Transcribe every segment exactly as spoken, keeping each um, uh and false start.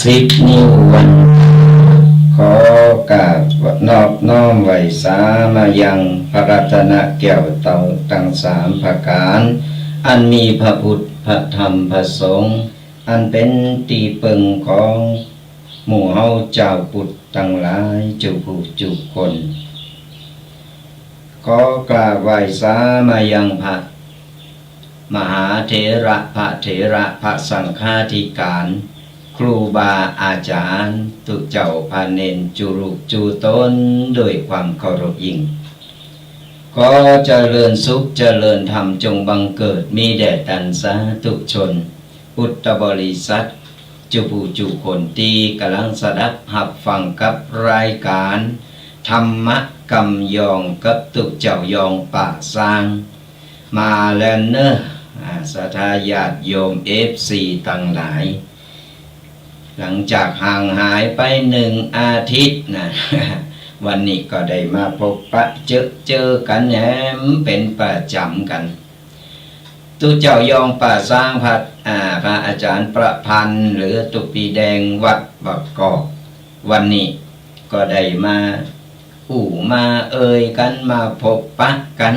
สิบนิ้ววัน ขอกราบนอบน้อมไหว้สามายังพระรัตนแก้วเต๋าตังสามประก๋าน อันมีพระพุทธ พระธรรม พระสงฆ์ อันเป๋นตี้เปิงของหมู่เฮาจาวพุทธตังหลายจุผู้จุคน ขอกราบไหว้สามายังพระมหาเถระ พระเถระ พระสังฆาธิก๋าน ครูบาอาจ๋ารย์ ตุ๊เจ้าพระเณรจุลูกจุตน โดยความเคารพยิ่ง ขอเจริญสุขเจริญธรรมจงบังเกิดมีแด่ตันสาธุชน พุทธบริษัท จุผู้จุคนตี้ก่ำลังสดับฮับฟังกับรายก๋านธรรมะกำยองกับตุ๊เจ้ายองป่าซาง มาแล้วเน่อ อ่า ศรัทธาญาติโยม เอฟซี ตังหลาย หลังจากห่างหายไปหนึ่งอาทิตย์นะ วันนี้ก็ได้มาพบปะเจอเจอกั๋นแหมเป๋นประจ๋ำกั๋น ตุ๊เจ้ายองป่าซาง พระ อ่า พระอาจ๋ารย์ประพันธ์หรือตุ๊ปีแดงวัดบางกอก วันนี้ก็ได้มาอู้มาเอ่ยกั๋น มาพบปะกั๋น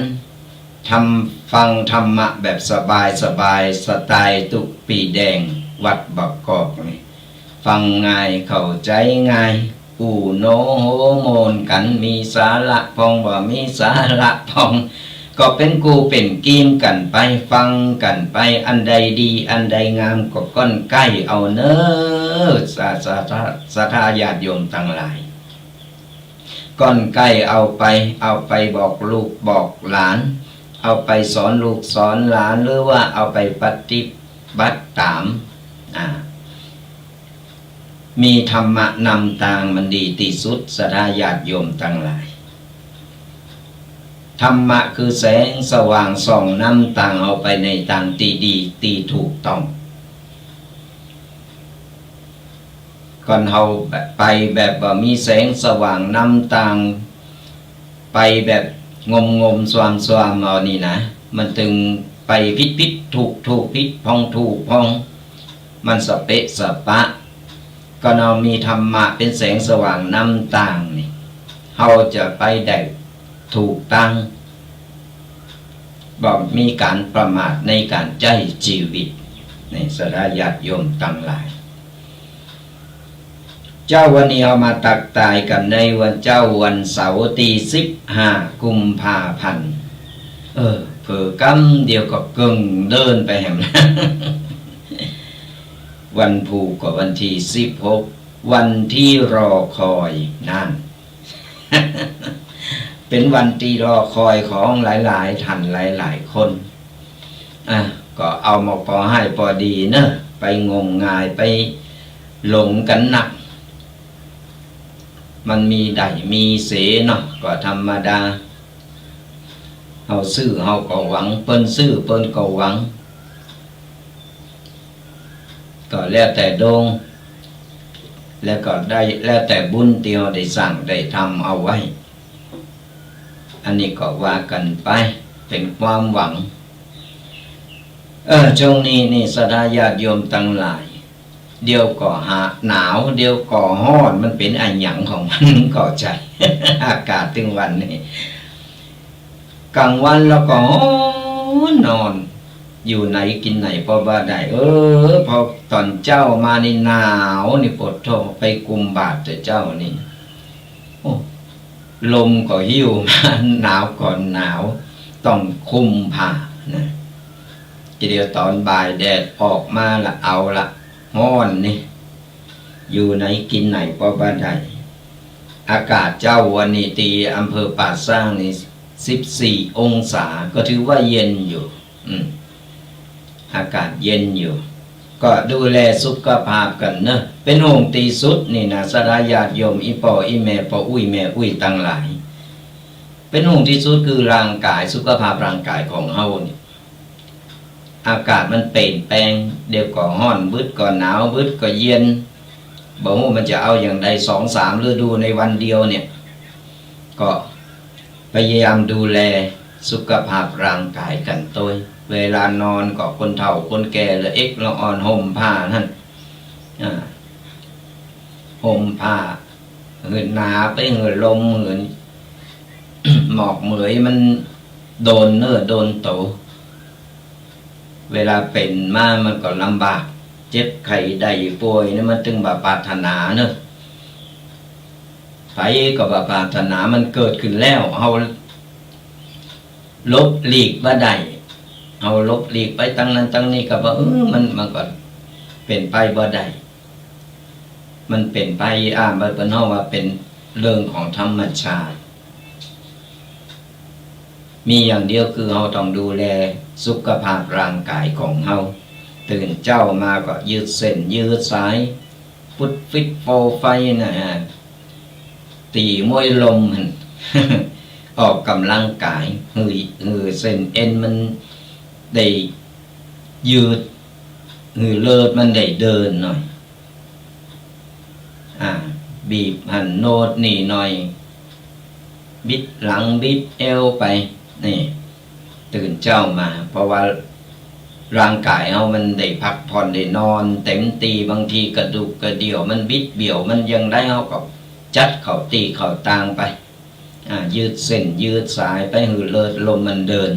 ทำ ฟังธรรมะแบบสบายๆ สไตล์ตุ๊ปีแดงวัดบางกอกนี่ ฟังง่ายเข้าใจ๋ง่าย อู้โหนโหมนกั๋น มีสาระพ่อง บ่มีสาระพ่อง ก็เป๋นกู้เป๋นกีมกั๋นไป ฟังกั๋นไป อันใดดี อันใดงามก็ก้อนใก้เอาเน่อ ศรัทธา ศรัทธาญาติโยมตังหลาย ก้อนใก้เอาไป เอาไปบอกลูกบอกหลาน เอาไปสอนลูกสอนหลาน หรือว่าเอาไปปฏิบัติต๋าม อ่า มีธรรมะนำตางมันดีตี้สุด ศรัทธาญาติโยมตังหลาย ธรรมะคือแสงสว่างส่องนำตางเฮาไปในตางตี้ดีตี้ถูกต้อง ก่อนเฮาไปแบบบ่มีแสงสว่างนำตาง ไปแบบงมๆ ซวมๆ เอานี่นะ มันตึงไปผิดๆ ถูกๆ ผิดพ่องถูกพ่อง มันสะเปะสะปะ ก่อนเฮามีธรรมะเป๋นแสงสว่างนำตางนี่ เฮาจะไปได้ถูกตาง บ่มีก๋านประมาทในก๋านใจ๊จีวิต นี่ ศรัทธาญาติโยมตังหลาย เจ๊าวันนี้เฮามาตักตายกั๋นในวันเจ๊าวันเสาร์ตี้สิบห้ากุมภาพันธ์ เออ เผลอกำเดียวก็เกิ่งเดินไปแหม วันพูกก็วันตี้สิบหก วันตี้รอคอย นั่น เป๋นวันตี้รอคอยของหลายๆ ท่านหลายๆ คน อ่ะ ก็เอามาปอให้ปอดีเน่อ ไปงมงาย ไปหลงกั๋นนัก มันมีได้มีเสียเนาะ ก็ธรรมดา เฮาซื้อเฮาก็หวัง เปิ้นซื้อเปิ้นก็หวัง ก็แล้วแต่ดวง แล้วก็ได้ แล้วแต่บุญตี้เฮาได้สร้างได้ทำเอาไว้ อันนี้ก็ว่ากั๋นไป เป๋นความหวัง เออ ช่วงนี้นี่ ศรัทธาญาติโยมตังหลาย เดี๋ยวก็หา หนาว เดี๋ยวก็ฮ้อน มันเป๋นอะหยังของมัน ก็ใจ้ อากาศตึงวันนี้ ก๋างวันแล้วก็ฮ้อน ฮ้อน อยู่ไหนกิ๋นไหนปอบ่ได้ เออ พอต๋อนเจ๊ามานี่หนาวนี่ ปะโธ่ ไปกุมบาตรแต่เจ๊านี่ โอ้ ลมก็หิ้วมา หนาวก็หนาว ต้องคุมผ้านะ ทีเดียวต๋อนบ่ายแดดออกมาละ เอาละ ฮ้อนนี่ อยู่ไหนกิ๋นไหนปอบ่ได้ อากาศเจ๊าวันนี้ตี้อำเภอป่าซางนี่ สิบสี่องศา ก็ถือว่าเย็นอยู่ อืม อากาศเย็นอยู่ ก็ดูแลสุขภาพกั๋นเนาะ เป๋นห่วงตี้สุดนี่นะ ศรัทธาญาติโยม อี่ป้ออี่แม่ ป้ออุ๊ยแม่อุ๊ยตังหลาย เป๋นห่วงตี้สุดคือร่างก๋าย สุขภาพร่างก๋ายของเฮานี่ อากาศมันเปลี่ยนแปลง เดี๋ยวก็ฮ้อน บึดก็หนาว บึดก็เย็น บ่ฮู้มันจะเอาอย่างใด สองสามฤดูในวันเดียวเนี่ย ก็พยายามดูแลสุขภาพร่างก๋ายกั๋นตวย เวลานอนก็คนเฒ่าคนแก่ ละเอ็กละอ่อน ห่มผ้าหั้น อ่า ห่มผ้า หื้อหนาไป หื้อลม หื้อหมอกเหมยมันโดนเนื้อโดนตั๋ว เวลาเป๋นมามันก็ลำบาก เจ็บไข้ได้ป่วยนี่มันตึงบ่ปรารถนาเนาะ ใผก็บ่ปรารถนา มันเกิดขึ้นแล้ว เฮาหลบหลีกบ่ได้ เฮาหลบหลีกไปตังนั้นตังนี้ก็บ่ เออ มัน มันก็เป๋นไปบ่ได้ มันเป๋นไป อ่า มันเปิ้นฮ้องว่าเป๋นเรื่องของธรรมชาติ มีอย่างเดียวคือเฮาต้องดูแลสุขภาพร่างก๋ายของเฮา ตื่นเจ๊ามาก็ยืดเส้นยืดสาย ฟุดฟิตโฟไฟนะฮะ ตี๋มวยลมหั้น ออกก๋ำลังก๋าย หื้อ หื้อเส้นเอ็นมันได้ยืด หื้อเลือดมันได้เดินหน่อย อ่า บีบหั้นโนดนี่หน่อย บิดหลังบิดเอวไป นี่ ตื่นเจ๊ามา เพราะว่าร่างก๋ายเฮามันได้พักผ่อน ได้นอนเต็มตี้ บางทีกระดูกกระเดี่ยวมันบิดเบี้ยว มันอย่างใด เฮาก็จัดเข้าตี้เข้าตางไป อ่า ยืดเส้นยืดสายไป หื้อเลือดลมมันเดิน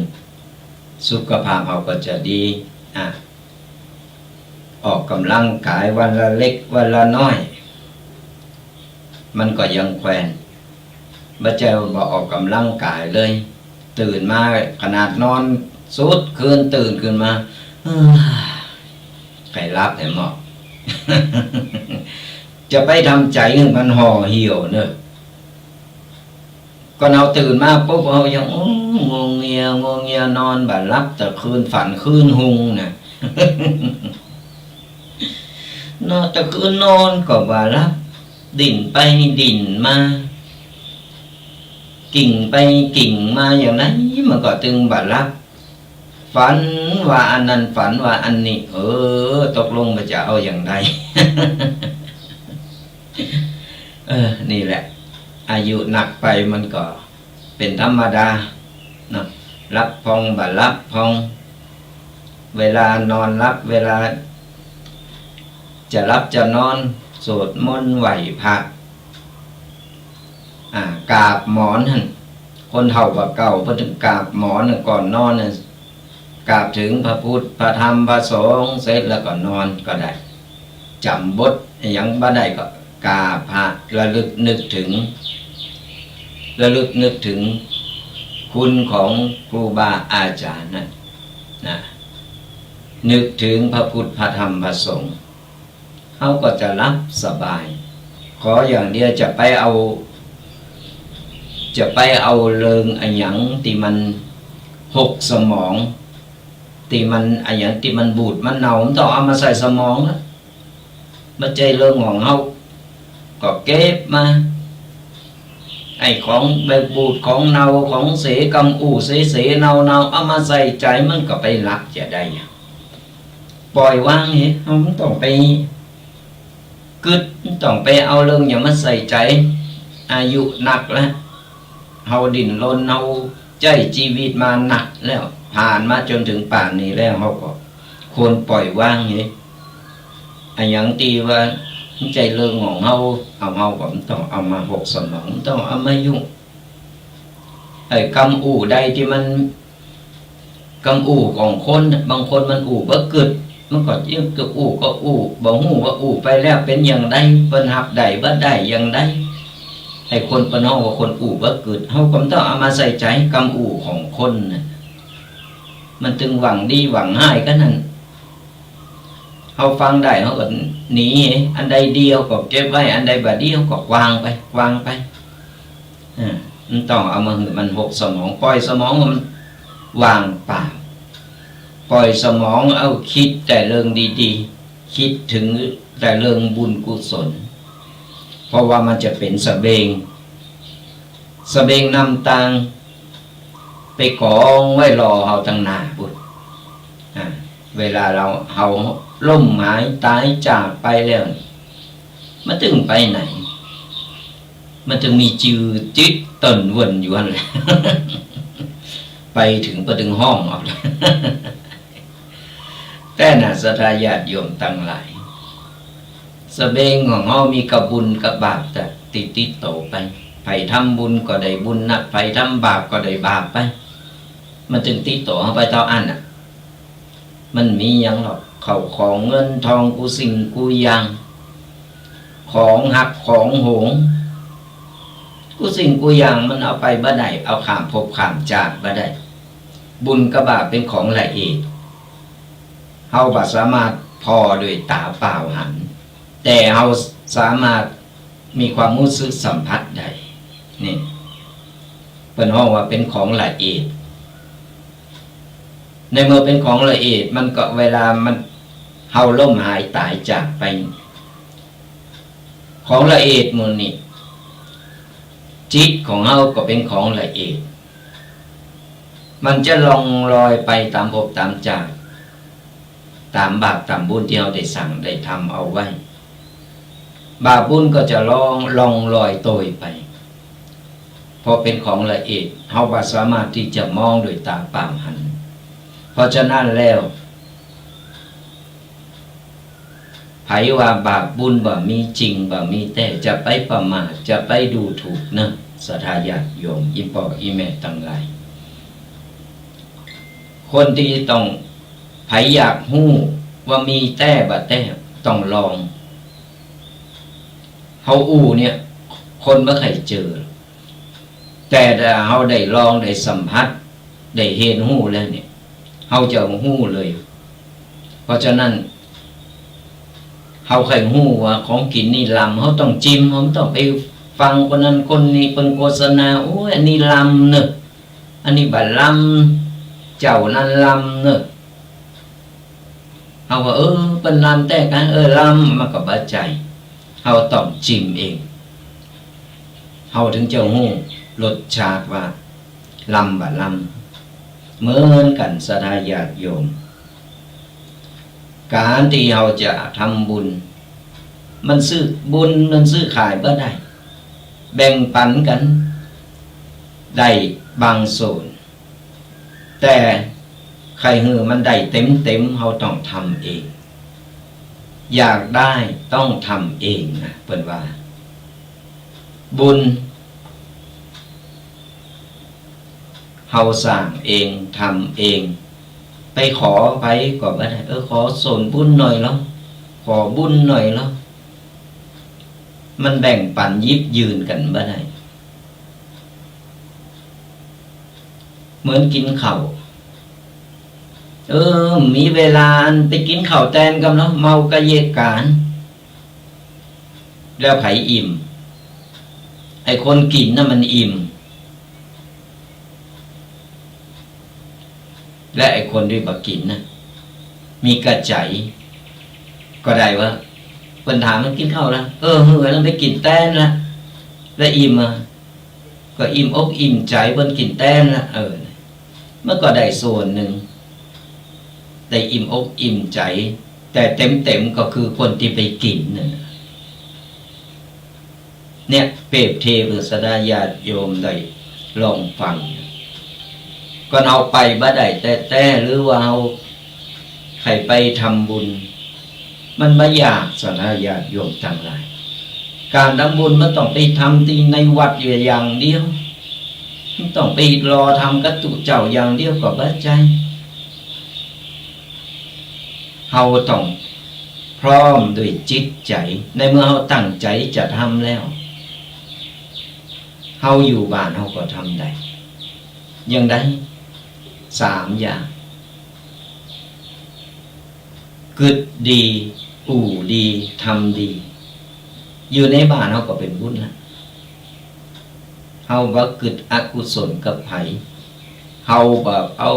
สุขภาพเฮาก็จะดี อ่า ออกก๋ำลังก๋ายวันละเล็กวันละน้อย มันก็ยังแควน บ่ใจ้ว่าบ่ออกก๋ำลังก๋ายเลย ตื่นมาขนาดนอนสุดคืน ตื่นขึ้นมา เอ้อ ใค่หลับแหมเนาะ จะไปทำใจ๋หื้อมันห่อเหี่ยวเนาะ ก็เฮาตื่นมาปุ๊บ เฮายัง โอ้ งัวเงีย งัวเงีย นอนบ่หลับ ตะคืนฝันคืนฮุงน่ะ เนาะ ตะคืนนอนก็บ่หลับ ดิ้นไปดิ้นมา กิ่งไปกิ่งมาอย่างนั้น มันก็ตึงบ่หลับ ฝันว่าอันนั้น ฝันว่าอันนี้ เออ ตกลงมันจะเอาอย่างใด เออ นี่แหละ อายุนักไปมันก็เป๋นธรรมดาเนาะ หลับพ่องบ่หลับพ่อง เวลานอนหลับ เวลาจะหลับจะนอน สวดมนต์ไหว้พระ อ่า กราบหมอนหั้น คนเฒ่าบ่าเก่าเปิ้นตึงกราบหมอนน่ะ ก่อนนอนน่ะ กราบเถิงพระพุทธ พระธรรม พระสงฆ์ เสร็จแล้วก็นอนก็ได้ จ๋ำบทอะหยังบ่ได้ก็กราบพระ ระลึกนึกถึง ระลึกนึกถึงคุณของครูบาอาจ๋ารย์นั่นนะ นึกถึงพระพุทธ พระธรรม พระสงฆ์ เฮาก็จะหลับสบาย ขออย่างเดียวจะไปเอา จะไปเอาเรื่องอะหยังตี้มันหกสมอง ตี้มันอะหยังตี้มันบูดมันเน่า มันต้องเอามาใส่สมองนะ บ่ใจ้เรื่องของเฮา ก็เก็บมา ไอ้ของแบบบูดของเน่าของเส กำอู้เสๆ เน่าๆ เอามาใส่ใจ๋ มันก็ไปหลับจะได้อะ ปล่อยวางเหีย เฮาบ่ต้องไปกึ๊ด บ่ต้องไปเอาเรื่องหยังมาใส่ใจ๋ อายุนักแล้ว เฮาดิ้นรน เฮาใจ๊จีวิตมานักแล้ว ผ่านมาจ๋นเถิงป่านนี้แล้ว เฮาก็ควรปล่อยวางเหีย อะหยังตี้ว่าบ่ใจ้เรื่องของเฮา เอา เฮาก็บ่ต้องเอามาหกสมอง บ่ต้องเอามายุ่ง ไอ้กำอู้ใดตี้มัน กำอู้ของคนน่ะ บางคนมันอู้บ่กึ๊ด มันก็จะอู้ก็อู้ บ่ฮู้ว่าอู้ไปแล้วเป๋นอย่างใด เปิ้นฮับได้บ่ได้อย่างใด ไอ้คนเปิ้นฮ้องว่าคนอู้บ่กึ๊ด เฮาก็บ่ต้องเอามาใส่ใจ๋ กำอู้ของคนน่ะ มันตึงหวังดีหวังฮ้ายกั๋นหั้น เฮาฟังได้เฮาก็หนี อันใดดีเฮาก็เก็บไว้ อันใดบ่ดีเฮาก็ขว้างไป ขว้างไป อ่า บ่ต้องเอามาหื้อมันหกสมอง ปล่อยสมองมันว่างเปล่า ป่อยสมองเอากึ๊ดแต่เรื่องดีๆ กึ๊ดเถิงแต่เรื่องบุญกุศล เพราะว่ามันจะเป๋นสะเบง สะเบงนำตาง ไปก๋องไว้รอเฮาตังหน้าปู๊น อ่า เวลาเฮา เฮาล้มหายต๋ายจากไปแล้วนี่ มันเถิงไปไหน มันเถิงมีจื้อติดเติ่นเวิ่นอยู่หั้นแหละ ไปเถิง ไปเถิงห้องเอา แต่น่ะ ศรัทธาญาติโยมตังหลาย สะเบงของเฮามีกะบุญกะบาปจะติดติดโตไป ใผทำบุญก็ได้บุญนัก ใผทำบาปก็ได้บาปไป มันเถิงติดโตเฮาไปเต้าอั้นน่ะ มันมีหยังหรอก เข้าของเงินทองกู้สิ่งกู้อย่าง ของฮักของหวง กู้สิ่งกู้อย่างมันเอาไปบ่ได้ เอาข้ามภพข้ามจาติบ่ได้ บุญกะบาปเป๋นของละเอียด เฮาบ่สามารถผ่อด้วยต๋าเปล่าหัน แต่เฮาสามารถมีความฮู้สึกสัมผัสได้ นี่ เปิ้นฮ้องว่าเป๋นของละเอียด ในเมื่อเป๋นของละเอียด มันก็เวลามัน เฮาล้มหายต๋ายจากไป ของละเอียดหมู่นี้ จิตของเฮาก็เป๋นของละเอียด มันจะล่องลอยไปต๋ามภพต๋ามจาติ ต๋ามบาปต๋ามบุญตี้เฮาได้สั่งได้ทำเอาไว้ บาปบุญก็จะล่อง ล่องลอยโตยไป เพราะเป๋นของละเอียด เฮาบ่สามารถตี้จะมองด้วยต๋าเปล่าหัน เพราะฉะนั้นแล้ว ใผว่าบาปบุญบ่มีจริง บ่มีแต๊ จะไปประมาท จะไปดูถูกเน่อ ศรัทธาญาติโยม อี่ป้ออี่แม่ตังหลาย คนตี้ต้อง ใผอยากฮู้ว่ามีแต๊บ่แต๊ ต้องลอง เฮาอู้เนี่ย คนบ่ใค่เจอ แต่ถ้าเฮาได้ลอง ได้สัมผัส ได้เฮียนฮู้แล้วเนี่ย เฮาจะฮู้เลย เพราะฉะนั้น เฮาใค่ฮู้ว่าของกิ๋นนี่ลำ เฮาต้องจิม เฮาบ่ต้องไปฟังคนนั้นคนนี้เปิ้นโฆษณา โอ้ย อันนี้ลำเน่อ อันนี้บ่ลำ เจ้านั้นลำเน่อ เฮาว่า เออ เปิ้นลำแต๊กา เออ ลำ มันก็บ่ใจ้ เฮาต้องจิมเอง เฮาเถิงจะฮู้รสชาติว่าลำบ่ลำ เหมือนกั๋นศรัทธาญาติโยม ก๋านตี้เฮาจะทำบุญ มันซื้อบุญ มันซื้อขายบ่ได้ แบ่งปันกั๋นได้บางส่วน แต่ใค่หื้อมันได้เต็มๆ เฮาต้องทำเอง อยากได้ต้องทำเองนะ เปิ้นว่า บุญ เฮาสร้างเอง ทำเอง ไปขอใผก็บ่ได้ เออ ขอส่วนบุญหน่อยลอ ขอบุญหน่อยลอ มันแบ่งปันหยิบยื่นกั๋นบ่ได้ เหมือนกิ๋นข้าว เออ มีเวลาอันไปกิ๋นข้าวแตนก่ำเนาะ เมากะเยะก๋าน แล้วใผอิ่ม ไอ้คนกิ๋นน่ะมันอิ่ม และไอ้คนตี้บ่กิ๋นน่ะ มีกะใจ๋ ก็ได้ว่า เปิ้นถามมันกิ๋นข้าวละ เออ หื้อ แล้วไปกิ๋นแตนละ แล้วอิ่มอ่ะ ก็อิ่มอกอิ่มใจ๋ เปิ้นกิ๋นแตนละ เออ มันก็ได้ส่วนนึ่ง ได้อิ่มอกอิ่มใจ๋ แต่เต็มๆ ก็คือคนตี้ไปกิ๋นนั่นน่ะ เนี่ย เปรียบเทียบหื้อศรัทธาญาติโยมได้ลองฟัง ก่อนเฮาไปบ่ได้แต๊ๆ หรือว่าเฮาใค่ไปทำบุญ มันบ่อยาก ศรัทธาญาติโยมตังหลาย ก๋านทำบุญมันต้องไปทำตี้ในวัดอยู่อย่างเดียว มันต้องไปรอทำกับตุ๊เจ้าอย่างเดียวก็บ่ใจ้ เฮาต้องพร้อมด้วยจิตใจ๋ ในเมื่อเฮาตั้งใจ๋จะทำแล้ว เฮาอยู่บ้านเฮาก็ทำได้ อย่างใด สามอย่าง กึ๊ดดี อู้ดี ทำดี อยู่ในบ้านเฮาก็เป๋นบุญละ เฮาบ่กึ๊ดอกุศลกับใผ เฮาบ่เอา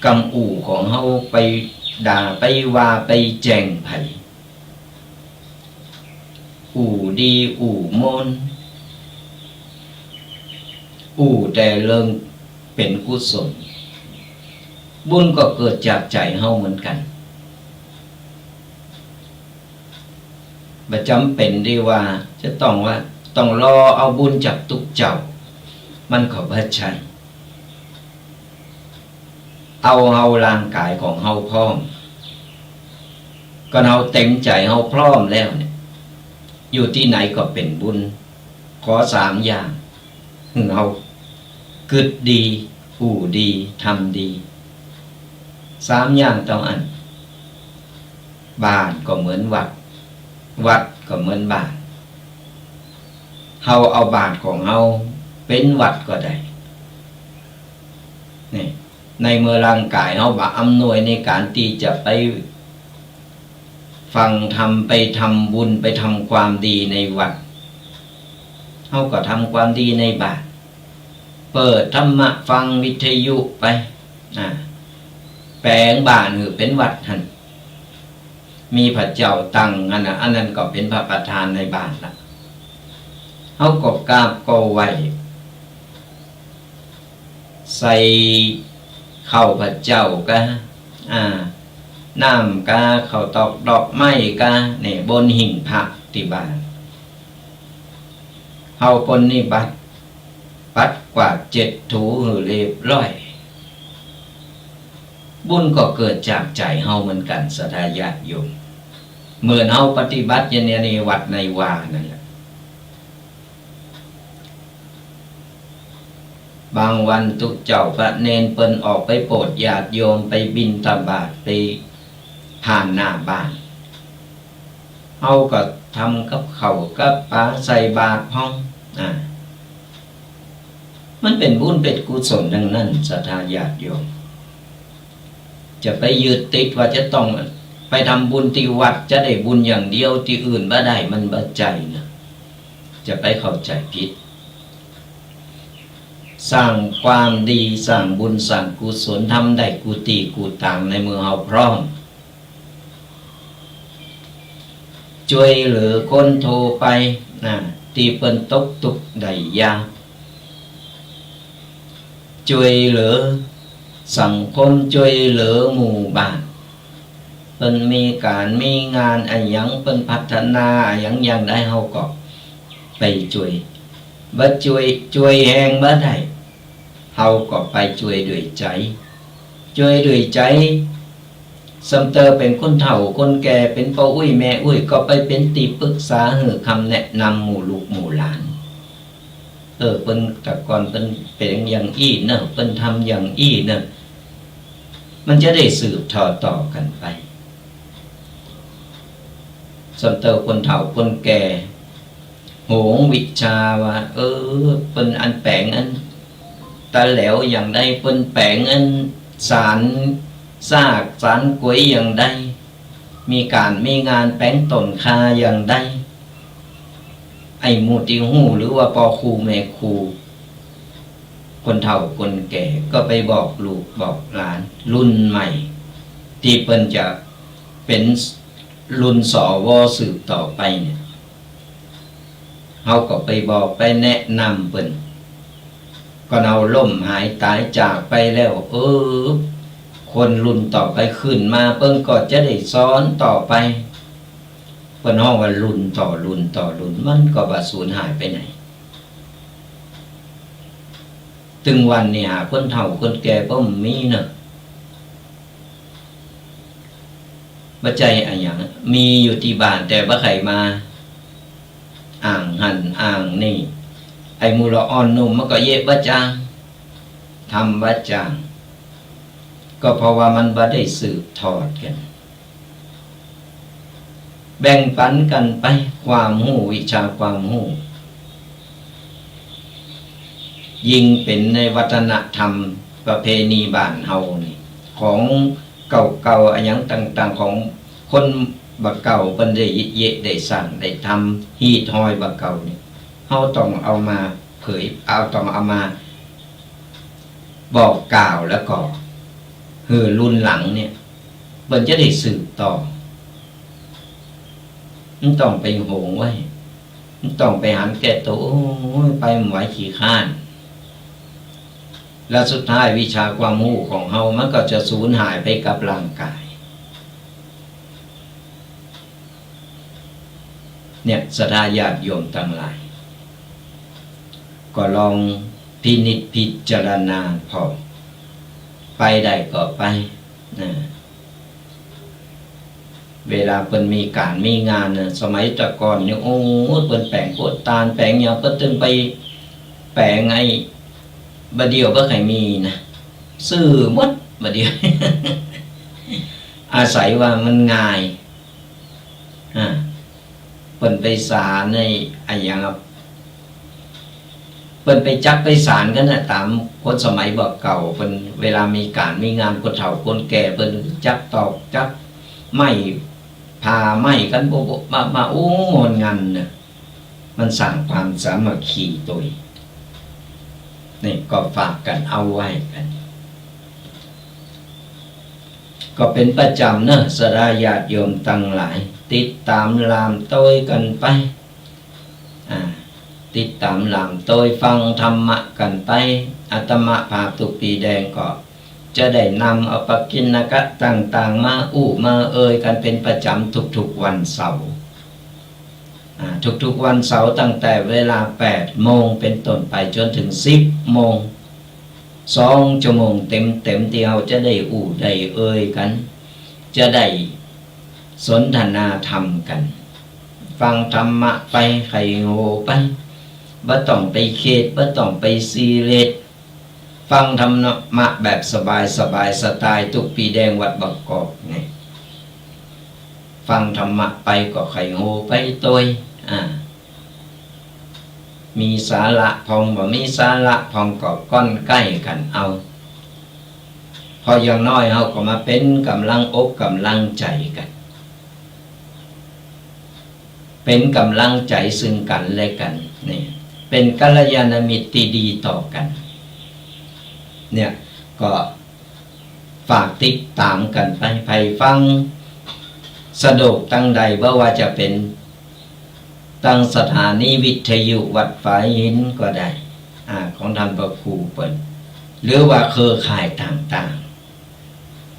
กำอู้ของเฮาไปด่า ไปว่า ไปแจ้งใผ อู้ดี อู้ม่วน อู้แต่เรื่องเป๋นกุศล บุญก็เกิดจากใจ๋เฮาเหมือนกั๋น บ่จ๋ำเป๋นตี้ว่าจะต้องว่า ต้องรอเอาบุญจากตุ๊เจ้า มันก็บ่ใจ้ เอาเฮาร่างก๋ายของเฮาพร้อม ก็เฮาเต๋มใจ๋เฮาพร้อมแล้วเนี่ย อยู่ตี้ไหนก็เป๋นบุญ ขอสามอย่าง หื้อเฮากึ๊ดดี อู้ดี ทำดี สามอย่างเต้าอั้น บ้านก็เหมือนวัด วัดก็เหมือนบ้าน เฮาเอาบ้านของเฮาเป๋นวัดก็ได้ นี่ ในเมื่อร่างก๋ายเฮาบ่อำนวยในก๋านตี้จะไปฟังธรรม ไปทำบุญ ไปทำความดีในวัด เฮาก็ทำความดีในบ้าน เปิดธรรมะฟังวิทยุไป อ่า แป๋งบ้านหื้อเป๋นวัดหั้น มีพระเจ้าตั้งหั้นน่ะ อันนั้นก็เป๋นพระประธานในบ้านละ เฮาก็กราบก็ไหว้ ใส่ข้าวพระเจ้ากา อ่า น้ำกา ข้าวตอกดอกไม้กา นี่ บนหิ้งพระตี้บ้าน เฮาปรนนิบัติ ปัดกวาดเจ็ดถูหื้อเรียบร้อย บุญก็เกิดจากใจ๋เฮาเหมือนกั๋น ศรัทธาญาติโยม เหมือนเฮาปฏิบัติอยู่ในวัดในวานั่นแหละ บางวันตุ๊เจ้าพระเณรเปิ้นออกไปโปรดญาติโยม ไปบิณฑบาต ไปผ่านหน้าบ้าน เฮาก็ทำกับข้าวกับป๋าใส่บาตรพ่อง อ่า มันเป๋นบุญเป๋นกุศลตังนั้น ศรัทธาญาติโยม จะไปยึดติดว่าจะต้องไปทำบุญตี้วัด จะได้บุญอย่างเดียว ตี้อื่นบ่ได้ มันบ่ใจ้นะ จะไปเข้าใจ๋ผิด สร้างความดี สร้างบุญ สร้างกุศล ทำได้กู้ตี้กู้ตางในเมื่อเฮาพร้อม จ้วยเหลือคนทั่วไปนะ ตี้เปิ้นตกตุ๊กข์ได้ยาก จ้วยเหลือสังคม จ้วยเหลือหมู่บ้าน เปิ้นมีก๋านมีงานอะหยัง เปิ้นพัฒนาอะหยังอย่างใด เฮาก็ไปจ้วย บ่จ้วย จ้วยแฮงบ่ได้ เฮาก็ไปจ้วยด้วยใจ๋ จ้วยด้วยใจ๋ ส่ำเตอเป๋นคนเฒ่าคนแก่ เป๋นป้ออุ๊ยแม่อุ๊ย ก็ไปเป๋นตี้ปรึกษาหื้อคำแนะนำหมู่ลูกหมู่หลาน เออ เปิ้นแต่ก่อนเปิ้นเป๋นอย่างอี้เน่อ เปิ้นทำอย่างอี้เน่อ มันจะได้สืบทอดต่อกั๋นไป ส่ำเตอคนเฒ่าคนแก่ หวงวิชาว่า เออ เปิ้นอันแป๋งอันตะแหลวอย่างใด เปิ้นแป๋งอันสานซากสานก๋วยอย่างใด มีก๋านมีงานแป๋งต้นข่าอย่างใด ไอ้หมู่ตี้ฮู้หรือว่าป้อครูแม่ครู คนเฒ่าคนแก่ก็ไปบอกลูกบอกหลานรุ่นใหม่ ตี้เปิ้นจะเป๋นรุ่น สว สืบต่อไปเนี่ย เฮาก็ไปบอกไปแนะนำเปิ้น ก่อนเฮาล้มหายต๋ายจากไปแล้ว เออ คนรุ่นต่อไปขึ้นมา เปิ้นก็จะได้สอนต่อไป เปิ้นฮ้องว่ารุ่นต่อรุ่นต่อรุ่น มันก็บ่สูญหายไปไหน ตึงวันนี้หาคนเฒ่าคนแก่บ่มีเน่อ บ่ใจ้อะหยัง มีอยู่ตี้บ้าน แต่บ่ใค่มาอ้างหั้นอ้างนี่ ไอ้หมู่ละอ่อนหนุ่มมันก็เยียะบ่จ้าง ทำบ่จ้าง ก็เพราะว่ามันบ่ได้สืบทอดกั๋น แบ่งปันกั๋นไป ความฮู้ วิชาความฮู้ ยิ่งเป๋นในวัฒนธรรมประเพณีบ้านเฮานี่ ของเก่าๆ อะหยังต่างๆ ของคนบ่าเก่าเปิ้นได้เยียะได้สร้างได้ทำ ฮีตฮอยบ่าเก่านี่ เฮาต้องเอามาเผย เอา ต้องเอามา บอกกล่าวแล้วก็ หื้อรุ่นหลังเนี่ย เปิ้นจะได้สืบต่อ บ่ต้องไปหวงไว้ บ่ต้องไปหันแก่ตั๋ว โอ้ย ไปบ่ไหว ขี้คร้าน แล้วสุดท้ายวิชาความฮู้ของเฮามันก็จะสูญหายไปกับร่างกาย เนี่ย ศรัทธาญาติโยมตังหลาย ก็ลองพินิจพิจารณาผ่อง ไปได้ก็ไป นะ เวลาเปิ้นมีก๋านมีงานน่ะ สมัยแต่ก่อนนี่ โอ้ย เปิ้นแป๋งโปสตาร์ แป๋งหยัง เปิ้นตึงไปแป๋ง ไอ้บ่าเดี่ยวบ่ใค่มีนะ ซื้อหมดบ่าเดี่ยว อาศัยว่ามันง่าย อ่า เปิ้นไปสานไอ้ อะหยังอะ เปิ้นไปจับไปสานกั๋นน่ะ ต๋ามคนสมัยบ่าเก่า เปิ้นเวลามีก๋านมีงาน คนเฒ่าคนแก่ เปิ้นจับตอกจับไม้ ผ่าไม้กั๋น โบ๊ะๆ มาๆ โอ้ ม่วนงันน่ะ มันสร้างความสามัคคีตวย นี่ก็ฝากกั๋นเอาไว้กั๋น ก็เป๋นประจ๋ำเนาะ ศรัทธาญาติโยมตังหลาย ติดต๋ามล่ามโต้ยกั๋นไป อ่า ติดต๋ามล่ามโต้ย ฟังธรรมะกั๋นไป อาตมาภาพตุ๊กปีแดงก็จะได้นำเอาปกิณกะต่างๆ มาอู้มาเอ่ยกั๋นเป๋นประจ๋ำทุกๆ วันเสาร์ อ่า ทุกๆ วันเสาร์ตั้งแต่เวลาแปดโมงเป๋นต้นไปจ๋นเถิงสิบโมง สองชั่วโมงเต๋มๆ ตี้เฮาจะได้อู้ได้เอ่ยกั๋น จะได้สนทนาธรรมกั๋น ฟังธรรมะไป ใค่ฮู้ไป บ่ต้องไปเคียด บ่ต้องไปซีเรียส ฟังธรรมะแบบสบายๆ สไตล์ตุ๊กปีแดงวัดบางกอกนี่ ฟังธรรมะไปก็ใค่ฮู้ไปตวย อ่า มีสาระพ่อง บ่มีสาระพ่องก็ก้อนใก้กั๋นเอา เพราะอย่างน้อยเฮาก็มาเป๋นก๋ำลังอกก๋ำลังใจ๋กั๋น เป๋นก๋ำลังใจ๋ซึ่งกั๋นและกั๋น นี่ เป๋นกัลยาณมิตรตี้ดีต่อกั๋น เนี่ย ก็ฝากติดต๋ามกั๋นไป ใผฟังสะดวกตังใด บ่ว่าจะเป๋นตังสถานีวิทยุวัดฝายหินก็ได้ อ่า ของต้านพระครูเปิ้น หรือว่าเครือข่ายต่าง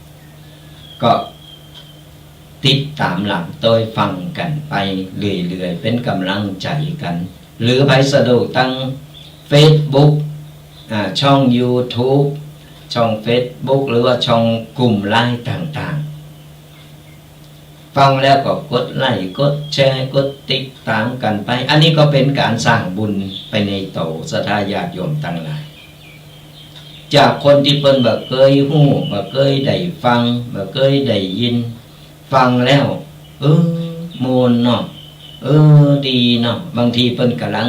ๆ ก็ติดต๋ามล่ามโต้ยฟังกั๋นไปเรื่อยๆ เป๋นก๋ำลังใจ๋กั๋น หรือใผสะดวกตังเฟซบุ๊ก อ่า ช่องยูทูบ ช่องเฟซบุ๊ก หรือว่าช่องกลุ่มไลน์ต่างๆ ฟังแล้วก็กดไลก์ กดแชร์ กดติดต๋ามกั๋นไป อันนี้ก็เป๋นก๋านสร้างบุญไปในโต ศรัทธาญาติโยมตังหลาย จากคนตี้เปิ้นบ่เกยฮู้ บ่เกยได้ฟัง บ่เกยได้ยิน ฟังแล้ว เออ ม่วนเนาะ เออ ดีเนาะ บางทีเปิ้นก่ำลัง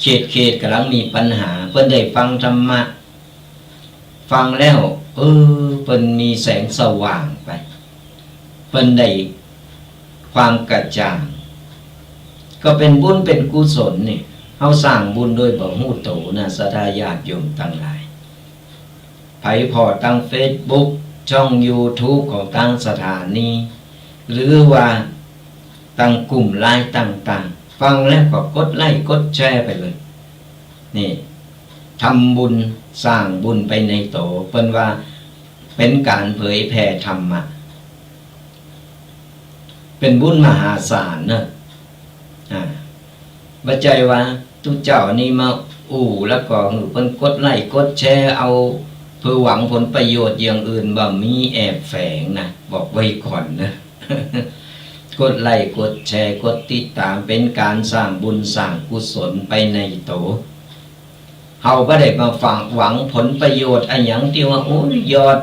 เคียดๆ ก่ำลังมีปัญหา เปิ้นได้ฟังธรรมะ ฟังแล้ว เออ เปิ้นมีแสงสว่างไป เปิ้นได้ความกระจ่าง ก็เป๋นบุญเป๋นกุศลนี่ เฮาสร้างบุญโดยบ่ฮู้โตนะ ศรัทธาญาติโยมตังหลาย ใผผ่อตังเฟซบุ๊ก ช่องยูทูบของตังสถานี หรือว่าตังกลุ่มไลน์ต่างๆ ฟังแล้วก็กดไลก์ กดแชร์ไปเลย นี่ ทำบุญ สร้างบุญไปในโต เปิ้นว่าเป๋นก๋านเผยแผ่ธรรมะ เป๋นบุญมหาศาลเนาะ อ่า บ่ใจ้ว่าตุ๊เจ้านี้มาอู้แล้วก็หื้อเปิ้นกดไลก์ กดแชร์ เอาเพื่อหวังผลประโยชน์อย่างอื่น บ่มี แอบแฝงนะ บอกไว้ก่อนนะ กดไลก์ กดแชร์ กดติดต๋าม เป๋นก๋านสร้างบุญสร้างกุศลไปในโต เฮาบ่ได้มาฝังหวังผลประโยชน์อะหยังตี้ว่า โอ้ย ยอด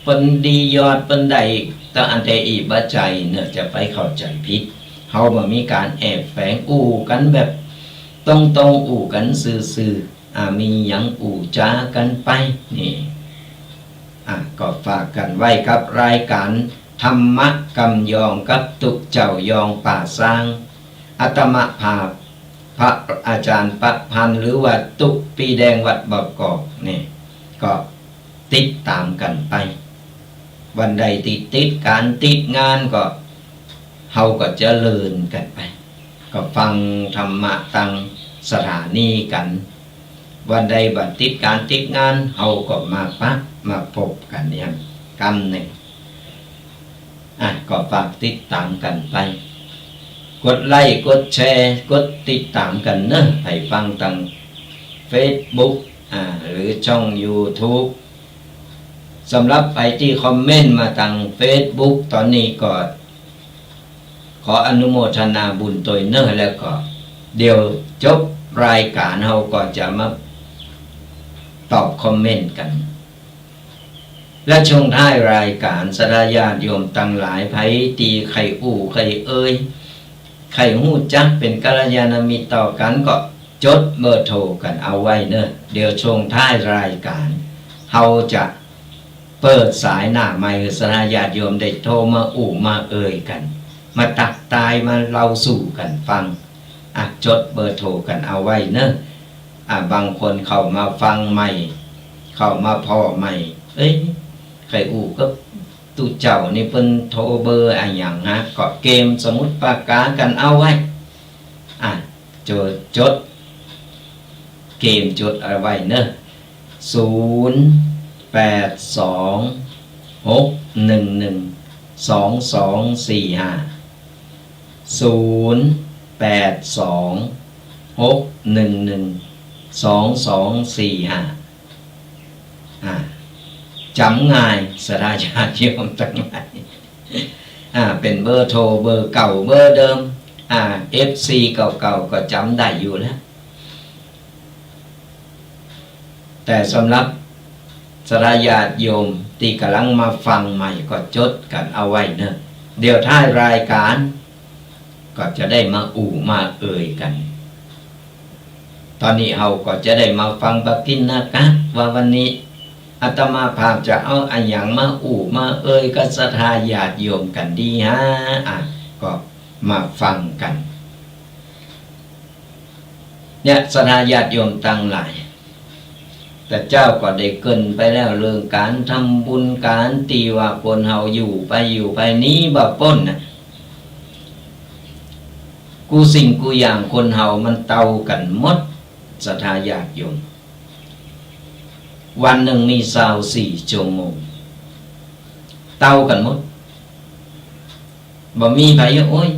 เปิ้นดี ยอดเปิ้นได้ แต่อันแต่อี้บ่ใจ้เนาะ จะไปเข้าใจ๋ผิด เฮาบ่มีก๋านแอบแฝง อู้กั๋นแบบตรงๆ อู้กั๋นซื่อๆ อ่า มีหยังอู้จ๋ากั๋นไป นี่ อ่ะ ก็ฝากกั๋นไว้กับรายก๋านธรรมะกำยองกับตุ๊เจ้ายองป่าซาง อาตมาภาพ พระอาจ๋ารย์ประพันธ์ หรือว่าตุ๊ปีแดงวัดบางกอกนี่ ก็ ติดต๋ามกั๋นไป วันใดตี้ติดก๋านติดงานก็ เฮาก็เจริญกั๋นไป ก็ฟังธรรมะตังสถานีกั๋น วันใดบ่ติดก๋านติดงาน เฮาก็มาปะมาปบกั๋นอย่างกำนึ่ง อ่ะ ก็ฝากติดต๋ามกั๋นไป กดไลก์ กดแชร์ กดติดต๋ามกั๋นเนาะ ใผฟังตังเฟซบุ๊ก อ่า หรือช่องยูทูบ สำหรับใผตี้คอมเมนต์มาตังเฟซบุ๊กต๋อนนี้ก็ ขออนุโมทนาบุญตวยเนาะ แล้วก็เดี๋ยวจบรายก๋านเฮาก็จะมาตอบคอมเมนต์กั๋น และช่วงท้ายรายก๋าน ศรัทธาญาติโยมตังหลาย ใผตี้ใค่อู้ใค่เอ่ย ใค่ฮู้จักเป๋นกัลยาณมิตรต่อกั๋น ก็จดเบอร์โทรกั๋นเอาไว้เนาะ เดี๋ยวช่วงท้ายรายก๋าน เฮาจะเปิดสายหน้าไมค์ ศรัทธาญาติโยมได้โทรมาอู้มาเอ่ยกั๋น มาตักตาย มาเล่าสู่กั๋นฟัง อ่ะ จดเบอร์โทรกั๋นเอาไว้เนาะ อ่ะ บางคนเข้ามาฟังใหม่ เข้ามาผ่อใหม่ เอ๊ะ ใค่อู้กับตุ๊เจ้านี่เปิ้นโทรเบอร์อะหยังฮะ ก็เกมสมุดปากกากั๋นเอาไว้ อ่ะ จด จด เกมจดเอาไว้เนาะ ศูนย์ แปด สอง หก หนึ่ง หนึ่ง สอง สอง สี่ ห้า ศูนย์ แปด สอง หก หนึ่ง หนึ่ง สอง สอง สี่ ห้า อ่า จ๋ำง่าย ศรัทธาญาติโยมตังหลาย อ่า เป๋นเบอร์โทร เบอร์เก่า เบอร์เดิม อ่า เอฟซี เก่าๆ ก็จ๋ำได้อยู่แล้ว แต่สำหรับศรัทธาญาติโยมตี้ก่ำลังมาฟังใหม่ก็จดกั๋นเอาไว้เนาะ เดี๋ยวท้ายรายก๋าน ก็จะได้มาอู้มาเอ่ยกั๋น ต๋อนนี้เฮาก็จะได้มาฟังปกิณกะ ว่าวันนี้อาตมาภาพจะเอาอะหยังมาอู้มาเอ่ยกับศรัทธาญาติโยมกั๋นดีฮะ อ่ะ ก็มาฟังกั๋น เนี่ย ศรัทธาญาติโยมตังหลาย แต่เจ้าก็ได้เกริ่นไปแล้ว เรื่องก๋านทำบุญ ก๋านตี้ว่าคนเฮาอยู่ไปอยู่ไปหนีบ่ป๊นน่ะ กู้สิ่งกู้อย่างคนเฮามันเต้ากั๋นหมด ศรัทธาญาติโยม วันนึ่งมีซาวสี่ชั่วโมง เต้ากั๋นหมด บ่มีใผ โอ๊ย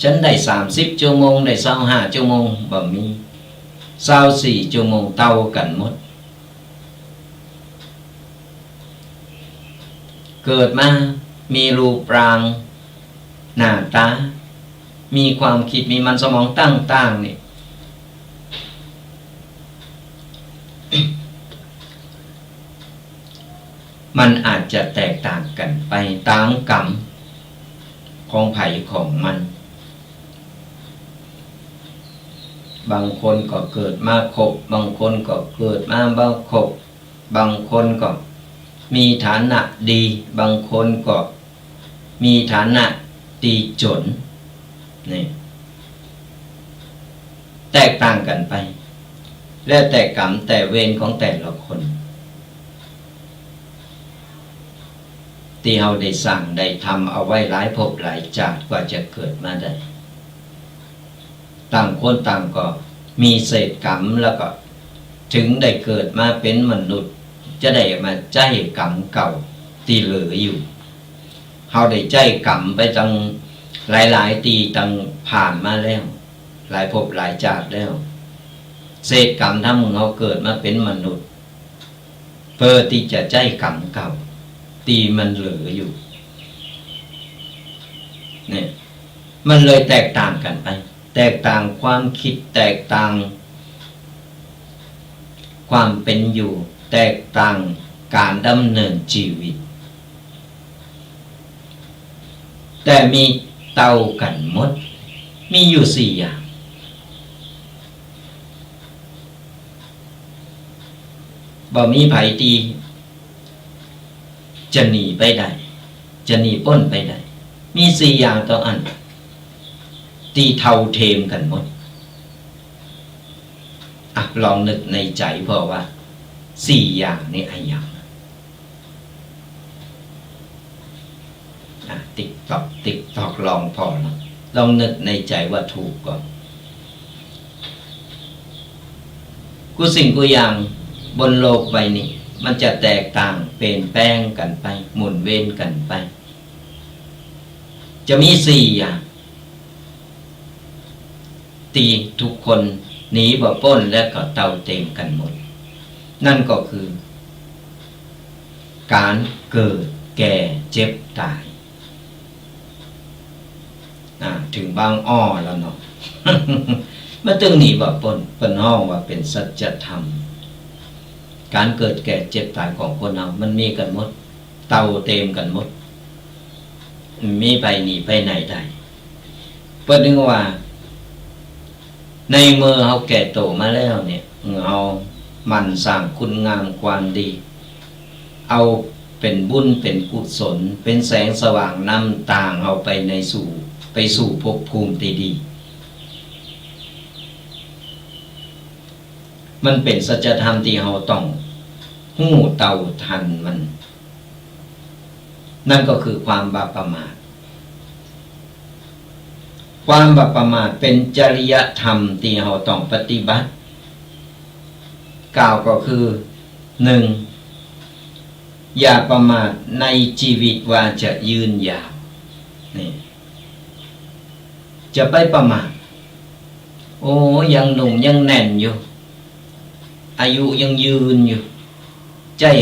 ฉันได้สามสิบชั่วโมง ได้ซาวห้าชั่วโมง บ่มี ซาวสี่ชั่วโมงเต้ากั๋นหมด เกิดมามีรูปร่างหน้าต๋า มีความกึ๊ด มีมันสมองต่างๆ นี่ มันอาจจะแตกต่างกั๋นไปต๋ามก๋รรมของใผของมัน บางคนก็เกิดมาครบ บางคนก็เกิดมาบ่ครบ บางคนก็มีฐานะดี บางคนก็มีฐานะตี้จ๋น นี่ แตกต่างกั๋นไป แล้วแต่ก๋รรมแต่เวรของแต่ละคน ตี้เฮาได้สร้างได้ทำเอาไว้หลายภพหลายจาติกว่าจะเกิดมาได้ ต่างคนต่างก็มีเศษก๋รรม แล้วก็ถึงได้เกิดมาเป๋นมนุษย์ จะได้มาใจ๊ก๋รรมเก่าตี้เหลืออยู่ เฮาได้ใจ๊ก๋รรมไปตังหลายๆ ตี้ตังผ่านมาแล้ว หลายภพหลายจาติแล้ว เศษก๋รรมทำหื้อเฮาเกิดมาเป๋นมนุษย์ เปื้อตี้จะใจ๊ก๋รรมเก่าตี้มันเหลืออยู่ เนี่ย มันเลยแตกต่างกั๋นไป แตกต่างความกึ๊ด แตกต่างความเป๋นอยู่ แตกต่างก๋านดำเนินจีวิต แต่มีเต้ากั๋นหมด มีอยู่สี่อย่าง บ่มีใผตี้จะหนีไปได้ จะหนีป๊นไปได้ มีสี่อย่างเต้าอั้น ตี้เท่าเทียมกั๋นหมด อ่ะ ลองนึกในใจ๋พ่องว่า สี่อย่างนี้อะหยัง อ่ะ ติ๊กต๊อก ติ๊กต๊อก ลองผ่อ ลองนึกในใจ๋ว่าถูกก่อ กู้สิ่งกู้อย่างบนโลกใบนี้ มันจะแตกต่างเปลี่ยนแปลงกั๋นไป หมุนเวียนกั๋นไป จะมีสี่อย่าง ตี้ทุกคนหนีบ่ป๊นและก็เต้าเต็มกั๋นหมด นั่นก็คือ ก๋านเกิด แก่ เจ็บ ต๋าย อ่า เถิงบางอ้อแล้วเนาะ มันตึงหนีบ่ป๊น เปิ้นฮ้องว่าเป๋นสัจธรรม ก๋านเกิด แก่ เจ็บ ต๋ายของคนเฮา มันมีกั๋นหมด เต้าเต็มกั๋นหมด บ่มีใผหนีไปไหนได้ เปิ้นจึงว่า ในเมื่อเฮาแก่โตมาแล้วเนี่ย เฮาหมั่นสร้างคุณงามความดี เอาเป๋นบุญเป๋นกุศล เป๋นแสงสว่างนำตางเฮาไปในสู่ ไปสู่ภพภูมิตี้ดี มันเป๋นสัจธรรมตี้เฮาต้องฮู้เต้าตันมัน นั่นก็คือความบ่ประมาท ความบ่ประมาทเป๋นจริยธรรมตี้เฮาต้องปฏิบัติ กล่าวก็คือ นึ่ง อย่าประมาทในจีวิตว่าจะยืนยาว นี่ จะไปประมาท โอ้ ยังหนุ่มยังแน่นอยู่ อายุยังยืนอยู่ ใจ๊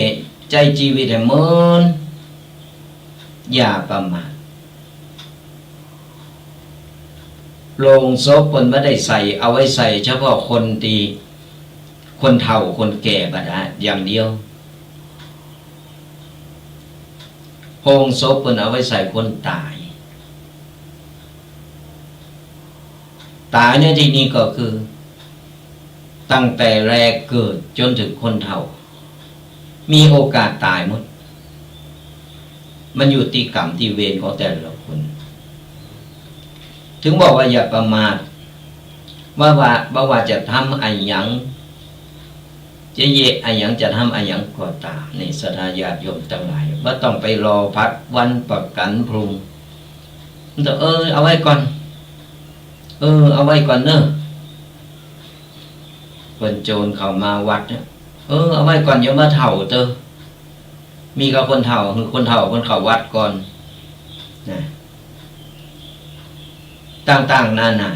ใจ๊จีวิตหื้อเมิน อย่าประมาท โลงศพเปิ้นบ่ได้ใส่ เอาไว้ใส่เฉพาะคนตี้ คนเฒ่าคนแก่บ่ได้อย่างเดียว โฮงศพเปิ้นเอาไว้ใส่คนต๋าย ต๋ายในตี้นี้ก็คือ ตั้งแต่แรกเกิดจ๋นเถิงคนเฒ่า มีโอกาสต๋ายหมด มันอยู่ตี้กรรมตี้เวรของแต่ละคน เถิงบอกว่าอย่าประมาท ว่า ว่า บ่ว่าจะทำอะหยัง จะเยียะอะหยัง จะทำอะหยังก็ต๋าม นี่ศรัทธาญาติโยมตังหลาย บ่ต้องไปรอผัดวันประกั๋นพรุ่ง มันต้อง เออ เอาไว้ก่อน เออ เอาไว้ก่อนเน่อ เปิ้นโจรเข้ามาวัดเนี่ย เออ เอาไว้ก่อน ยังบ่เฒ่าเต๊อะ มีก้าคนเฒ่า หื้อคนเฒ่าเปิ้นเข้าวัดก่อน นะ ต่างๆ นานา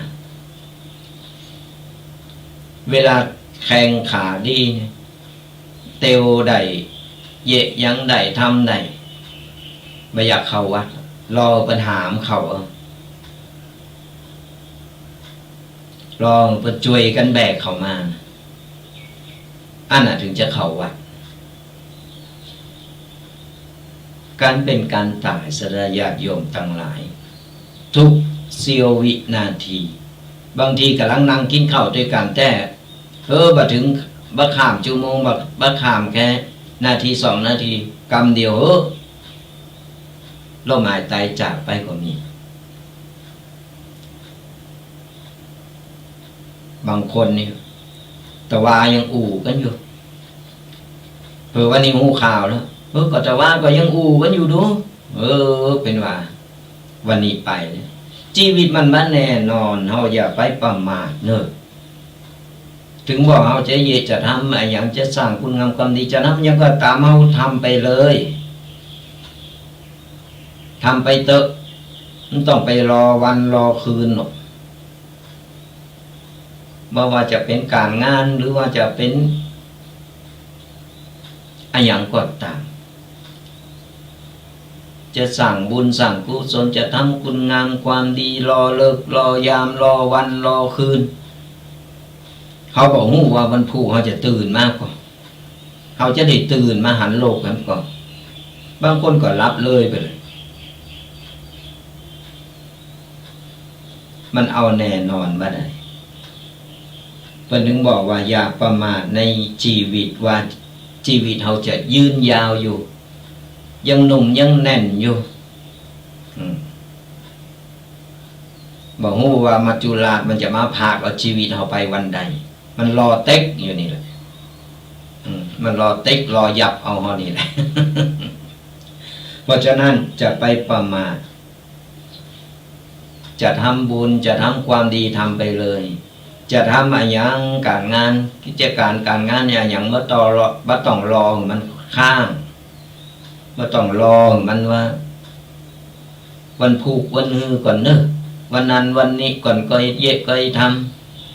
เวลาแข้งขาดีเนี่ย เตียวได้ เยียะหยังได้ ทำได้ บ่อยากเข้าวัด รอเปิ้นหามเข้า เออ รอเปิ้นจ้วยกั๋นแบกเข้ามา อันน่ะเถิงจะเข้าวัด ก๋านเป๋นก๋านต๋าย ศรัทธาญาติโยมตังหลาย ทุกเสี้ยววินาที บางทีก่ำลังนั่งกิ๋นข้าวตวยกั๋นแต๊ เออ บ่เถิง บ่ข้ามชั่วโมง บ่ บ่ข้ามแค่นาทีสองนาที กำเดียว เออ ล้มหายต๋ายจากไปก็มี บางคนนี่ ตะวายังอู้กั๋นอยู่ เออ วันนี้ฮู้ข่าวแล้ว เออ ก็ตะวาก็ยังอู้กั๋นอยู่ดู เออ เป๋นว่า วันนี้ไปแล้ว จีวิตมันบ่แน่นอน เฮาอย่าไปประมาทเน่อ เถิงว่าเฮาจะเยียะจะทำอะหยัง จะสร้างคุณงามความดี จะทำหยังก็ต๋าม เฮาทำไปเลย ทำไปเต๊อะ บ่ต้องไปรอวันรอคืนหรอก บ่ว่าจะเป๋นก๋านงาน หรือว่าจะเป๋นอะหยังก็ต๋าม จะสร้างบุญสร้างกุศล จะทำคุณงามความดี รอฤกษ์รอยาม รอวันรอคืน เฮาบ่ฮู้ว่าวันพูกเฮาจะตื่นมาก่อ เฮาจะได้ตื่นมาหันโลกนั้นก่อ บางคนก็หลับเลยไปเลย มันเอาแน่นอนบ่ได้ เปิ้นถึงบอกว่าอย่าประมาทในจีวิตว่าจีวิตเฮาจะยืนยาวอยู่ ยังหนุ่มยังแน่นอยู่ อืม บ่ฮู้ว่ามัจจุราชมันจะมาพรากเอาจีวิตเฮาไปวันใด มันรอเต็กอยู่นี่แหละ อืม มันรอเต็กรอยับเอาเฮานี่แหละ เพราะฉะนั้นจะไปประมาท จะทำบุญ จะทำความดี ทำไปเลย จะทำอะหยังก๋านงาน กิจก๋านก๋านงานเนี่ย อะหยังบ่ต้องรอ บ่ต้องรอหื้อมันค้าง บ่ต้องรอหื้อมันว่า วันพูกวันฮือก่อนเนาะ วันนั้นวันนี้ก่อน ก่อยเยียะก่อยท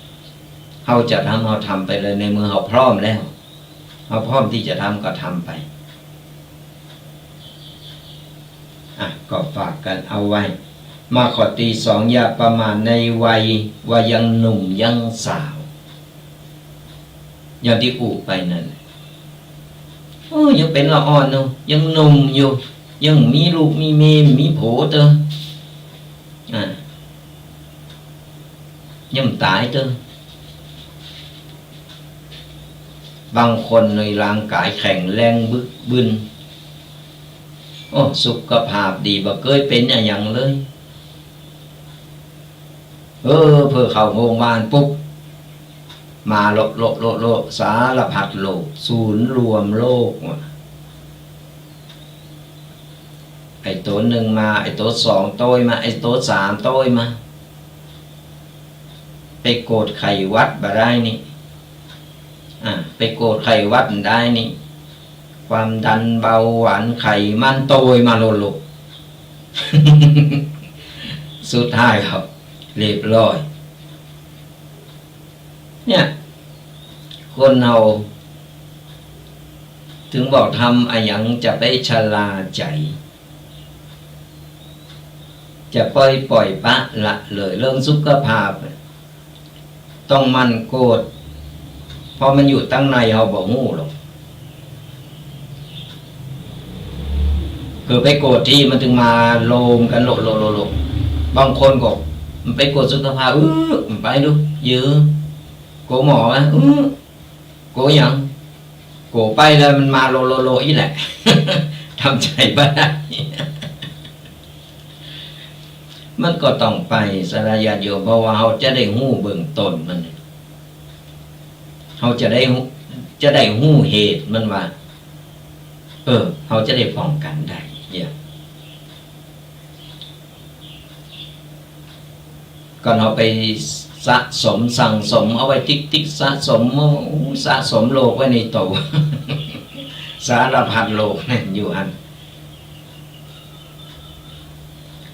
ำ เฮาจะทำ เฮาทำไปเลย ในเมื่อเฮาพร้อมแล้ว เฮาพร้อมตี้จะทำก็ทำไป อ่ะ ก็ฝากกั๋นเอาไว้ มาข้อตี้สอง อย่าประมาทในวัย ว่ายังหนุ่มยังสาว อย่างตี้อู้ไปนั่นแหละ โอ้ ยังเป๋นละอ่อนอยู่ ยังหนุ่มอยู่ ยังมีลูกมีเมีย มีผัวเต๊อะ อ่า ยังบ่ต๋ายเต๊อะ บางคนในร่างก๋ายแข็งแรงบึกบึน โอ้ สุขภาพดี บ่เกยเป๋นอะหยังเลย เออ เผลอเข้าโฮงพยาบาลปุ๊บ มาโละโละโละโละ สารพัดโรค ศูนย์รวมโรคว่ะ ไอ้ตั๋วนึ่งมา ไอ้ตั๋วสองโต้ยมา ไอ้ตั๋วสามโต้ยมา ไปกวดไข้หวัดบ่ได้นี่ อ่า ไปกวดไข้หวัดบ่ได้นี่ ความดัน เบาหวาน ไขมันโต้ยมาโละโละ สุดท้ายก็เรียบร้อย เนี่ย คนเฮา เถิงบอกทำอะหยังจะไปชะล่าใจ๋ จะปล่อย ปล่อยปละละเลย เรื่องสุขภาพเนี่ย ต้องหมั่นกวด เพราะมันอยู่ตังในเฮาบ่ฮู้หรอก คือไปกวดตี้มันเถิงมาโลมกั๋นโละโละโละโละ บางคนก็มันไปกวดสุขภาพ อื้อ มันไปดู เยียะ กั๋วหมอวะ อื้อ กั๋วหยัง กั๋วไปแล้วมันมาโละโละโละอี้แหละ ทำใจ๋บ่ได้ มันก็ต้องไป ศรัทธาญาติโยม เพราะว่าเฮาจะได้ฮู้เบื้องต้นมัน เฮาจะได้ฮู้ จะได้ฮู้เหตุมันว่า เออ เฮาจะได้ป้องกั๋นได้เนี่ย ก่อนเฮาไปสะสมสั่งสมเอาไว้ติ๊กติ๊ก สะสม โอ้ สะสมโรคไว้ในตั๋ว สารพัดโรคเนี่ยอยู่หั้น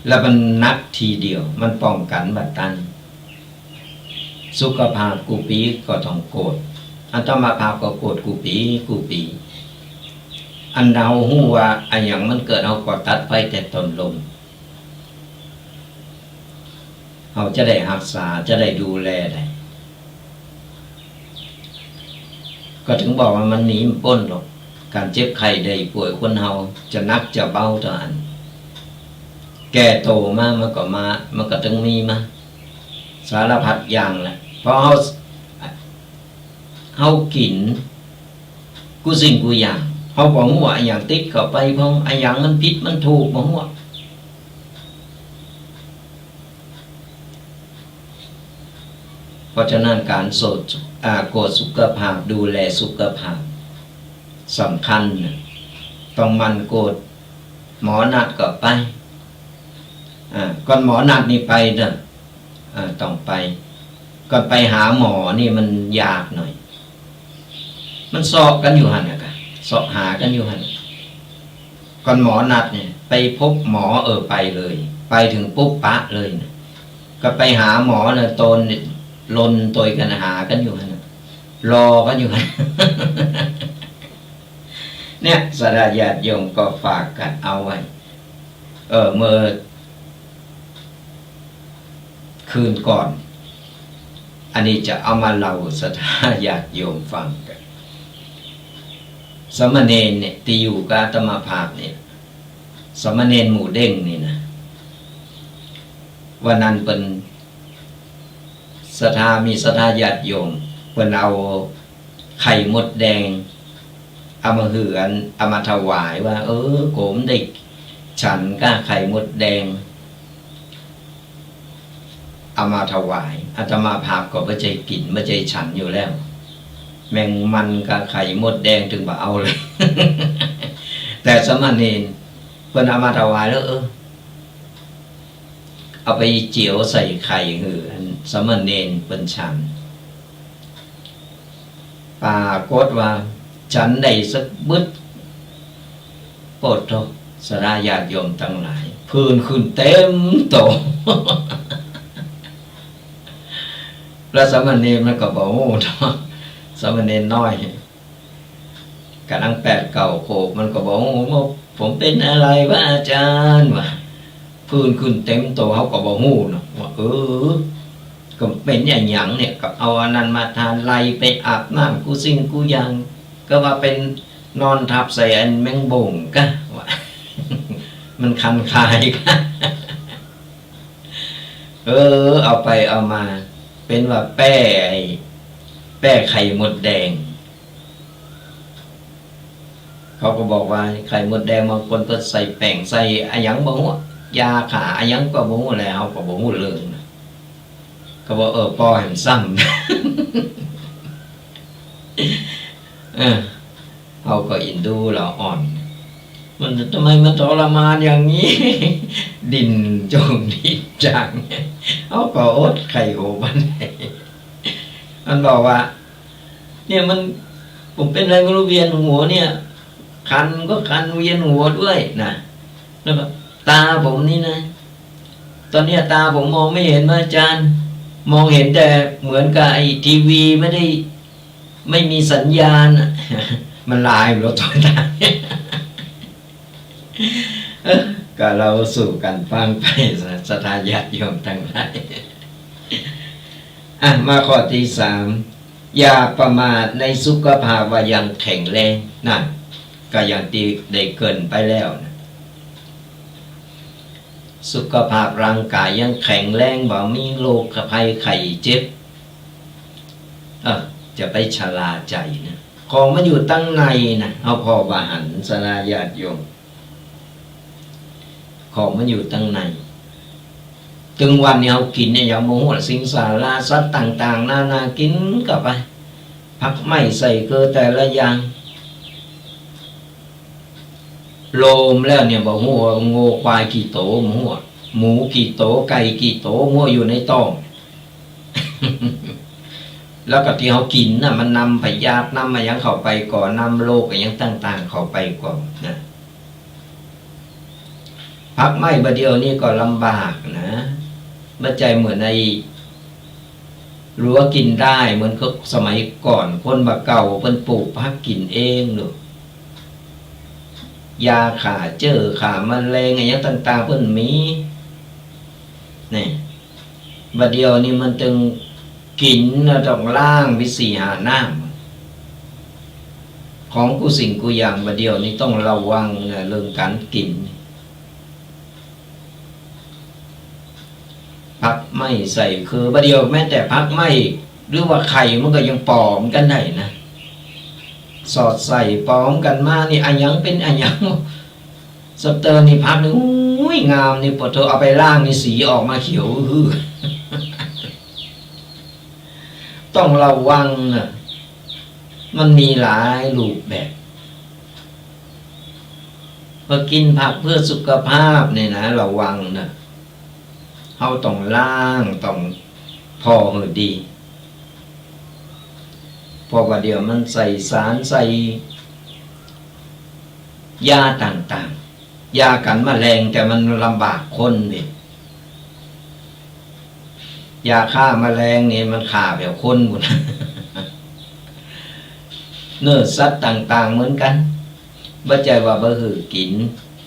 แล้วมันหนักทีเดียว มันป้องกั๋นบ่ตัน สุขภาพกู้ปี๋ก็ต้องกวด อาตมาภาพก็กวดกู้ปี๋ กู้ปี๋ อันเฮาฮู้ว่าอะหยังมันเกิด เฮาก็ตัดไปแต่ต้นลม เฮาจะได้ฮักษา จะได้ดูแลได้ ก็เถิงบอกว่ามันหนีบ่ป๊นหรอก ก๋านเจ็บไข้ได้ป่วยคนเฮา จะหนักจะเบาเต้าอั้น แก่โตมามันก็มา มันก็เถิงมีมา สารพัดอย่างแหละ เพราะเฮา เฮากิ๋นกู้สิ่งกู้อย่าง เฮาบ่ฮู้ว่าอะหยังติดเข้าไปพ่อง อะหยังมันผิดมันถูกบ่ฮู้ เพราะฉะนั้นก๋านโสด อ่า กวดสุขภาพ ดูแลสุขภาพ สำคัญนะ ต้องหมั่นกวด หมอนัดก็ไป อ่า ก่อนหมอนัดนี่ไปเนาะ อ่า ต้องไป ก่อนไปหาหมอนี่มันยากหน่อย มันเซาะกั๋นอยู่หั้นน่ะกะ เซาะหากั๋นอยู่หั้น ก่อนหมอนัดเนี่ย ไปพบหมอ เออ ไปเลย ไปเถิงปุ๊บปะเลยนะ ก็ไปหาหมอเนี่ย ตนเนี่ย ลนตวยกั๋นหากั๋นอยู่หั้นน่ะ รอกั๋นอยู่หั้น เนี่ย ศรัทธาญาติโยมก็ฝากกั๋นเอาไว้ เออ เมื่อคืนก่อน อันนี้จะเอามาเล่าศรัทธาญาติโยมฟังกั๋น สามเณรเนี่ย ตี้อยู่กับอาตมาภาพเนี่ย สามเณรหมูเด้งนี่นะ วันนั้นเปิ้น ศรัทธา มีศรัทธาญาติโยม เปิ้นเอาไข่มดแดง เอามาหื้ออัน เอามาถวายว่า เออ โกมได้ฉันก้าไข่มดแดง เอามาถวาย อาตมาภาพก็บ่ใจ้กิ๋น บ่ใจ้ฉันอยู่แล้ว แมงมันกับไข่มดแดงเถิงบ่เอาเลย แต่สามเณร เปิ้นเอามาถวายแล้ว เออ เอาไปเจียวใส่ไข่หื้ออันสามเณรเปิ้นฉัน ปรากฏว่าฉันได้สักบึด โปดโธ่ ศรัทธาญาติโยมตังหลาย ผื่นขึ้นเต็มโต แล้วสามเณรมันก็บ่ฮู้เนาะ สามเณรน้อย กำลังแปดเก้าขวบ มันก็บ่ฮู้ว่า "ผมเป็นอะไรวะอาจารย์" ว่า ผื่นขึ้นเต็มโต เฮาก็บ่ฮู้เนาะ ว่า เออ ก็เป็นอะหยังเนี่ย ก็เอาอันนั้นมาทา ไล่ไปอาบน้ำกู้สิ่งกู้อย่าง ก็ว่าเป๋นนอนทับใส่อันแมงบ่งกะ ว่า มันคันคายกะ เออ เอาไปเอามา เป๋นว่าแป้ ไอ้ แป้ไข่มดแดง เขาก็บอกว่าไข่มดแดงบางคนก็ใส่แป้ง ใส่อะหยังบ่ฮู้ ยาฆ่าอะหยังก็บ่ฮู้ แล้วเฮาก็บ่ฮู้เรื่องนะ ก็บอก เออ ปอให้มันซ้ำ เออ เฮาก็อินดูละอ่อน มันทำไมมันทรมานอย่างนี้ ดิ้นจุ่งดิ้นจาง เฮาก็อดไข่โหมัน มันบอกว่า เนี่ยมัน ผมเป็นอะไรไม่รู้ เวียนหัวเนี่ย คันก็คัน เวียนหัวด้วยนะ แล้วก็ตาผมนี่นะ ตอนเนี้ยตาผมมองไม่เห็นนะอาจารย์ มองเห็นแต่เหมือนกับไอ้ทีวีไม่ได้ ไม่มีสัญญาณอะ มันลายหมดแล้วตอนนั้น เออ ก็เล่าสู่กั๋นฟังไป ศรัทธาญาติโยมตังหลาย อ่ะ มาข้อตี้สาม อย่าประมาทในสุขภาพว่ายังแข็งแรง นั่น ก็อย่างตี้ได้เกริ่นไปแล้วนะ สุขภาพร่างกายยังแข็งแรง บ่มีโรคภัยไข้เจ็บ เออ จะไปชะล่าใจ๋นะ ของมันอยู่ตังในนะ เฮาผ่อบ่หัน ศรัทธาญาติโยม ของมันอยู่ตังใน ตึงวันนี้เฮากิ๋นเนี่ยยังบ่ฮู้ สิงสาราสัตว์ต่างๆ นานากิ๋นเข้าไป ผักไหม้ใส่เกลือแต่ละอย่าง โลมแล้วเนี่ยบ่ฮู้ว่างัวควายกี่โต บ่ฮู้ หมูกี่โต ไก่กี่โต บ่ฮู้ อยู่ในต๊อง แล้วก็ตี้เฮากิ๋นน่ะ มันนำพยาธินำอะหยังเข้าไปก่อ นำโรคอะหยังต่างๆ เข้าไปก่อนะ ผักไหม้บ่าเดี่ยวนี้ก็ลำบากนะ บ่ใจ้เหมือนไอ้ หรือว่ากิ๋นได้เหมือนกับสมัยก่อน คนบ่าเก่าเปิ้นปลูกผักกิ๋นเองเนาะ ยาฆ่าเจื้อฆ่าแมลงอะหยังต่างๆ เปิ้นมี นี่ บ่าเดี่ยวนี้มันตึงกิ๋นน่ะต้องล้างไปสี่ห้าน้ำ ของกู้สิ่งกู้อย่างบ่าเดี่ยวนี้ต้องระวังนะ เรื่องก๋านกิ๋น ผักไหม้ใส่เกลือ บ่าเดี่ยวแม้แต่ผักไหม้ หรือว่าไข่มันก็ยังปอมกั๋นได้นะ สอดใส่ปอมกั๋นมานี่ อะหยังเป๋นอะหยัง สะเตินนี่ผักนี่ อุ้ย งามนี่ ปะโธ่ เอาไปล้างนี่สีออกมาเขียวอื้อหือ ต้องระวังนะ มันมีหลายรูปแบบ พอกิ๋นผักเพื่อสุขภาพนี่นะ ระวังนะ เฮาต้องล้าง ต้องผ่อหื้อดี เพราะว่าเดี๋ยวมันใส่สาร ใส่ยาต่างๆ ยากั๋นแมลง แต่มันลำบากคนนี่ ยาฆ่าแมลงนี่มันฆ่าแบบคนพุ้น เนื้อสัตว์ต่างๆ เหมือนกั๋น บ่ใจ้ว่าบ่หื้อกิ๋น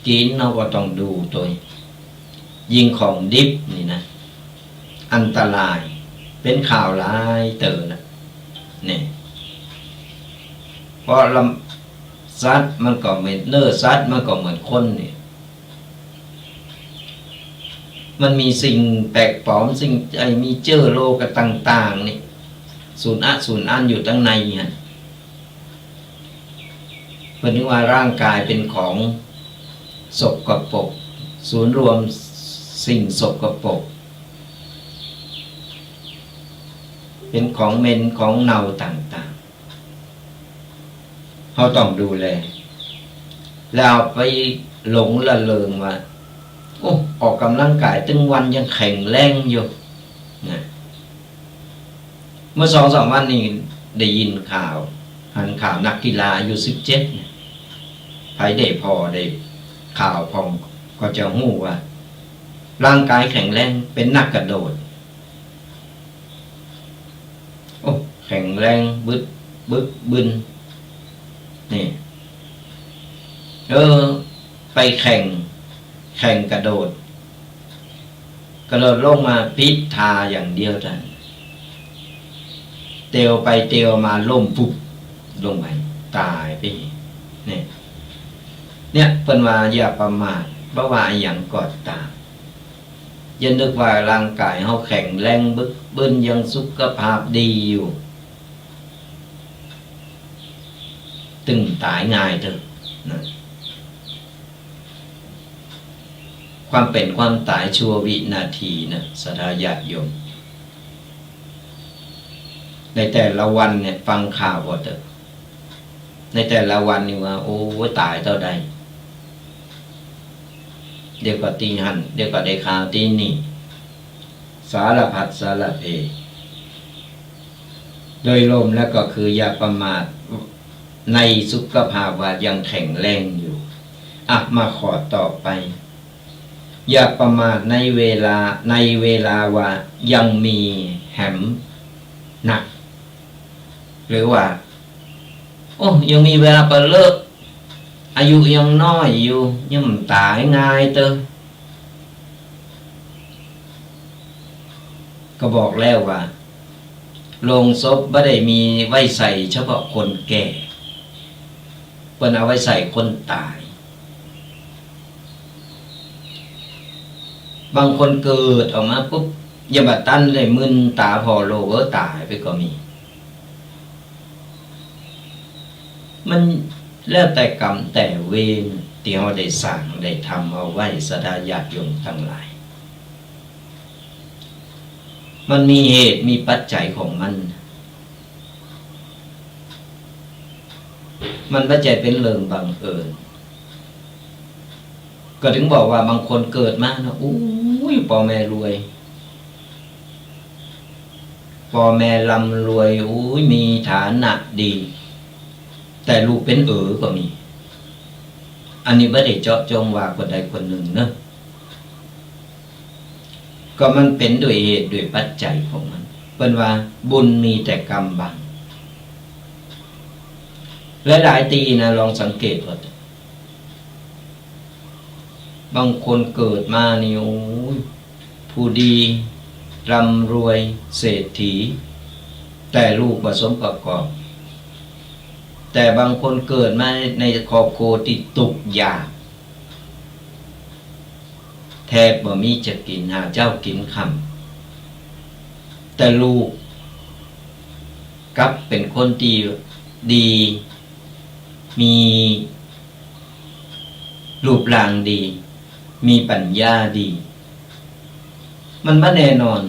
กิ๋นเฮาก็ต้องดูตวย ยิ่งของดิบนี่นะ อันตราย เป๋นข่าวหลายเตื้อละ นี่ เพราะลำ สัตว์มันก็เหมือน เนื้อสัตว์มันก็เหมือนคนนี่ มันมีสิ่งแปลกปลอม สิ่ง ไอ้ มีเจื้อโรคต่างๆ นี่ สูนอะสูนอันอยู่ตังในหั้น เปิ้นถึงว่าร่างกายเป๋นของสกปรก ศูนย์รวมสิ่งสกปรก เป๋นของเหม็นของเน่าต่างๆ เฮาต้องดูแล แล้วไป หลงละเริงว่า โอ้ ออกกำลังกายตึงวันยังแข็งแรงอยู่นะ เมื่อสองสามวันนี้ได้ยินข่าว หันข่าวนักกีฬาอายุสิบเจ็ดเนี่ย ใผได้ผ่อได้ข่าวพ่องก็จะฮู้ว่า ร่างกายแข็งแรง เป็นนักกระโดด โอ้ แข็งแรงบึด บึกบึน นี่ เออ ไปแข่ง แข่งกระโดด กระโดดลงมาผิดท่าอย่างเดียวเต้านั้น เตียวไปเตียวมาล้มปุ๊บ ลงไป ต๋ายไป เนี่ย เนี่ย เปิ้นว่าอย่าประมาท บ่ว่าอะหยังก็ต๋าม อย่านึกว่าร่างกายเฮาแข็งแรงบึกบึน ยังสุขภาพดีอยู่ ตึงต๋ายง่ายเต๊อะนะ ความเป๋นความต๋ายชั่ววินาทีนะ ศรัทธาญาติโยม ในแต่ละวันเนี่ย ฟังข่าวบ่เต๊อะ ในแต่ละวันนี่ว่า โอ้ ต๋ายเต้าใด เดี๋ยวก็ตี้หั้น เดี๋ยวก็ได้ข่าวตี้นี่ สารพัดสารเพ โดยรวมแล้วก็คืออย่าประมาทในสุขภาพว่ายังแข็งแรงอยู่ อ่ะ มาข้อต่อไป อย่าประมาทในเวลา ในเวลาว่ายังมีแหมหนัก หรือว่า โอ้ ยังมีเวลาปะเลอะ อายุยังน้อยอยู่ ยังบ่ต๋ายง่ายเต๊อะ ก็บอกแล้วว่า โลงศพบ่ได้มีไว้ใส่เฉพาะคนแก่ เปิ้นเอาไว้ใส่คนต๋าย บางคนเกิดออกมาปุ๊บ ยังบ่ตันได้มื่นต๋าผ่อโลก เออ ต๋ายไปก็มี มันแล้วแต่กรรมแต่เวรตี้เฮาได้สร้างได้ทำเอาไว้ ศรัทธาญาติโยมตังหลาย มันมีเหตุมีปัจจัยของมัน มันบ่ใจ้เป๋นเรื่องบังเอิญ ก็ถึงบอกว่าบางคนเกิดมานะ อู้ย ป้อแม่รวย ป้อแม่ร่ำรวย อู้ย มีฐานะดี แต่ลูกเป๋นเอ๋อก็มี อันนี้บ่ได้เจาะจงว่าคนใดคนนึ่งเนาะ ก็มันเป๋นด้วยเหตุด้วยปัจจัยของมัน เปิ้นว่าบุญมีแต่กรรมบัง หลายๆ ตี้นะ ลองสังเกตว่า บางคนเกิดมานี่ โอ้ย ผู้ดี ร่ำรวย เศรษฐี แต่ลูกบ่สมประกอบ แต่บางคนเกิดมาในครอบครัวตี้ตุ๊กข์ยาก แทบบ่มีจะกิ๋น หาเจ๊ากิ๋นค่ำ แต่ลูกกลับเป๋นคนตี้ดี มีรูปร่างดี มีปั๋ญญาดี มันบ่แน่นอน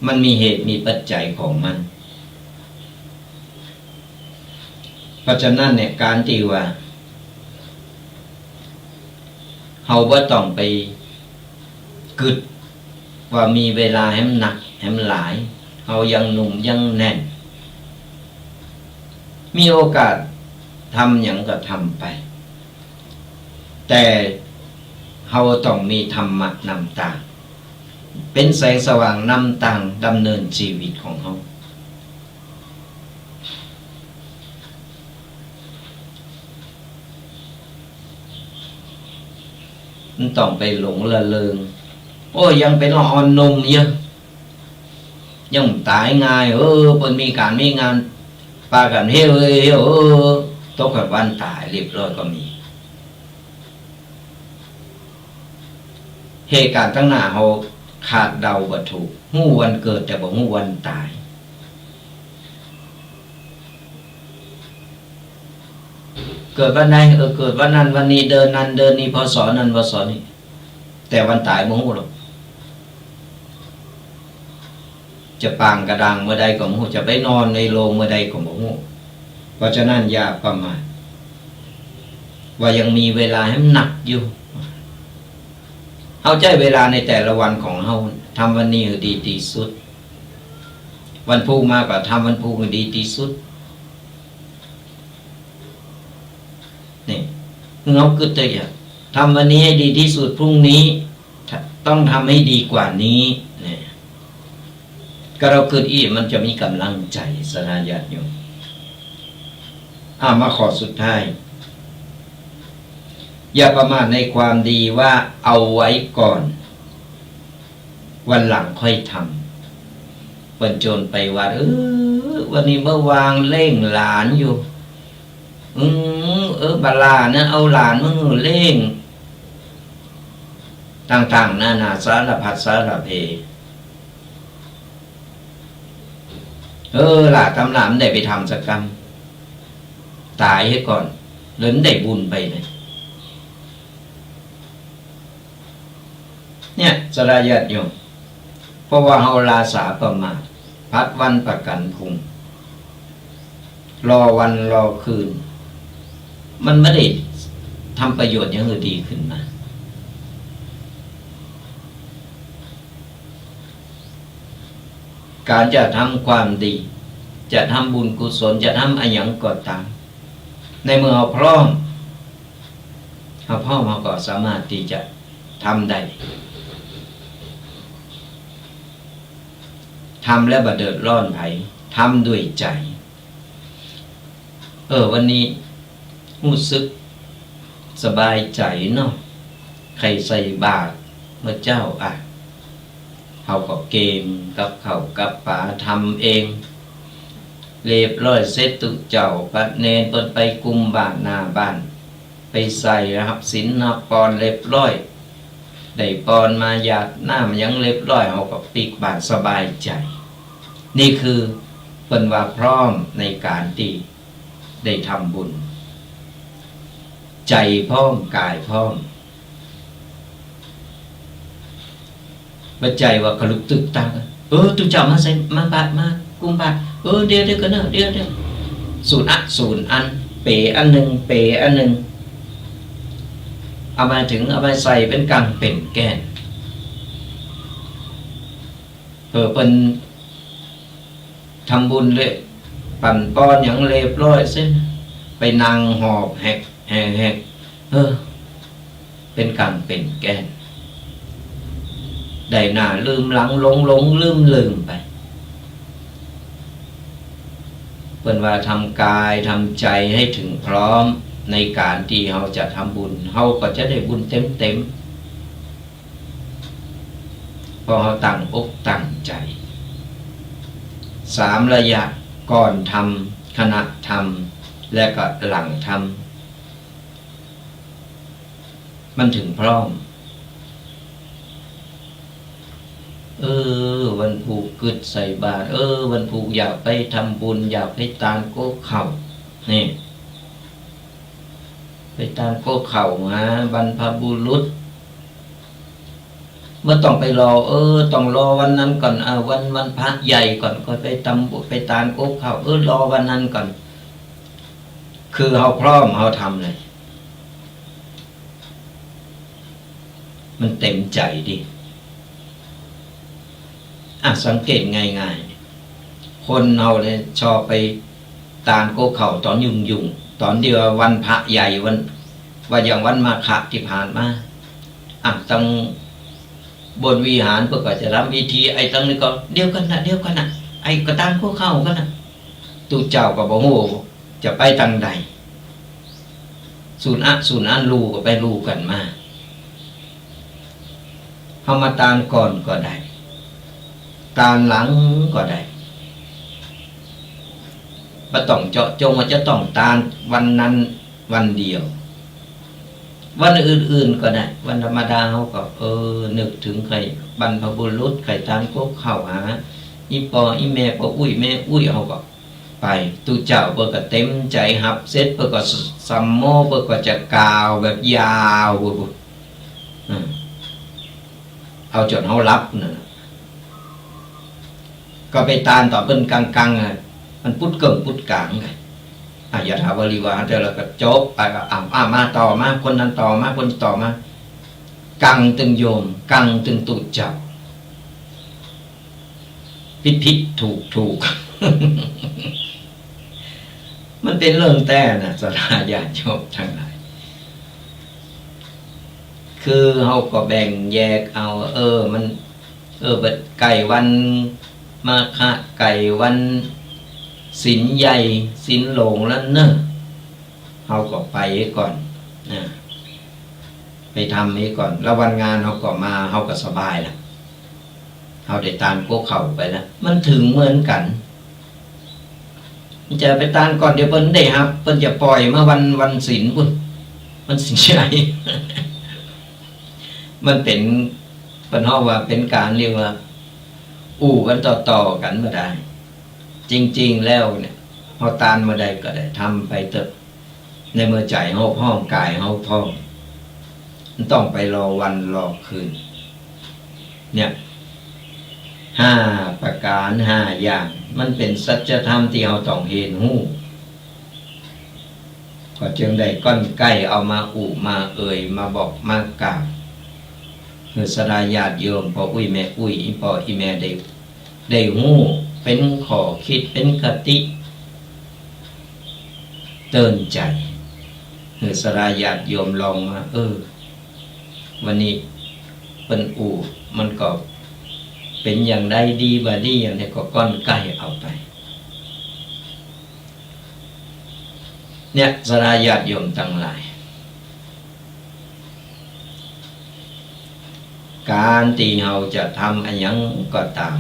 มันมีเหตุมีปัจจัยของมัน เพราะฉะนั้นเนี่ย ก๋านตี้ว่า เฮาบ่ต้องไปกึ๊ดว่ามีเวลาแหมหนักแหมหลาย เฮายังหนุ่มยังแน่น มีโอกาสทำหยังก็ทำไป แต่เฮาต้องมีธรรมะนำตาง เป๋นแสงสว่างนำตางดำเนินชีวิตของเฮา มันต้องไปหลงละเริง โอ้ย ยังเป๋นละอ่อนหนุ่มอยู่ ยังบ่ต๋ายง่าย เออ เปิ้นมีก๋านมีงาน ปากั๋นเฮวเฮว เออ ตกฮอดวันต๋ายเรียบร้อยก็มี เหตุก๋ารณ์ตังหน้าเฮาคาดเดาบ่ถูก ฮู้วันเกิดแต่บ่ฮู้วันต๋าย เกิดวันใด เออ เกิดวันนั้นวันนี้ เดือนนั้นเดือนนี้ พ.ศ. นั้น พ.ศ. นี้ แต่วันต๋ายบ่ฮู้หรอก จะปางกระดางเมื่อใดก็บ่ฮู้ จะไปนอนในโลงเมื่อใดก็บ่ฮู้ เพราะฉะนั้นอย่าประมาท ว่ายังมีเวลาหื้อมันหนักอยู่ เฮาใจ๊เวลาในแต่ละวันของเฮา ทำวันนี้หื้อดีตี้สุด วันพูกมาก็ทำวันพูกหื้อดีตี้สุด นี่ เฮากึ๊ดเต๊อะ ทำวันนี้ให้ดีที่สุด พรุ่งนี้ต้องทำให้ดีกว่านี้ นี่ ก็เฮากึ๊ดอี้ มันจะมีก๋ำลังใจ๋ ศรัทธาญาติโยม อ่ะ มาข้อสุดท้าย อย่าประมาทในความดีว่าเอาไว้ก่อน วันหลังค่อยทำ เปิ้นจวนไปวัด เออ วันนี้บ่วางเล่งหลานอยู่ อืม เออ บ่าหลานนะ เอาหลานมาหื้อเล่ง ต่างๆ นานา สารพัดสารเพ เออ ล่ะ ตำหลาบ่ได้ไปทำสักกำ ต๋ายเหียก่อน เลยบ่ได้บุญไปเนี่ย เนี่ย ศรัทธาญาติโยม เพราะว่าเฮาราสาประมาท ผัดวันประกั๋นพรุ่ง รอวันรอคืน มันบ่ได้ทำประโยชน์หยังหื้อดีขึ้นมา ก๋านจะทำความดี จะทำบุญกุศล จะทำอะหยังก็ต๋าม ในเมื่อเฮาพร้อม เฮาพร้อม เฮาก็สามารถตี้จะทำได้ ทำแล้วบ่เดือดร้อนใผ ทำด้วยใจ๋ เออ วันนี้ฮู้สึกสบายใจ๋เนาะ ใค่ใส่บาตรเมื่อเจ๊า อ่ะ เฮาก็เกมกับข้าวกับป๋า ทำเอง เรียบร้อยเสร็จ ตุ๊เจ้าปะเณรเปิ้นไปกุมบ้านหน้าบ้าน ไปใส่ฮับศีลฮับปอนเรียบร้อย ได้ปอนมาหยาดน้ำหยังเรียบร้อย เฮาก็ปิ๊กบาตรสบายใจ๋ นี่คือเปิ้นว่าพร้อมในก๋านตี้ได้ทำบุญ ใจ๋พร้อม ก๋ายพร้อม บ่ใจ้ว่าก็ลุกตึ๊กตั๊ก เออ ตุ๊เจ้ามาใส่ มาบาตร มากุมบาตร เออ เดี๋ยว เดี๋ยวก่อนเนาะ เดี๋ยว เดี๋ยว สูนอะ สูนอัน เป๋อันนึ่ง เป๋อันนึ่ง เอามาเถิง เอามาใส่เป๋นกังเป๋นแก้น เออ เปิ้น ทำบุญเลย ปั๋นปอนหยังเรียบร้อยเสร็จ ไปนั่งหอบแหก แหก แหก เออ เป๋นกังเป๋นแก้น ได้หน้าลืมหลัง หลงหลงลืมลืมไป เปิ้นว่าทำกายทำใจ๋หื้อเถิงพร้อม ในก๋านตี้เฮาจะทำบุญ เฮาก็จะได้บุญเต็มเต็ม เพราะเฮาตั้งอกตั้งใจ๋ สามระยะ ก่อนทำ ขณะทำ และก็หลังทำ มันเถิงพร้อม เออ วันพูกกึ๊ดใส่บาตร เออ วันพูกอยากไปทำบุญ อยากไปตานโก๊ข้าว นี่ ไปตานโก๊ข้าวหาบรรพบุรุษ บ่ต้องไปรอ เออ ต้องรอวันนั้นก่อน อ่า วัน วันพระใหญ่ก่อน ค่อยไปตานบุ ไปตานโก๊ข้าว เออ รอวันนั้นก่อน คือเฮาพร้อม เฮาทำเลย มันเต็มใจ๋ดี อ่ะ สังเกตง่ายๆ คนเฮาเนี่ยชอบไปตานโก๊ข้าวต๋อนยุ่งๆ ต๋อนตี้ว่าวันพระใหญ่ วัน ว่าอย่างวันมาฆะตี้ผ่านมา อ่ะ ตังบนวิหารเปิ้นก็จะทำพิธี ไอ้ตังนี้ก็ เดี๋ยวก่อนนะ เดี๋ยวก่อนนะ ไอ้ก็ตานโก๊ข้าวก่อนนะ ตุ๊เจ้าก็บ่ฮู้จะไปตางใด สูนอะ สูนอัน ลู่ก็ไปลู่กั๋นมา เฮามาตานก่อนก็ได้ ตานหลังก็ได้ บ่ต้องเจาะจงว่าจะต้องตานวันนั้นวันเดียว วันอื่นๆ ก็ได้ วันธรรมดาเฮาก็ เออ นึกเถิงใค่บรรพบุรุษ ใค่ตานโก๊ข้าวหา อี่ป้ออี่แม่ ป้ออุ๊ยแม่อุ๊ย เฮาก็ ไป ตุ๊เจ้าเปิ้นก็เต็มใจ๋ฮับเสร็จ เปิ้นก็สำโม เปิ้นก็จะกล่าวแบบยาว อืม เอาจ๋นเฮาหลับนั่นน่ะ ก็ไปตานต่อเปิ้นกลางๆ อ่ะ มันปุ๊ดเกิ่งปุ๊ดก๋างไง อ่ะ ยถาวาริวหารแต่ละก็จบไปก็ อ่ะ อ่ะ มาต่อมา คนนั้นต่อมา คนต่อมา กังตึงโยม กังตึงตุ๊เจ้า ผิดผิด ถูกถูก มันเป๋นเรื่องแต๊นะ ศรัทธาญาติโยมตังหลาย คือเฮาก็แบ่งแยกเอา เออ มัน เออ บัดใก้วันมาฆะ ใก้วันศีลใหญ่ ศีลหลวงแล้วเนาะ เฮาก็ไปก่อนนะ ไปทำไปก่อน แล้ววันงานเฮาก็มา เฮาก็สบายละ เฮาได้ตานกั๋วเข้าไปละ มันเถิงเหมือนกั๋น จะไปตานก่อน เดี๋ยวเปิ้นได้ฮับ เปิ้นจะป่อยเมื่อวัน วันศีลปุ้น วันศีลใหญ่ มันเป๋น เปิ้นฮ้องว่าเป๋นก๋านเรียกว่า อู้กั๋นต่อๆ กั๋นบ่ได้ จริงๆ แล้วเนี่ย เฮาตานเมื่อใดก็ได้ ทำไปเต๊อะ ในเมื่อใจ๋เฮาพร้อม ก๋ายเฮาพร้อม มันต้องไปรอวันรอคืน เนี่ย ห้าประก๋าน ห้าอย่าง มันเป๋นสัจธรรมตี้เฮาต้องเฮียนฮู้ ก็จึงได้ก้อนใก้เอามาอู้มาเอ่ย มาบอกมากล่าว หื้อศรัทธาญาติโยม ป้ออุ๊ยแม่อุ๊ย อี่ป้ออี่แม่ได้ ได้ฮู้ เป๋นข้อคิด เป๋นคติ เตือนใจ๋ หื้อศรัทธาญาติโยมลองมา เออ วันนี้เปิ้นอู้ มันก็เป๋นอย่างใด ดีบ่ดีอย่างใด ก็ก้อนใก้เอาไป เนี่ย ศรัทธาญาติโยมตังหลาย ก๋านตี้เฮาจะทำอะหยังก็ต๋าม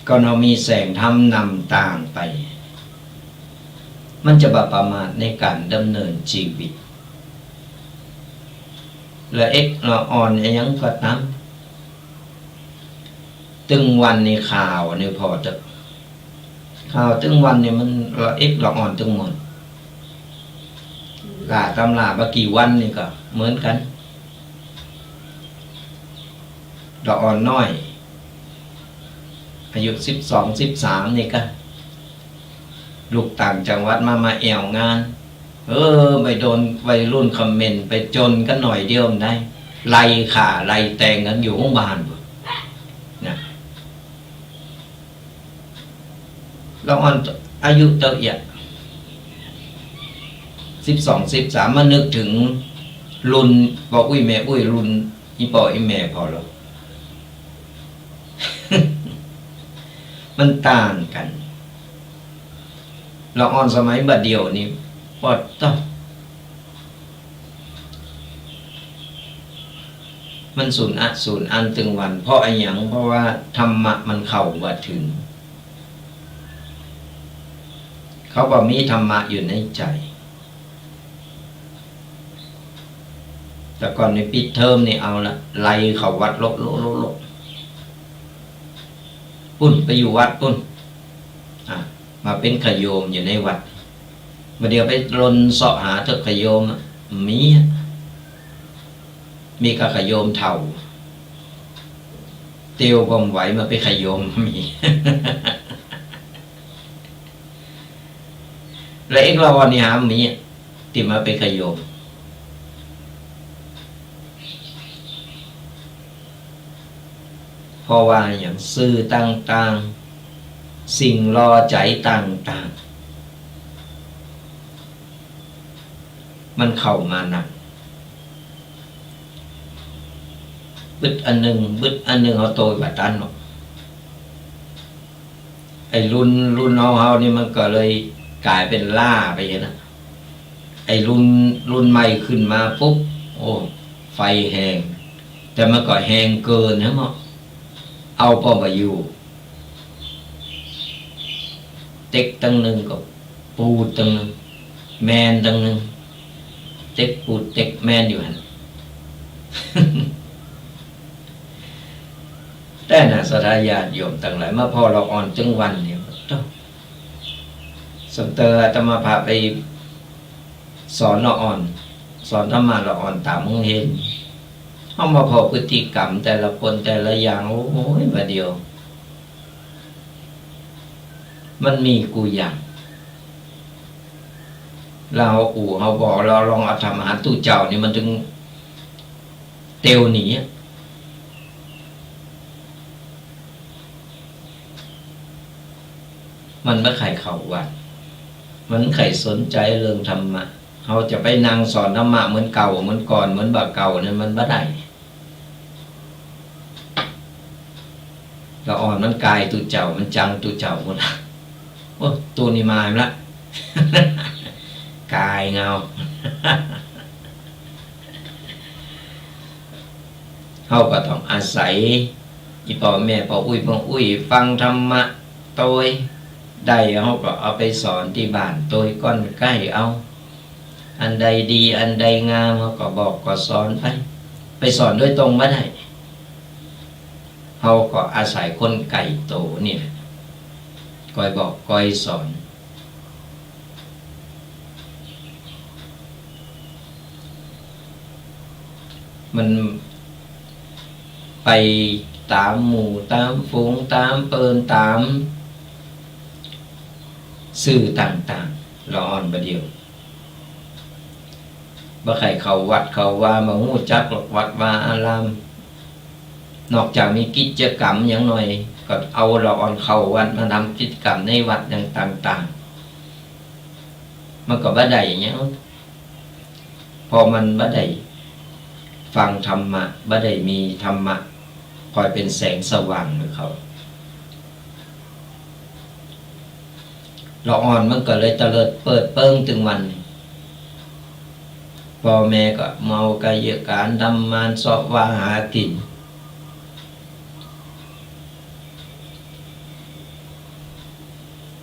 ก็เฮามีแสงธรรมนำตางไป มันจะบ่ประมาทในก๋านดำเนินจีวิต ละเอ็กละอ่อนอะหยังก็ต๋าม ตึงวันนี่ข่าวนี่ผ่อเต๊อะ ข่าวตึงวันนี่มันละเอ็กละอ่อนตึงหมด ล่าต๋ำราบ่ากี่วันนี่ก็เหมือนกั๋น ละอ่อนน้อย อายุสิบสอง สิบสาม นี่ก็ ลูกต่างจังหวัดมา มาแอ่วงาน เออ ไปโดนวัยรุ่นเขมร ไปจนกั๋นหน่อยเดียวมันได้ ไล่ฆ่า ไล่แตงกั๋นอยู่โฮงบาลพุ้นนะ ละอ่อน อายุเต้าเอี้ย สิบสอง สิบสาม มานึกเถิงรุ่นป้ออุ๊ยแม่อุ๊ย รุ่นอี่ป้ออี่แม่ผ่อละ มันต่างกั๋น ละอ่อนสมัยบ่าเดี่ยวนี่ ปอดเต้า มันสูญอะสูญอั้นตึงวัน เพราะอะหยัง เพราะว่าธรรมะมันเข้าบ่เถิง เขาบ่มีธรรมะอยู่ในใจ๋ แต่ก่อนนี่ปิดเทอมนี่เอาละ ไล่เข้าวัดโละโละโละโละ ปุ้น ไปอยู่วัดปุ้น อ่ะ มาเป๋นขะโยมอยู่ในวัด บ่าเดี่ยวไปลนเซาะหาเต๊อะ ขะโยมอะ มีอะ มีก้าขะโยมเฒ่า เตียวบ่ไหว มาเป๋นขะโยม มี ละเอ็กละอ่อนนี่หาบ่มีอะ ตี้มาเป๋นขะโยม เพราะว่าอะหยัง สื่อต่างๆ สิ่งล่อใจ๋ต่างๆ มันเข้ามานัก บึดอันนึ่ง บึดอันนึ่ง เฮาโตบ่ตันหรอก ไอ้รุ่น รุ่นเฮา เฮานี่มันก็เลยก๋ายเป๋นล้าไปหั้นนะ ไอ้รุ่น รุ่นใหม่ขึ้นมาปุ๊บ โอ้ ไฟแฮง แต่มันก็แฮงเกินนะเนาะ เอาป้อบ่อยู่ เต็กตังนึ่งก็ปูดตังนึ่ง แมนตังนึ่ง เต็กปูดเต็กแมนอยู่หั้น แต่นะ ศรัทธาญาติโยมตังหลาย มาผ่อละอ่อนตึงวันนี่ โธ่ สำเตออาตมาภาพไปสอนละอ่อน สอนธรรมะละอ่อนต๋ามโฮงเฮียน เฮามาผ่อพฤติกรรมแต่ละคนแต่ละอย่าง โอ้ย บ่าเดี่ยว มันมีกู้อย่าง แล้วเฮาอู้ เฮาบอก แล้วลองเอาธรรมะหาตุ๊เจ้านี่ มันตึงเตียวหนีอะ มันบ่ใค่เข้าวัด มันใค่สนใจ๋เรื่องธรรมะ เฮาจะไปนั่งสอนธรรมะเหมือนเก่า เหมือนก่อน เหมือนบ่าเก่านั้น มันบ่ได้ ละอ่อนมันกายตุ๊เจ้า มันจังตุ๊เจ้าหมดละ โอ้ ตุ๊นี่มาแล้ว กายเงา เฮาก็ต้องอาศัย อี่ป้อแม่ป้ออุ้ยป้ออุ้ยฟังธรรมะโตย ได้เฮาก็เอาไปสอนตี้บ้านโตย ก้อนใก้เอา อันใดดี อันใดงาม เฮาก็บอกก็สอนไป ไปสอนโดยตรงบ่ได้ เฮาก็อาศัยคนใก้โตนี่แหละ คอยบอกคอยสอน มันไปต๋ามหมู่ต๋ามฝูง ต๋ามเปิ้น ต๋ามสื่อต่างๆ ละอ่อนบ่าเดี่ยว บ่ใค่เข้าวัดเข้าวา บ่ฮู้จักหรอกวัดวาอาราม นอกจากมีกิจกรรมหยังหน่อย ก็เอาละอ่อนเข้าวัดมาทำกิจกรรมในวัดอย่างต่างๆ มันก็บ่ได้หยัง เพราะมันบ่ได้ฟังธรรมะ บ่ได้มีธรรมะคอยเป๋นแสงสว่างหื้อเขา ละอ่อนมันก็เลยเตลิดเปิดเปิ้งตึงวันนี้ ป้อแม่ก็เมาก๋ายก๋านดำมานเซาะวาหากิ๋น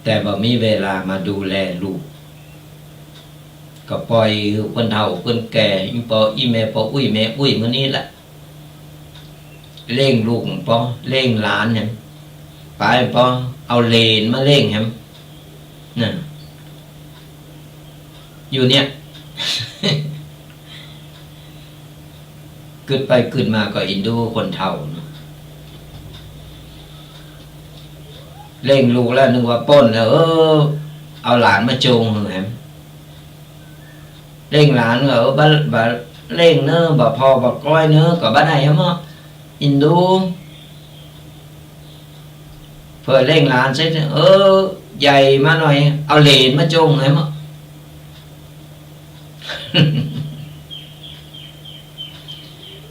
แต่บ่มีเวลามาดูแลลูก ก็ป่อยหื้อเปิ้นเฒ่าเปิ้นแก่ อี่ป้ออี่แม่ ป้ออุ้ยแม่อุ้ย มื้อนี้ละ เลี้ยงลูกป้อ เลี้ยงหลานแหม ป๋าป้อ เอาเหลนมาเลี้ยงแหม นั่น อยู่เนี่ย กึ๊ดไปกึ๊ดมาก็อินดูคนเฒ่าเนาะ เลี้ยงลูกแล้วนึกว่าป๊นแล้ว เออ เอาหลานมาจูงหื้อแหม เลี้ยงหลานก็ เออ บ่ บ่เลี้ยงเน้อ บ่ผ่อบ่ก้อยเน้อ ก็บ่ได้แหมเนาะ อินดู เปื้อเลี้ยงหลานเสร็จ เออ ใหญ่มาหน่อย เอาเหลนมาจูงแหมเนาะ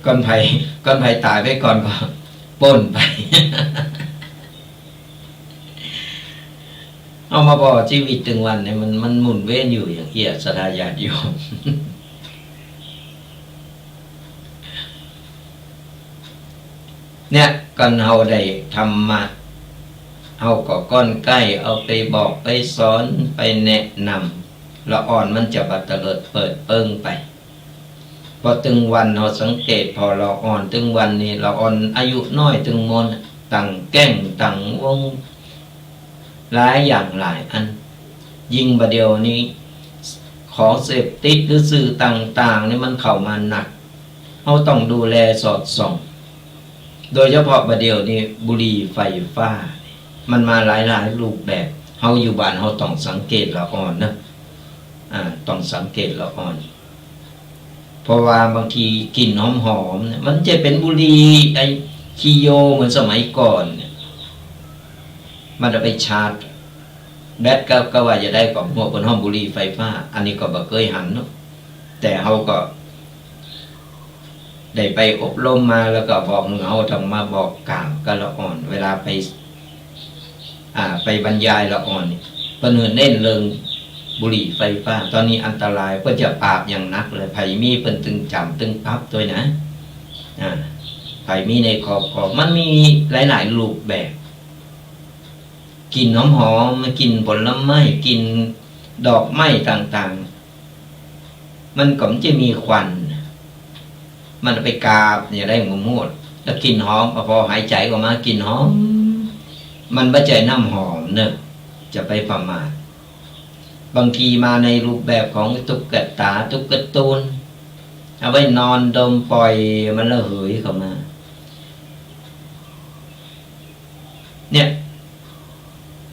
ก่อนใผ ก่อนใผต๋ายไปก่อนก็ป๊นไป เอามาผ่อจีวิตตึงวันเนี่ย มัน มันหมุนเวียนอยู่อย่างเอี้ย ศรัทธาญาติโยม เนี่ย ก่อนเฮาได้ธรรมะ เฮาก็ก้อนใก้เอาไปบอกไปสอนไปแนะนำ ละอ่อนมันจะบ่เตลิดเปิดเปิ้งไป เพราะตึงวันเฮาสังเกต ผ่อละอ่อนตึงวันนี่ ละอ่อนอายุน้อยตึงมน ตั้งแก๊งตั้งวง หลายอย่างหลายอัน ยิ่งบ่าเดี่ยวนี้ ของเสพติดหรือสื่อต่างๆ นี่มันเข้ามาหนัก เฮาต้องดูแลสอดส่อง โดยเฉพาะบ่าเดี่ยวนี้บุหรี่ไฟฟ้า มันมาหลายๆ รูปแบบ เฮาอยู่บ้านเฮาต้องสังเกตละอ่อนเนาะ อ่า ต้องสังเกตละอ่อน เพราะว่าบางทีกลิ่นหอมๆ เนี่ย มันจะเป๋นบุหรี่ไอ้ขี้โยเหมือนสมัยก่อนเนี่ย มันเอาไปชาร์จแบตก็ ก็ว่าจะได้ของพวกเปิ้นฮ้องบุหรี่ไฟฟ้า อันนี้ก็บ่เกยหันเนาะ แต่เฮาก็ได้ไปอบรมมา แล้วก็บอกหื้อเฮาต้องมาบอกกล่าวกับละอ่อน เวลาไป อ่า ไปบรรยายละอ่อนนี่ เปิ้นหื้อเน้นเรื่องบุหรี่ไฟฟ้า ตอนนี้อันตราย เปิ้นจะปราบอย่างหนักเลย ใผมีเปิ้นตึงจ๋ำตึงปรับตวยนะ อ่า ใผมีในครอบครอง มันมีหลายๆ รูปแบบ กลิ่นหอมๆ กลิ่นผลไม้ กลิ่นดอกไม้ต่างๆ มันก็มันจะมีควัน มันไปกาบเนี่ยได้หมด แล้วกลิ่นหอม พอหายใจ๋ออกมา กลิ่นหอม มันบ่ใจ้น้ำหอมเนอะ จะไปประมาท บางทีมาในรูปแบบของตุ๊กตา ตุ๊กตาการ์ตูน เอาไว้นอนดม ป่อยมันระเหยเข้ามา เนี่ย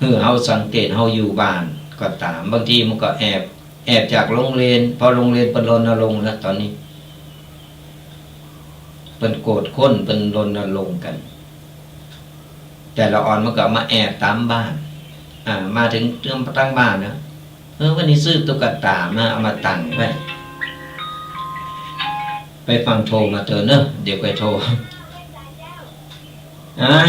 หื้อเฮาสังเกต เฮาอยู่บ้านก็ต๋าม บางทีมันก็แอบ แอบจากโฮงเฮียน เพราะโฮงเฮียนเปิ้นรณรงค์แล้วต๋อนนี้ เปิ้นกวดค้น เปิ้นรณรงค์กั๋น แต่ละอ่อนมันก็มาแอบต๋ามบ้าน อ่า มาเถิงต๋ามบ้านนะ เออ วันนี้ซื้อตุ๊กต๋ามา เอามาตั้งไว้ ไปฟังโทรมาเต๊อะเนาะ เดี๋ยวไปโทร ฮะ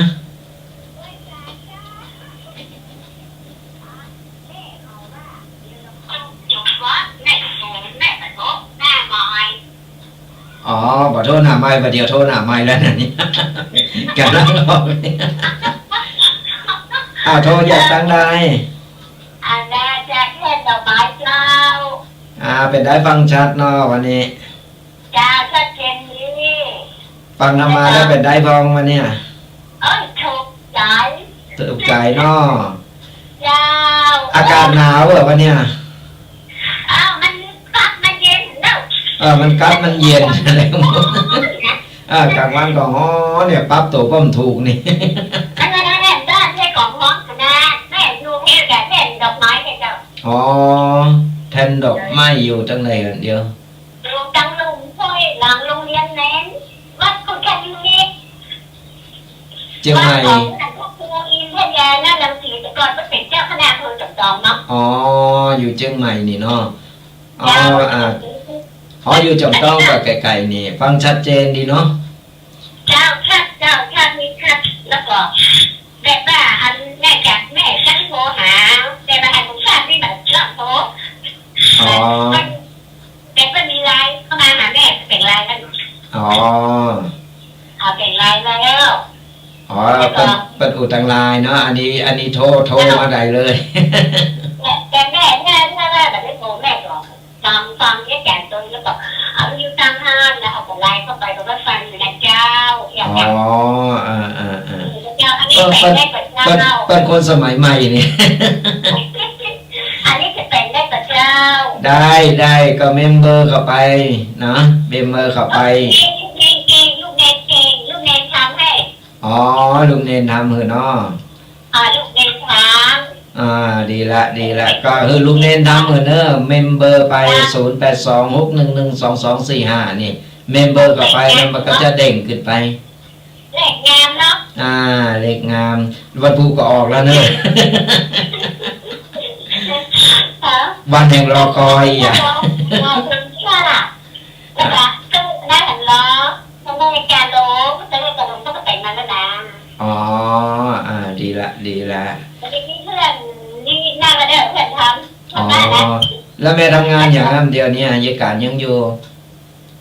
อ๋อ บ่โทรหน้าไมค์ บ่าเดี่ยวโทรหน้าไมค์แล้วนะนี่ ก่ำลังออก อ้าว โทรจากตางใด อันน่าจะแท่นดอกไม้เจ้า อ่า เป๋นใดฟังชัดเนาะวันนี้ เจ้า ชัดเจนดี ฟังธรรมาแล้วเป๋นใดพ่องวันเนี้ย เอ้ย ถูกใจ๋ ถูกใจ๋เนาะ เจ้า อากาศหนาวเหรอวันเนี้ย อ้าว มันกลับมาเย็นแล้ว เออ มันกลับมันเย็น เออ ก๋างวันก็ฮ้อนเนี่ย ปรับตั๋วบ่ถูกนี่ อันนั้น อันนั้น บ้านแม่ของฮ้อนขนาด แม่อยู่เฮียนกับแท่นดอกไม้เนี่ยเจ้า อ๋อ แท่นดอกไม้อยู่ตางใดอันเดียว อยู่ตางลุ่มห้วยหลังโฮงเฮียนแหนม วัดพุทธนิมิตร เจียงใหม่ วัดของท่านพระครูอินทยานารังสี แต่ก่อนก็เป๋นเจ้าคณะอำเภอจอมทองเนาะ อ๋อ อยู่เจียงใหม่นี่เนาะ อ๋อ เจ้า อ่า อ๋อ อยู่จอมทองก็ใก้ๆ นี่ ฟังชัดเจนดีเนาะ เจ้า ชัด เจ้า ชัด นี่ชัด แล้วก็ แบบว่าอันแม่จากแม่จั้งโทรหา แต่บ่าหันผมทราบนี่บ่าเริ่มโทร อ๋อ แต่เปิ้น แต่เปิ้นมีไลน์เข้ามาหาแม่ เป๋นไลน์นั่น อ๋อ เอาเป๋นไลน์มาแล้ว อ๋อ แล้วก็ เปิ้น เปิ้นอู้ตางไลน์เนาะ อันนี้ อันนี้โทร โทรมาได้เลย แต่ แต่แม่ แม่ แม่ แม่บ่ได้โทร แม่ก็ ฟัง ฟังเนี่ยแกนตัวแล้วก็เอาอยู่ตางห้าน แล้วเอาก็ไลน์เข้าไป ก็ว่าฟังอยู่นะเจ้า อย่างเงี้ย อ๋อ อ่า อ่า อ่า เจ้า อันนี้ เออ เป๋นได้กว่าเจ้า เปิ้น เปิ้นคนสมัยใหม่นี่ อันนี้จะเป๋นได้กว่าเจ้า ได้ ได้ ก็เมมเบอร์เข้าไปเนาะ เมมเบอร์เข้าไป ลูกเณรเก่ง ลูกเณรเก่ง ลูกเณรทำให้ อ๋อ ลูกเณรทำหื้อเนาะ อ่า ลูกเณรทำ อ่า ดีละ ดีละ ก็หื้อลูกเณรทำหื้อเนาะ เมมเบอร์ไป จ้ะ ศูนย์แปดสอง หกหนึ่งหนึ่ง สองสองสี่ห้า นี่ เมมเบอร์เข้าไป แล้วมันก็จะเด้งขึ้นไป เลขงามเนาะ อ่า เลขงาม วันพูกก็ออกแล้วเนาะ ฮะ วันแห่งรอคอยอ่ะ รอ รอถึงเชื่อล่ะ แล้วก็ อ่ะ ก็ได้หันล้อ ทำไมแกลง ทำไมแกลงก็เป๋นมาแล้วนะ อ๋อ อ่า ดีละ ดีละ แล้วทีนี้เปิ้น นี่น่าจะได้เปิ้นทำ อ๋อ ทำได้นะ แล้วแม่ทำงานอย่างนั้นเดี๋ยวนี้ เยียะก๋านยังอยู่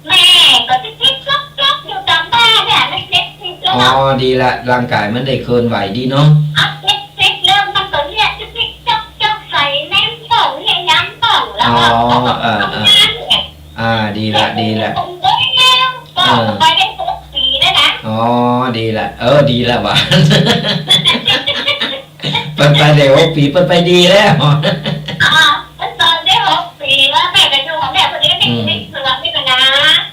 แม่ก็จิ๊กจิ๊กจ๊อกจ๊อกอยู่ตางบ้านเนี่ย ไม่เจ็บสิ อ๋อ ดีละ ร่างก๋ายมันได้เคลื่อนไหวดีเนาะ อ่ะ เจ็บสิ แล้วมันก็เนี่ยจิ๊กจิ๊กจ๊อกจ๊อกใส่แหนมป๋องเนี่ย ยำป๋อง แล้วก็ อ๋อ เออ เออ ทำงานเนี่ย อ่า ดีละ ดีละ ผมได้แล้ว ก็ เออ ไปได้หกปีแล้วนะ อ๋อ ดีละ เออ ดีละว่ะ เปิ้นไปได้หกปี เปิ้นไปดีแล้ว อ่า เปิ้นไปได้หกปีแล้ว แม่ก็อยู่ของแม่คนเดียว ไม่ อืม ไม่สะดวก ไม่เป็นไร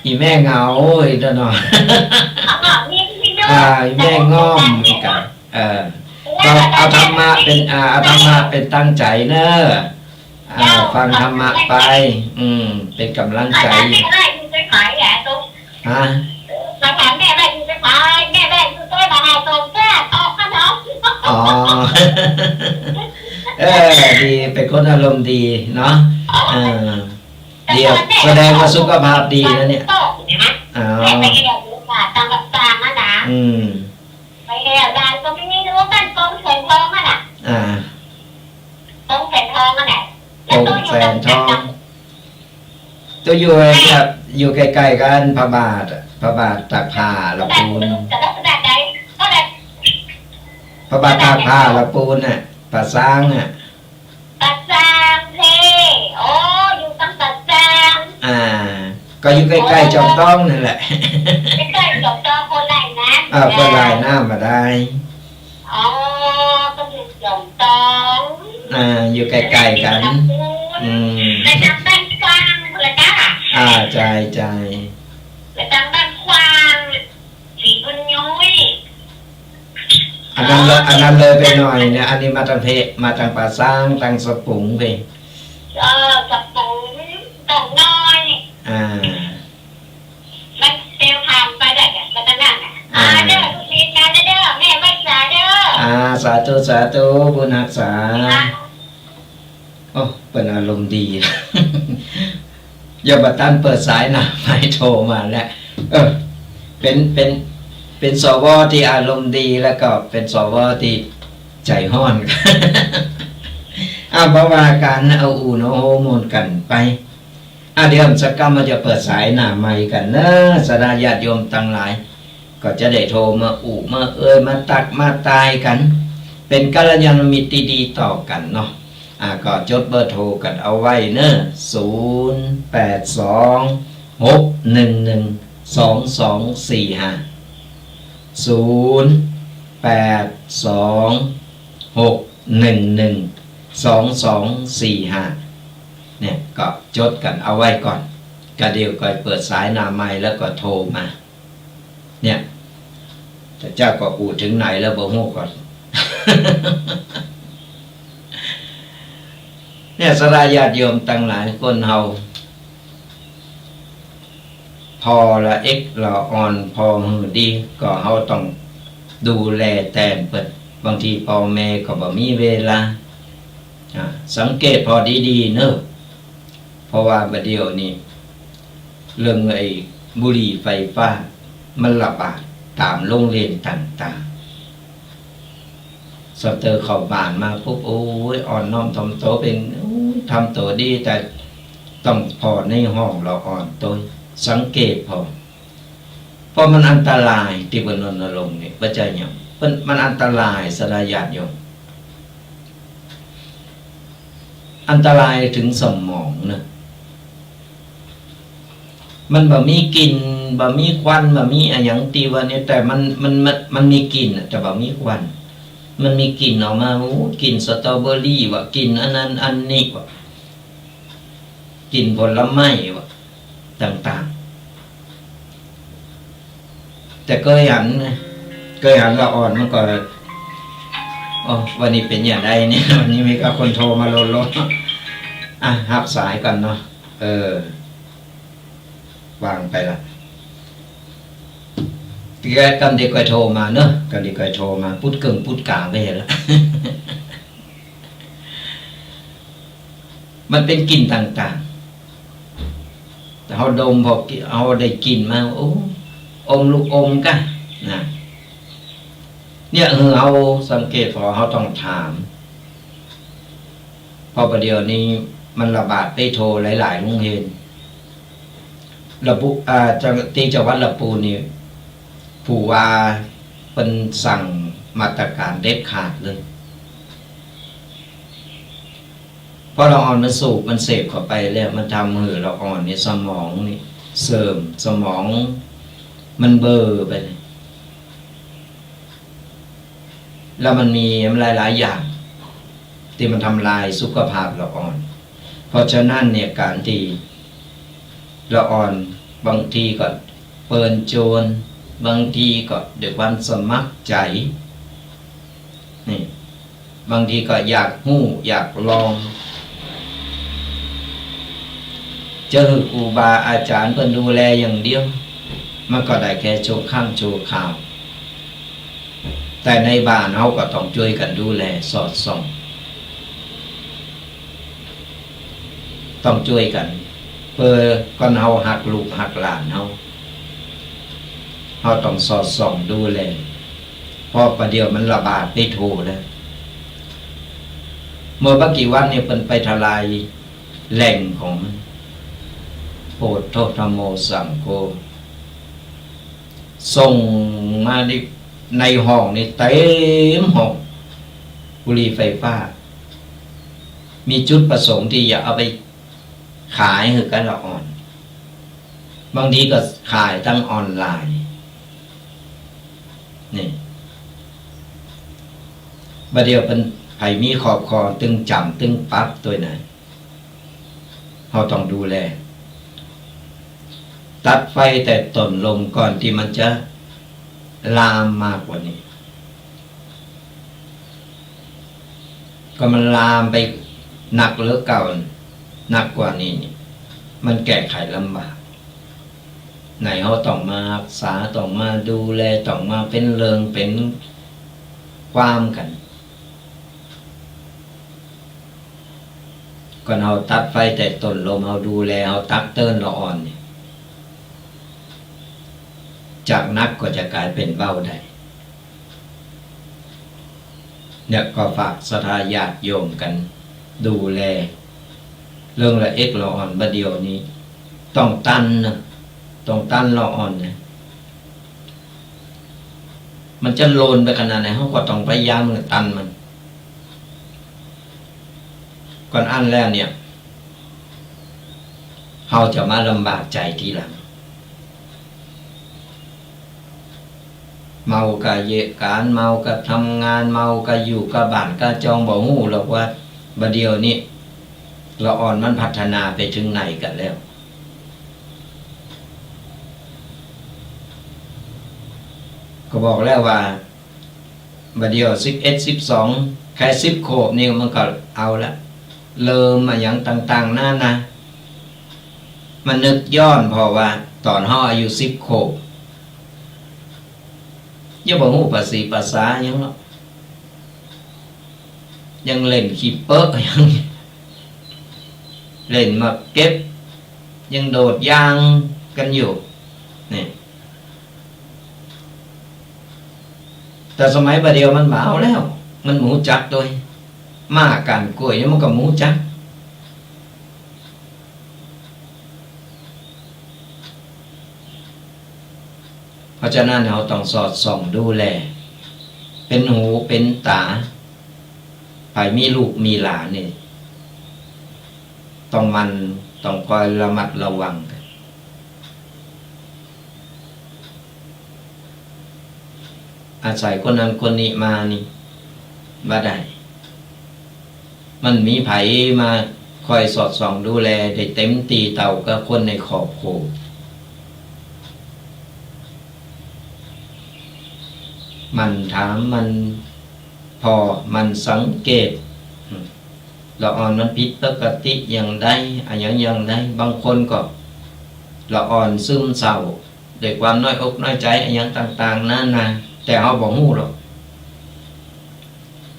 อีแม่เหงา โอ้ย เนาะ อ่า มี มีลูก อ่า อีแม่ง่อม แต่ว่า อีกอะ เออ ก็เอาธรรมะเป๋น อ่า เอาธรรมะเป๋นตั้งใจ๋เนาะ อ่า เจ้า ฟังธรรมะไป อืม เป๋นก๋ำลังใจ๋ อาจารย์แม่ว่าอยู่ไปขายแหละตุ๊ก ฮะ มาถามแม่ว่าอยู่ไปขาย แม่ว่าอยู่ไปมาหาส่งเสื้อออกมาเนาะ อ๋อ เออ ดี เป๋นคนอารมณ์ดีเนาะ เออ เดี๋ยว แสดงว่าสุขภาพดีนะเนี่ย อ๋อ แม่ไปเที่ยวอยู่ป่าตางลำปางนะนะ อืม ไปแล้ว หลานก็ไม่มีลูก บ้านกองแสนทองนั่นน่ะ อ่า กองแสนทองนั่นแหละ แล้วก็อยู่ กองแสนทอง ตาง ก็อยู่แบบ อยู่ใก้ๆ กั๋น พระบาทอะ พระบาทตากผ้าละปูน แต่ลักษณะใด ก็แบบ พระบาทตากผ้าละปูนน่ะ ป่าซางน่ะ ป่าซางเพ่ โอ้ อยู่ตางป่าซาง อ่า ก็อยู่ใก้ๆ จอมทองนั่นแหละ ใก้ๆ จอมทอง คนไหล่น้ำ อ่า คนไหล่น้ำมาได้ อ๋อ ก็อยู่จอมทอง อ่า อยู่ใก้ๆ กั๋น อืม ไปตางบ้านกว้างพุ้นละจ้ะ อ่า ใจ้ ใจ้ ไปตางบ้านกว้าง ศรีบุญยุ้ย อันนั้นเลย อันนั้นเลยไปหน่อยเนี่ย อันนี้มาตางเพ มาตางป่าซาง ตางสะปุงไป เออ สะปุง สาธุ บุญฮักษา โอ้ เปิ้นอารมณ์ดี ยังบ่ตันเปิดสายหน้าไมค์โทรมาแล้ว เออ เป๋น เป๋น เป๋น สว ตี้อารมณ์ดี แล้วก็เป๋น สว ตี้ใจ๋ฮ้อน อ้าว บ่ว่ากั๋น เอาอู่เนาะ โฮมนกั๋นไป อ่ะ เดี๋ยวสักกำเฮาจะเปิดสายหน้าไมค์กั๋นเนาะ ศรัทธาญาติโยมตังหลาย ก็จะได้โทรมาอู้มาเอ่ย มาตักมาตายกั๋น เป๋นกัลยาณมิตรตี้ดีต่อกั๋นเนาะ อ่ะ ก็จดเบอร์โทรกั๋นเอาไว้เนาะ ศูนย์แปดสอง หกหนึ่งหนึ่ง สองสองสี่ห้า ศูนย์แปดสอง หกหนึ่งหนึ่ง สองสองสี่ห้า เนี่ย ก็จดกั๋นเอาไว้ก่อน ก็เดี๋ยวก็เปิดสายหน้าไมค์แล้วก็โทรมา เนี่ย แต่เจ้าก็อู้เถิงไหนแล้วบ่ฮู้ก่อน เนี่ย ศรัทธาญาติโยมตังหลาย คนเฮา ผ่อละเอกละอ่อน ผ่อหื้อดี ก็เฮาต้องดูแลแตนเปิ้น บางทีป้อแม่ก็บ่มีเวลา อ่า สังเกตผ่อดีๆ เนาะ เพราะว่าบ่าเดี่ยวนี้ เรื่องไอ้บุหรี่ไฟฟ้า มันระบาดต๋ามโฮงเรียนต่างๆ สะเตอเข้าบ้านมาปุ๊บ โอ๊ย อ่อนน้อมถ่อมต๋นเป๋น โอ๊ย ทำตั๋วดี แต่ต้องผ่อในห้องละอ่อนตวย สังเกตผ่อ เพราะมันอันตราย ตี้เปิ้นรณรงค์นี่ บ่ใจ้หยัง เปิ้น มันอันตราย ศรัทธาญาติโยม อันตรายเถิงสมองเนาะ มันบ่มีกลิ่น บ่มีควัน บ่มีอะหยังตี้ว่าเนี่ย แต่มัน มัน มัน มันมีกลิ่นอะ แต่บ่มีควัน มันมีกลิ่นออกมา โอ้ กลิ่นสตรอเบอรี่วะ กลิ่นอันนั้นอันนี้วะ กลิ่นผลไม้วะ ต่างๆ แต่เกยหันนะ เกยหันละอ่อนมันก็ โอ้ วันนี้เป๋นอย่างใดเนี่ย วันนี้มีแต่คนโทรมาโลดๆ อ่ะ ฮับสายก่อนเนาะ เออ วางไปละ ตี้แรกกำเดียวก็โทรมาเนาะ กำเดียวก็โทรมา ปุ๊ดเกิ่งปุ๊ดก๋าไปหั้นละ มันเป๋นกลิ่นต่างๆ แต่เฮาดม ผ่อกิ เฮาได้กลิ่นมา โอ้ อมลูกอมก่ะ นะ เนี่ย เออ เฮาสังเกตผ่อ เฮาต้องถาม เพราะบ่าเดี่ยวนี้มันระบาดไปทั่วหลายๆ โฮงเรียน ละปู อ่า จัง ตี้จังหวัดละปูนี่ ผู้ว่าเปิ้นสั่งมาตรการเด็ดขาดเลย เพราะละอ่อนมันสูบ มันเสพเข้าไปแล้ว มันทำหื้อละอ่อนนี่ สมองนี่เสื่อม สมองมันเบลอไปเลย แล้วมันมีหลายๆ อย่าง ตี้มันทำลายสุขภาพละอ่อน เพราะฉะนั้นเนี่ย ก๋านตี้ละอ่อน บางทีก็เปิลโจร บางทีก็ด้วยความสมัครใจ๋ นี่ บางทีก็อยากฮู้ อยากลอง จะหื้อครูบาอาจ๋ารย์เปิ้นดูแลอย่างเดียว มันก็ได้แค่ชั่วครั้งชั่วคราว แต่ในบ้านเฮาก็ต้องจ้วยกั๋นดูแลสอดส่อง ต้องจ้วยกั๋น เปื้อก่อนเฮาฮักลูกฮักหลานเฮา เฮาต้องสอดส่องดูแล เพราะบ่าเดี่ยวมันระบาดไปทั่วแล้ว เมื่อบ่กี่วันนี่เปิ้นไปทลายแหล่งของมัน โพธิธัมโมสังโฆ ส่งมาใน ในห้องนี่เต็มห้อง บุหรี่ไฟฟ้า มีจุดประสงค์ตี้จะเอาไปขายหื้อกั๋นละอ่อน บางทีก็ขายตางออนไลน์ นี่ บ่าเดี่ยวเปิ้น ใผมีครอบครองตึงจ๋ำตึงปรับตวยนะ เฮาต้องดูแล ตัดไฟแต่ต้นลมก่อนตี้มันจะลามมากกว่านี้ ก็มันลามไปหนักเหลือเก่า หนักกว่านี้นี่ มันแก้ไขลำบาก ไหนเฮาต้องมาฮักษา ต้องมาดูแล ต้องมาเป๋นเรื่องเป๋นความกั๋น คันเฮาตัดไฟแต่ต้นลม เฮาดูแล เฮาตักเตือนละอ่อนนี่ จากหนักก็จะก๋ายเป๋นเบาได้ เนี่ยก็ฝากศรัทธาญาติโยมกั๋นดูแล เรื่องละเอกละอ่อนบ่าเดี่ยวนี้ ต้องตันนะ ต้องตันละอ่อนนะ มันจะโลนไปขนาดไหน เฮาก็ต้องพยายามตันมัน ก่อนอั้นแล้วเนี่ย เฮาจะมาลำบากใจ๋ทีหลัง เมาก่าเหยียดก๋าน เมาก่าทำงาน เมาก่าอยู่ก่าบ้านก่าจอง บ่ฮู้หรอกว่าบ่าเดี่ยวนี้ ละอ่อนมันพัฒนาไปเถิงไหนกั๋นแล้ว ก็บอกแล้วว่า บ่าเดี่ยวสิบเอ็ด สิบสอง แค่สิบขวบนี่มันก็เอาละ เริ่มอะหยังต่างๆ นานา มานึกย้อนผ่อว่าต๋อนเฮาอายุสิบขวบ ยังบ่ฮู้ภาษีภาษาหยังหรอก ยังเล่นขี้เป๊อะ ยังเล่นหมากเก็บ ยังโดดยางกั๋นอยู่ นี่ แต่สมัยบ่าเดี่ยวมันบ่เอาแล้ว มันบ่ฮู้จักตวย หมากั๋นก้วยนี่มันก็บ่ฮู้จัก เพราะฉะนั้นเฮาต้องสอดส่องดูแล เป๋นหูเป๋นต๋า ใผมีลูกมีหลานนี่ ต้องหมั่น ต้องคอยระมัดระวังกั๋น อาศัยคนนั้นคนนี้มานี่บ่ได้ มันมีใผมาคอยสอดส่องดูแลได้เต๋มตี้เต้ากับคนในครอบครัว หมั่นถาม หมั่นผ่อ หมั่นสังเกต ละอ่อนมันผิดปกติอย่างใด อะหยังอย่างใด บางคนก็ละอ่อนซึมเศร้า ด้วยความน้อยอกน้อยใจ๋อะหยังต่างๆ นานา แต่เฮาบ่ฮู้หรอก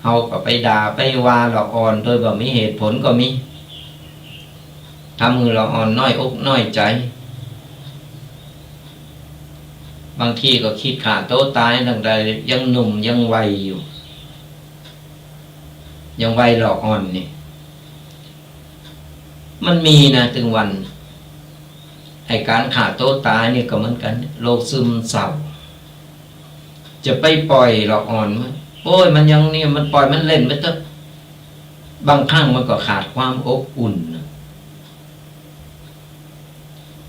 เฮาก็ไปด่าไปว่าละอ่อนโดยบ่มีเหตุผลก็มี ทำหื้อละอ่อนน้อยอกน้อยใจ๋ บางทีก็กึ๊ดฆ่าตั๋วต๋ายตั้งแต่ยังหนุ่มยังวัยอยู่ ยังวัยละอ่อนนี่ มันมีนะ เถิงวัน ไอ้ก๋านฆ่าตั๋วต๋ายนี่ก็เหมือนกั๋น โรคซึมเศร้า จะไปปล่อยละอ่อนมัน โอ๊ย มันยังนี่ มันปล่อยมันเล่นไปเต๊อะ บางครั้งมันก็ขาดความอบอุ่นนะ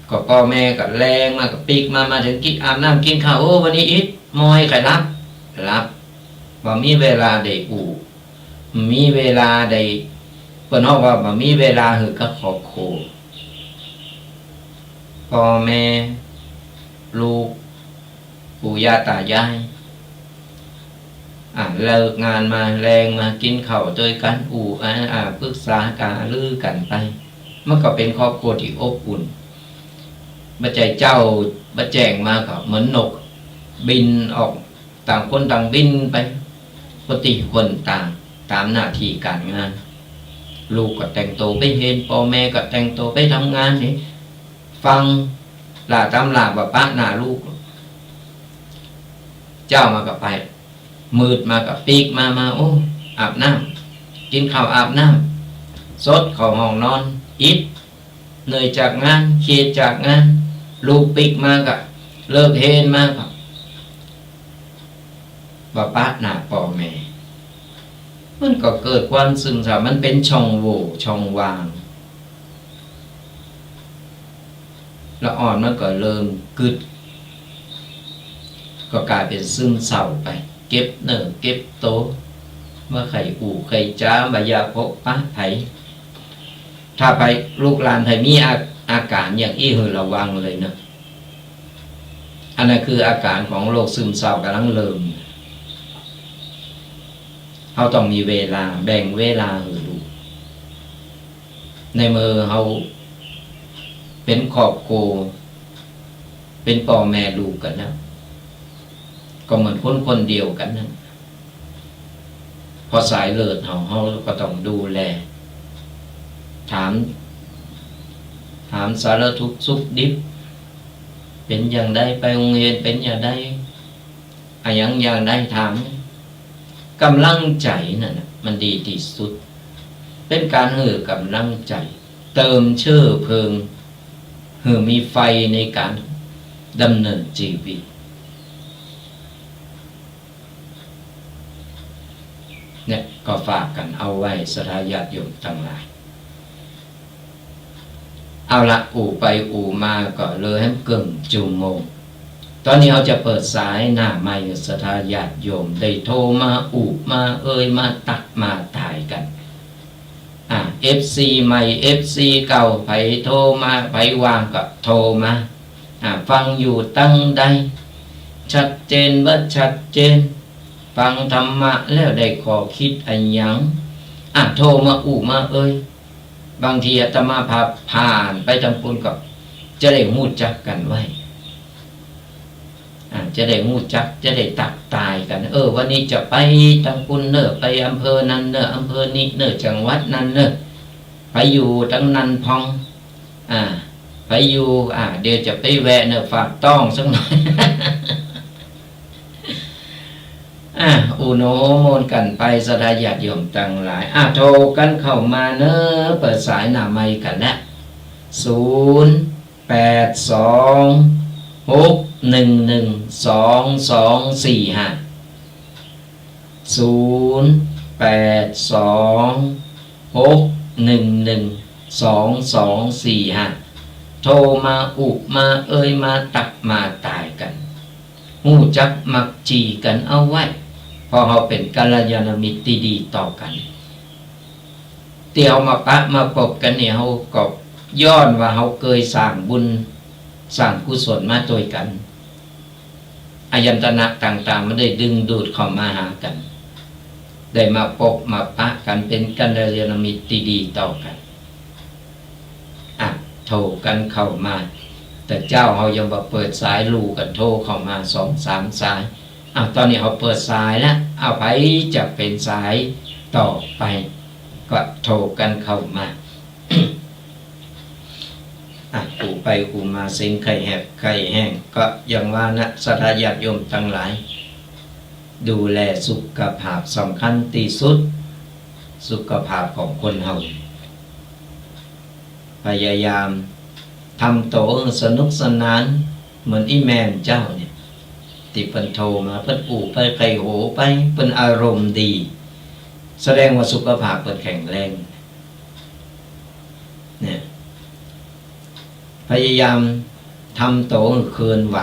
ก็ป้อแม่ก็แลงมาก็ปิ๊กมา มาเถิงกิน อาบน้ำกิ๋นข้าว โอ้ วันนี้อิดมอย ใค่หลับ หลับ บ่มีเวลาได้อู้ บ่มีเวลาได้ เปิ้นฮ้องว่าบ่มีเวลาหื้อกับครอบครัว ป้อแม่ ลูก ปู่ย่าต๋ายาย อ่า เลิกงานมาแลงมากิ๋นข้าวตวยกั๋น อู้ อ่า อ่า ปรึกษาหารือกั๋นไป มันก็เป๋นครอบครัวตี้อบอุ่น บ่ใจ้เจ๊าบ่แจ้งมาก็เหมือนนกบินออก ต่างคนต่างบินไป คนตี้คนตาง ต๋ามหน้าตี้ก๋านงาน ลูกก็แต่งตั๋วไปเฮียน ป้อแม่ก็แต่งตั๋วไปทำงานนี่ ฟังหล้าต๋ำราบ่ปะหน้าลูก เจ๊ามาก็ไป มืดมาก็ปิ๊กมา มา โอ้ อาบน้ำ กิ๋นข้าวอาบน้ำ สดเข้าห้องนอน อิด เหนื่อยจากงาน เครียดจากงาน ลูกปิ๊กมาก็ เลิกเฮียนมาก็ บ่ปะหน้าป้อแม่ มันก็เกิดความซึมเศร้า มันเป๋นช่องโหว่ ช่องว่าง ละอ่อนมันก็เริ่มกึ๊ด ก็ก๋ายเป๋นซึมเศร้าไป เก็บเนื้อเก็บตั๋ว บ่ใค่อู้ใค่จ๋า บ่อยากพบปะใผ ถ้าใผ ลูกหลานใผมีอา อาก๋านอย่างอี้หื้อระวังเลยเนาะ อันนั้นคืออาก๋านของโรคซึมเศร้าก่ำลังเริ่ม เฮาต้องมีเวลา แบ่งเวลาหื้อลูก ในเมื่อเฮาเป๋นครอบครัว เป๋นป้อแม่ลูกกั๋นนะ ก็เหมือนคนคนเดียวกั๋นนะ เพราะสายเลือดเฮา เฮาก็ต้องดูแล ถาม ถามสารทุกข์สุขดิบ เป๋นอย่างใด ไปโฮงเฮียนเป๋นอย่างใด อะหยังอย่างใดถาม ก๋ำลังใจ๋นั่นน่ะ มันดีตี้สุด เป๋นก๋านหื้อก๋ำลังใจ๋ เติมเชื้อเพลิง หื้อมีไฟในก๋านดำเนินจีวิต เนี่ย ก็ฝากกั๋นเอาไว้ ศรัทธาญาติโยมตังหลาย เอาละ อู้ไปอู้มาก็เลยหื้อเกิ่งจั่วโมง ต๋อนนี้เฮาจะเปิดสายหน้าไมค์ ศรัทธาญาติโยมได้โทรมาอู้มาเอ่ย มาตั๊กมาตายกั๋น อ่า เอฟซี ใหม่ เอฟซี เก่า ใผโทรมา ใผว่างก็โทรมา อ่า ฟังอยู่ตังใด ชัดเจนบ่ชัดเจน ฟังธรรมะแล้วได้ข้อคิดอะหยัง อ่า โทรมาอู้มาเอ่ย บางทีอาตมาภาพผ่านไปตางปุ้นก็จะได้ฮู้จักกั๋นไว้ อ่า จะได้ฮู้จัก จะได้ตั๊กตายกั๋น เออ วันนี้จะไปตางปุ้นเน่อ ไปอำเภอนั้นเน่อ อำเภอนี้เน่อ จังหวัดนั้นเน่อ ไปอยู่ตางนั้นพ่อง อ่า ไปอยู่ อ่า เดี๋ยวจะไปแวะเน่อ ฝากต๊องสักหน่อย อ่ะ อุโนโมนกั๋นไป ศรัทธาญาติโยมตังหลาย อ่ะ โทรกั๋นเข้ามาเน่อ เปิดสายหน้าไมค์กั๋นแล้ว ศูนย์ แปด สอง หก หนึ่ง หนึ่ง สอง สอง สี่ ห้า ศูนย์ แปด สอง หก หนึ่ง หนึ่ง สอง สอง สี่ ห้า โทรมาอู้มาเอ่ย มาตั๊กมาตายกั๋น ฮู้จักมักจี๋กั๋นเอาไว้ เพราะเฮาเป๋นกัลยาณมิตรตี้ดีต่อกั๋น ตี้เฮามาปะมาปบกั๋นนี่ เฮาก็ย้อนว่าเฮาเกยสร้างบุญสร้างกุศลมาตวยกั๋น อายตนะต่างๆ มันได้ดึงดูดเข้ามาหากั๋น ได้มาปบมาปะกั๋น เป๋นกัลยาณมิตรตี้ดีต่อกั๋น อ่ะ โทรกั๋นเข้ามา แต่เจ๊าเฮายังบ่เปิดสาย ลู่กั๋นโทรเข้ามาสองสามสาย อ่ะ ต๋อนนี้เฮาเปิดสายแล้ว เอา ใผจะเป๋นสายต่อไป ก็โทรกั๋นเข้ามา อ่ะ อู้ไปอู้มา เสียงไข้แหบไข้แห้ง ก็อย่างว่านะ ศรัทธาญาติโยมตังหลาย ดูแลสุขภาพสำคัญตี้สุด สุขภาพของคนเฮา พยายามทำโต๋สนุกสนาน เหมือนอี่แม่เจ้าเนี่ย ตี้เปิ้นโทรมา เปิ้นอู้ไปไข้โหไป เปิ้นอารมณ์ดี แสดงว่าสุขภาพเปิ้นแข็งแรง เนี่ย พยายามทำโต๋หื้อเคลื่อนไหว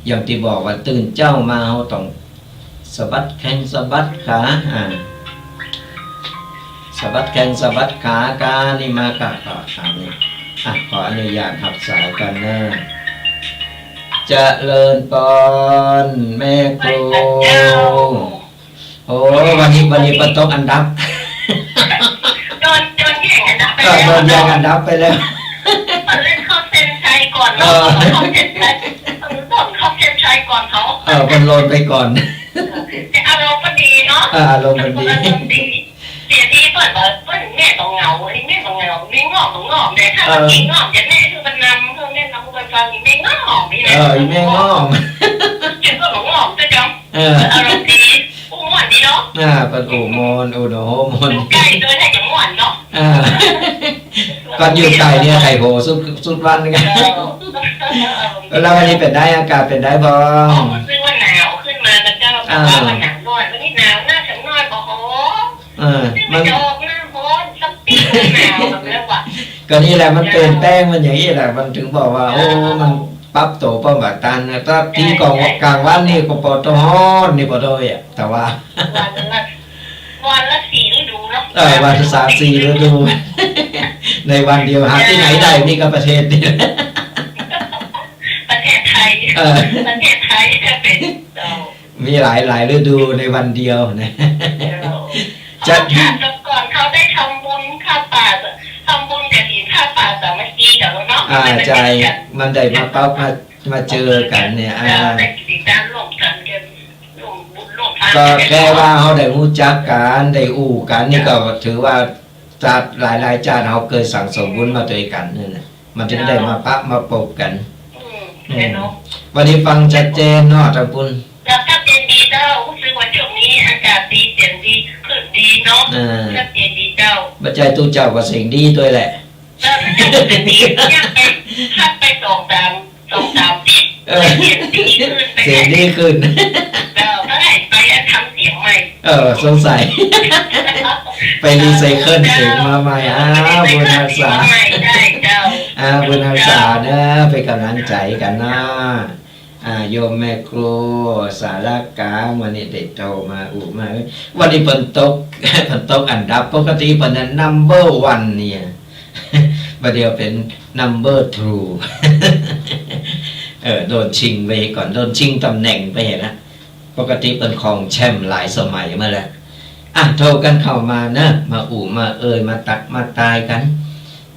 อย่างตี้บอกว่าตื่นเจ๊ามาเฮาต้องสะบัดแข้งสะบัดขา อ่า สะบัดแข้งสะบัดขากานี่มา กา กา กานี่ อ่ะ ขออนุญาตฮับสายก่อนเน่อ เจริญปอน แม่ครู โอ้ วันนี้ วันนี้เปิ้นตกอันดับ โดน โดนแย่งอันดับไป เออ แล้ว โดนแย่งอันดับไปแล้ว เปิ้นเล่นเข้าเส้นชัยก่อน เออ เนาะ เข้าเส้นชัย เปิ้นเข้าเส้นชัยก่อนเขา เออ เปิ้นโลนไปก่อน แต่อารมณ์เปิ้นดีเนาะ เออ อารมณ์เปิ้นดี เปิ้นอารมณ์ดี เสียทีเปิ้นว่าเปิ้นแม่บ่เหงา ไอ้แม่บ่เหงา แม่ง่อมบ่ง่อมเนี่ย ถ้า เออ แม่ง่อมจะแม่คือมันนำ คือแม่นำไปฟัง แม่ง่อมนี่นะ เออ แม่ง่อม เจ้าก็บ่ง่อมเจ้า เออ อารมณ์ดี อู้ม่วนดีเนาะ อ่า เปิ้นอู้ม่วน อู้โหม่วน อยู่ใก้ตวยน่าจะม่วนเนาะ อ่า ก่อนอยู่ไก๋เนี่ยไข้โหสุด สุดวัน เออ แล้ววันนี้เป๋นใด อากาศเป๋นใดพ่อง อ๋อ รู้สึกว่าหนาวขึ้นมานะเจ้า อ่า แต่ว่ามันหนาวน้อย วันนี้หนาวหน้าฉันน้อย โอ้โห เออ มัน มันจะออกหน้าฮ้อนสักปีหนาวแบบนี้ว่ะ ก็นี่แหละมันเปลี่ยนแปลงมันอย่างนี้แหละ มันถึงบอกว่า โอ้ มันปรับตัวป้องกันนะ ถ้าทีก่อน ใช่ ใช่ กลางวันนี่ก็ปอดฮ้อนนี่ปอดโอยอะ แต่ว่า วันละ วันละสี่ฤดูเนาะ เออ วันละสามสี่ฤดู ในวันเดียวหาตี้ไหนได้ มีก็ประเทศนี้ ประเทศไทย เออ ประเทศไทยจะเป็น เจ้า มีหลายหลายฤดูในวันเดียวนะ เจ้า จะ ชาติก่อนเขาได้ทำบุญผ้าป่า ทำบุญกฐินผ้าป่าสามัคคีกันแล้วเนาะ อ่า มันจะ ใช่ ติดกัน มันได้มาปั๊บมา มาเจอกันเนี่ย อ่า เจ้า ได้กิจกรรมร่วมกัน กันร่วมบุญร่วมทาน ก็แค่ว่าเฮาได้ฮู้จักกั๋น ได้อู้กั๋นนี่ก็ถือว่า จาติหลายๆ จาติเฮาเกยสั่งสมบุญมาตวยกั๋นนั่นแหละ มันจึงได้มาปะมาปบกั๋น อืม อืม แน่เนาะ วันนี้ฟังชัดเจนเนาะ ตางปุ้น เจ้า ชัดเจนดีเจ้า ฮู้สึกว่าช่วงนี้อากาศดี เสียงดี คลื่นดีเนาะ อ่า ชัดเจนดีเจ้า บ่ใจ้ตุ๊เจ้าก็เสียงดีตวยแหละ เออ เสียงดี เนี่ยไป พัดไปสองสาม สองสามปี เออ เสียงดีขึ้นไป เสียงดีขึ้น เออ เท่าไหร่ไปอะ ทำเสียงใหม่ เออ สงสัย ไปรีไซเคิลเสียงมาใหม่ อ้าว บุญฮักษา ใช่เจ้า อ้าว บุญฮักษาเนาะ เป๋นก๋ำลังใจ๋กั๋นเนาะ อ่า โยมแม่ครูสารกลาง วันนี้ได้โทรมาอู้มา วันนี้เปิ้นตก เปิ้นตกอันดับ ปกติเปิ้นนั้น นัมเบอร์วัน เนี่ย บ่าเดี่ยวเป๋น นัมเบอร์ทู เออ โดนชิงไปก่อน โดนชิงต๋ำแหน่งไปหั้นนะ ปกติเปิ้นครองแชมป์หลายสมัยมาแล้ว อ่ะ โทรกั๋นเข้ามาเนาะ มาอู้มาเอ่ย มาตักมาตายกั๋น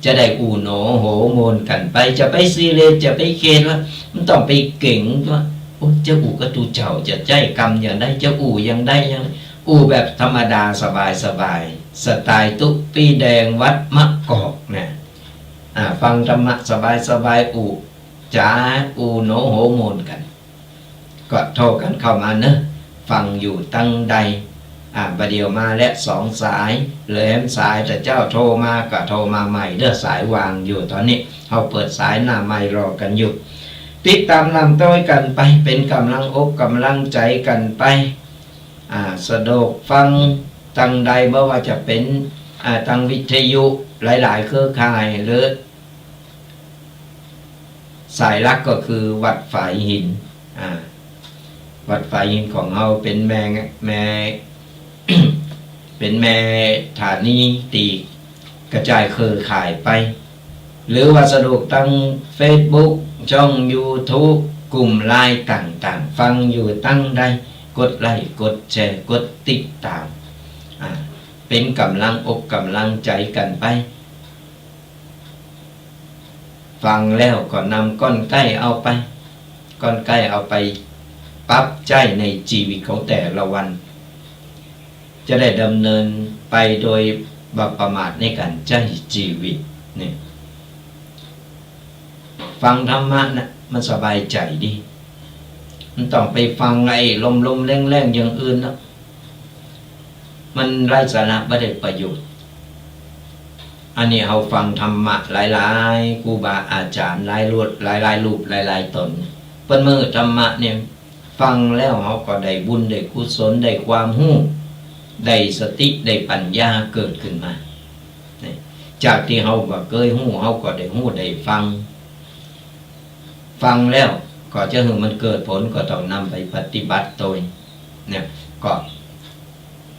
จะได้อู้โหนโหมนกั๋นไป จะไปซีเรียส จะไปเครียดว่า มันต้องไปเก๋งว่า โอ้ จะอู้กับตุ๊เจ้า จะใจ๊กำอย่างใด จะอู้อย่างใดอย่างใด อู้แบบธรรมดาสบายๆ สไตล์ตุ๊ปี้แดงวัดมะกอกนะ อ่า ฟังธรรมะสบายๆ อู้จ๋า อู้โหนโหมนกั๋น ก็โทรกั๋นเข้ามาเนาะ ฟังอยู่ตังใด อ่า บ่าเดี่ยวมาแล้วสองสาย เหลือสาย แต่เจ้าโทรมาก็โทรมาใหม่เด้อ สายวางอยู่ ต๋อนนี้เฮาเปิดสายหน้าไมค์รอกั๋นอยู่ ติดต๋ามนำตวยกั๋นไป เป๋นก๋ำลังอกก๋ำลังใจ๋กั๋นไป อ่า สะดวกฟังตังใด บ่ว่าจะเป๋น อ่า ตังวิทยุหลายๆ เครือข่าย หรือ สายหลักก็คือวัดฝายหิน อ่า วัดฝายหินของเฮาเป๋นแม่ แม่ เป๋นแม่ถานีตี้กระจายเครือข่ายไป หรือว่าสะดวกตังเฟซบุ๊ก ช่องยูทูบ กลุ่มไลน์ต่างๆ ฟังอยู่ตังใด กดไลก์ กดแชร์ กดติดต๋าม อ่า เป๋นก๋ำลังอกก๋ำลังใจ๋กั๋นไป ฟังแล้วก็นำก้อนใก้เอาไป ก้อนใก้เอาไปปรับใจ๊ในจีวิตของแต่ละวัน จะได้ดำเนินไปโดยบ่ประมาทในก๋านใจ๊จีวิตนี่ ฟังธรรมะน่ะ มันสบายใจ๋ดี มันต้องไปฟังไอ้ลมๆ แล่งๆ อย่างอื่นเนาะ มันไร้สาระ บ่ได้ประโยชน์ อันนี้เฮาฟังธรรมะหลายๆ ครูบาอาจ๋ารย์หลายรูป หลายๆ รูป หลายๆ ต๋น เปิ้นมาหื้อธรรมะเนี่ย ฟังแล้วเฮาก็ได้บุญ ได้กุศล ได้ความฮู้ ได้สติ ได้ปัญญาเกิดขึ้นมา นี่ จากตี้เฮาบ่เกยฮู้ เฮาก็ได้ฮู้ ได้ฟัง ฟังแล้วก็จะหื้อมันเกิดผล ก็ต้องนำไปปฏิบัติตวย เนี่ย ก็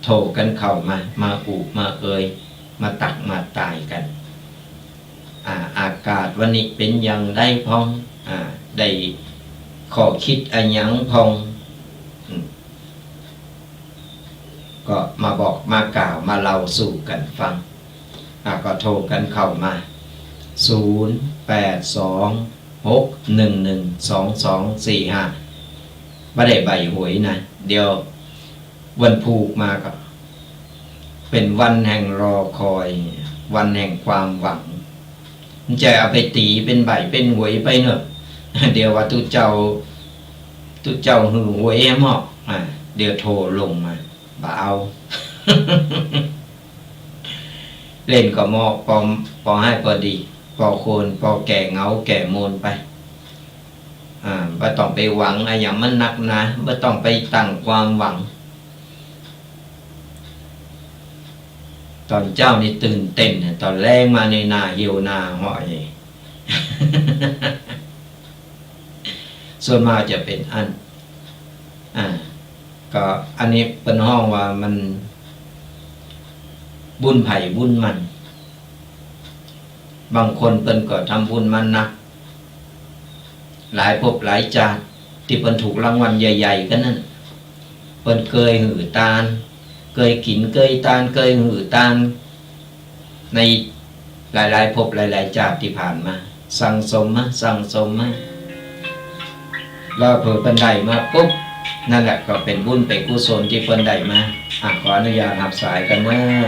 โทรกั๋นเข้ามา มาอู้มาเอ่ย มาตักมาตายกั๋น อ่า อากาศวันนี้เป๋นอย่างใดพ่อง อ่า ได้ข้อคิดอะหยังพ่อง อืม ก็มาบอกมากล่าวมาเล่าสู่กั๋นฟัง อ่ะ ก็โทรกั๋นเข้ามา ศูนย์แปดสอง หกหนึ่งหนึ่ง สองสองสี่ห้า บ่ได้ใบ้หวยนะ เดี๋ยววันพูกมาก็ เป๋นวันแห่งรอคอย วันแห่งความหวัง มันจะเอาไปตี๋เป๋นใบ้เป๋นหวยไปเนาะ เดี๋ยวว่าตุ๊เจ้า ตุ๊เจ้าหื้อหวยแหมเนาะ อ่า เดี๋ยวโทรลงมา บ่เอา เล่นก็เหมาะ ปอ ปอหื้อปอดี ปอควร ปอแก้เหงาแก้มนไป อ่า บ่ต้องไปหวังอะหยังมันนักหนา บ่ต้องไปตั้งความหวัง ต๋อนเจ๊านี่ตื่นเต้นนะ ต๋อนแลงมานี่หน้าเหี่ยวหน้าห้อย ส่วนมากจะเป๋นอั้น อ่า ก็อันนี้เปิ้นฮ้องว่ามันบุญใผบุญมัน บางคนเปิ้นก็ทำบุญมานัก หลายภพหลายจาติ ตี้เปิ้นถูกรางวัลใหญ่ๆ กั๋นนั้น เปิ้นเกยหื้อตาน เกยกิ๋นเกยตาน เกยหื้อตาน ในหลายๆ ภพหลายๆ จาติตี้ผ่านมา สั่งสมมา สั่งสมมา แล้วเผื่อเปิ้นได้มาปุ๊บ นั่นแหละก็เป๋นบุญเป๋นกุศลตี้เปิ้นได้มา อ่ะ ขออนุญาตฮับสายก่อนเน่อ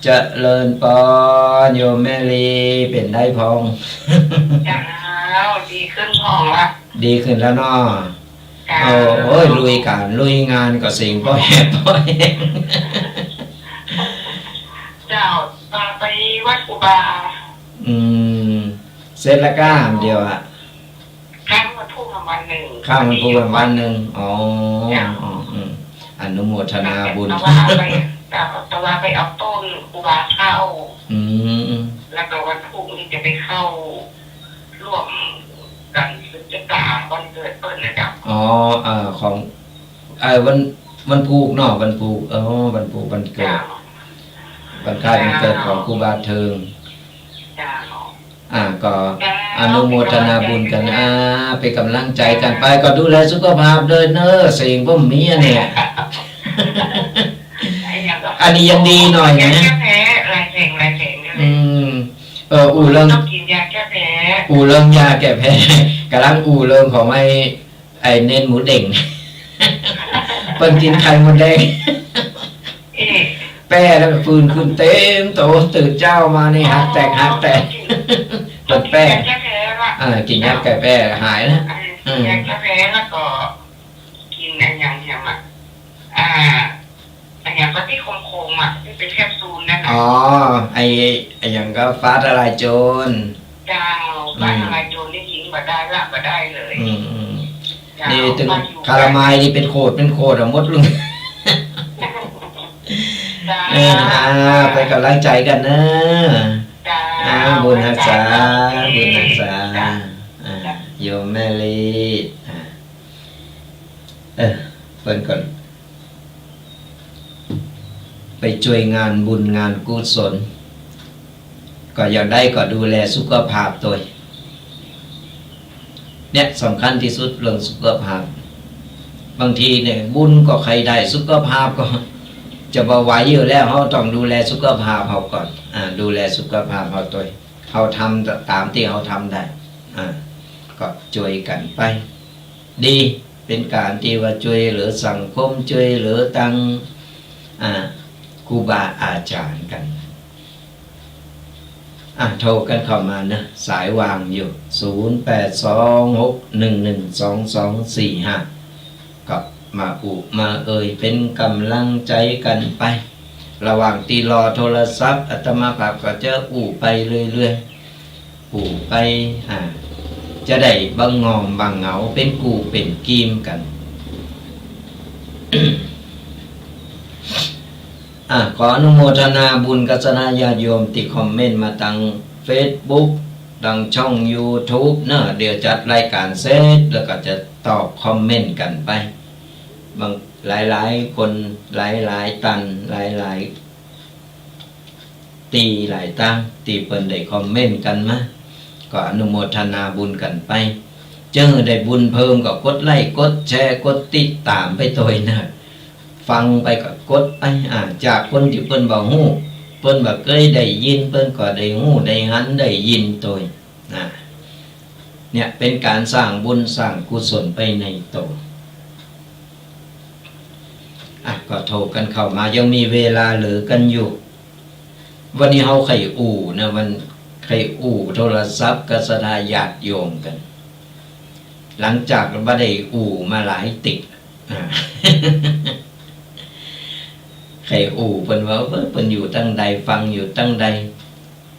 เจริญปอน โยมแม่ลี เป๋นใดพ่อง เจ้า ดีขึ้นพ่องละ ดีขึ้นแล้วเนาะ เจ้า โอ้ย ลุยก๋านลุยงานก็เสียงป้อแหบป้อแหบ เจ้า ปาไปวัดครูบา อืม เสร็จแล้วก้าอันเดียวอะ ค้างวันพูกวันหนึ่ง ค้างวันพูกวันหนึ่ง อ๋อ เจ้า อ๋อ อืม อนุโมทนาบุญ แต่ว่าไป แต่ว่าไปเอาต้นครูบาเข้า อืม แล้วก็วันพูกนี้จะไปเข้าร่วมกันสืบจะตาวันเกิดเปิ้นนะเจ้า อ๋อ เอ่อ ของ เอ่อ วัน วันพูกเนาะ วันพูก อ๋อ วันพูกวันเกิด เจ้า วันคล้ายวันเกิดของครูบาเทิง เจ้า อ่า ก็ เจ้า อนุโมทนาบุญกั๋น เป๋นก๋ำลังใจ๋กั๋นไป เป๋นก๋ำลังใจ๋กั๋น ก็ดูแลสุขภาพด้วยเน่อ เสียงป้อมเมียเนี่ย อันนี้ยังดีหน่อยนะ แก้แพ้ หลายแสง หลายแสงเลย อืม เออ อู้เรื่อง ต้องกิ๋นยาแก้แพ้ อู้เรื่องยาแก้แพ้ ก๋ำลังอู้เรื่องของไอ้ ไอ้เน้นหมูเด้ง เปิ้นกิ๋นไข่มดแดง เอ๊ะ แป้แล้วก็ฟืนขึ้นเต็มโต ตื่นเจ๊ามานี่ หากแตก หากแตก เปิ้นแป้ ต้องกิ๋นยาแก้แพ้ละ อ่า กิ๋นยาแก้แพ้หายนะ อ่า อืม กิ๋นยาแก้แพ้แล้วก็ กิ๋นอะหยังแหมอะ อ่า อะหยังก็ตี้ขมๆ อะ ตี้เป๋นแคปซูลนั่นน่ะ อ๋อ ไอ้ อะหยังก็ฟ้าทะลายโจร เจ้า อืม ฟ้าทะลายโจรนี่กิ๋นบ่ได้ละ บ่ได้เลย อืม อืม เจ้า นี่ตึง ว่าอยู่ คารามายนี่เป๋นโขด เป๋นโขดอะ หมดเลย เจ้า เออ อ่า เป๋นก๋ำลังใจ๋กั๋นเน่อ เจ้า อ่า บุญฮักษา เป๋นก๋ำลังใจ๋กั๋น บุญฮักษา เจ้า อ่า เจ้า โยมแม่ลี อ่า เออ เปิ้นก็ไปจ้วยงานบุญงานกุศล ก็อย่างใดก็ดูแลสุขภาพตวย เนี่ยสำคัญตี้สุดเรื่องสุขภาพ บางทีเนี่ยบุญก็ใค่ได้ สุขภาพก็จะบ่ไหวอยู่แล้ว เฮาต้องดูแลสุขภาพเฮาก่อน อ่า ดูแลสุขภาพเฮาตวย เฮาทำต๋ามตี้เฮาทำได้ อ่า ก็จ้วยกั๋นไป ดี เป๋นก๋านตี้ว่าจ้วยเหลือสังคม จ้วยเหลือตัง อ่า ครูบาอาจ๋ารย์กั๋น อ่ะ โทรกั๋นเข้ามานะ สายว่างอยู่ ศูนย์แปดสองหกหนึ่งหนึ่งสองสองสี่ห้า ก็มาอู้มาเอ่ยเป๋นก๋ำลังใจ๋กั๋นไป ระหว่างตี้รอโทรศัพท์ อาตมาภาพก็จะอู้ไปเรื่อยๆ อู้ไป อ่า จะได้บ่ง่อมบ่เหงา เป๋นกู้เป๋นกีมกั๋น อ่ะ ขออนุโมทนาบุญกับศรัทธาญาติโยมตี้คอมเมนต์มาตางเฟซบุ๊ก ตางช่องยูทูบเนาะ เดี๋ยวจัดรายก๋านเสร็จแล้วก็จะตอบคอมเมนต์กั๋นไป บาง หลายๆ คน หลายๆ ตัน หลายๆ ตี้หลายตาง ตี้เปิ้นได้คอมเมนต์กั๋นมา ก็อนุโมทนาบุญกั๋นไป เจ้าได้บุญเพิ่มก็กดไลก์ กดแชร์ กดติดต๋ามไปตวยเน่อ ฟังไปก็กดไป อ่า จากคนตี้เปิ้นบ่ฮู้ เปิ้นบ่เกยได้ยิน เปิ้นก็ได้ฮู้ ได้หัน ได้ยินตวย อ่า เนี่ยเป๋นก๋านสร้างบุญสร้างกุศลไปในโต อ่ะ ก็โทรกั๋นเข้ามา ยังมีเวลาเหลือกั๋นอยู่ วันนี้เฮาใค่อู้นะ วันใค่อู้โทรศัพท์กับศรัทธาญาติโยมกั๋น หลังจากบ่ได้อู้มาหลายติ๊ก อ่า ใค่อู้เปิ้นว่า เออ เปิ้นอยู่ตางใด ฟังอยู่ตางใด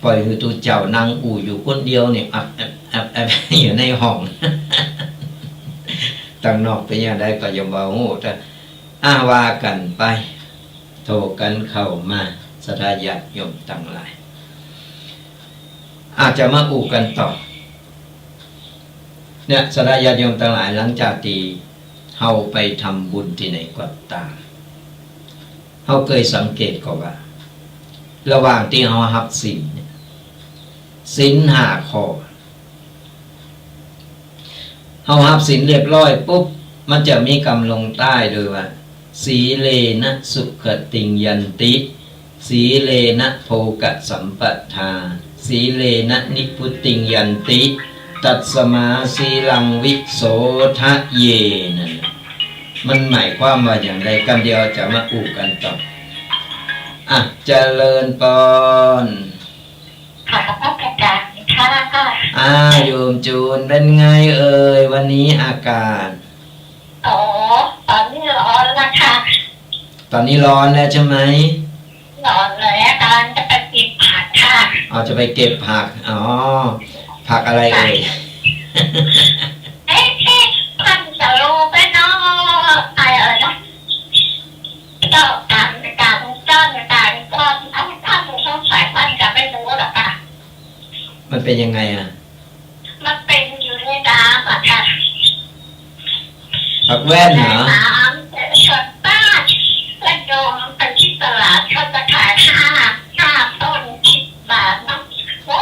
ป่อยหื้อตุ๊เจ้านั่งอู้อยู่คนเดียวนี่ อับแอบ อับแอบ อยู่ในห้อง ตางนอกเป๋นอย่างใดก็ยังบ่ฮู้ แต่ อ่า ว่ากั๋นไป โทรกั๋นเข้ามา ศรัทธาญาติโยมตังหลาย อาจจะมาอู้กั๋นต่อ เนี่ย ศรัทธาญาติโยมตังหลาย หลังจากตี้เฮาไปทำบุญตี้ไหนก็ต๋าม เฮาเกยสังเกตก่อว่า ระหว่างตี้เฮาฮับศีลเนี่ย ศีลห้าข้อ เฮาฮับศีลเรียบร้อยปุ๊บ มันจะมีกำลงใต้โดยว่า สีเลนะสุขติงยันติ สีเลนะโภคสัมปทา สีเลนะนิพพุติงยันติ ตัสมาสีลังวิโสทะเย นั่นน่ะ มันหมายความว่าอย่างไร กำเดียวจะมาอู้กั๋นต่อ อ่ะ เจริญปอน ขอบพระคุณอาจารย์ค่ะ อ่า โยมจูน เป๋นไงเอ่ย วันนี้อากาศ อ๋อ ต๋อนนี้ร้อนแล้วค่ะ ต๋อนนี้ร้อนแล้วใจ้ไหม ร้อนแล้ว ก๋ำลังจะไปเก็บผักค่ะ อ๋อ จะไปเก็บผัก อ๋อ ผักอะไรเอ่ย ค่ะ เอ๊ะ เอ๊ะ ต้นสะโลไปเนาะ อะไรนะ ดอกก๋าง ก๋างจ้อน ก๋างจ้อน อันนี้ต้น สงสัยต้นจะไม่รู้หรอกค่ะ มันเป๋นยังไงอะ มันเป๋นอยู่ในน้ำอะค่ะ ผักแว่นเหรอ ในน้ำ แต่ส่วนมากเพื่อนโยมไปที่ตลาดเขาจะขายห้า ห้าต้นสิบบาทเนาะ โอ้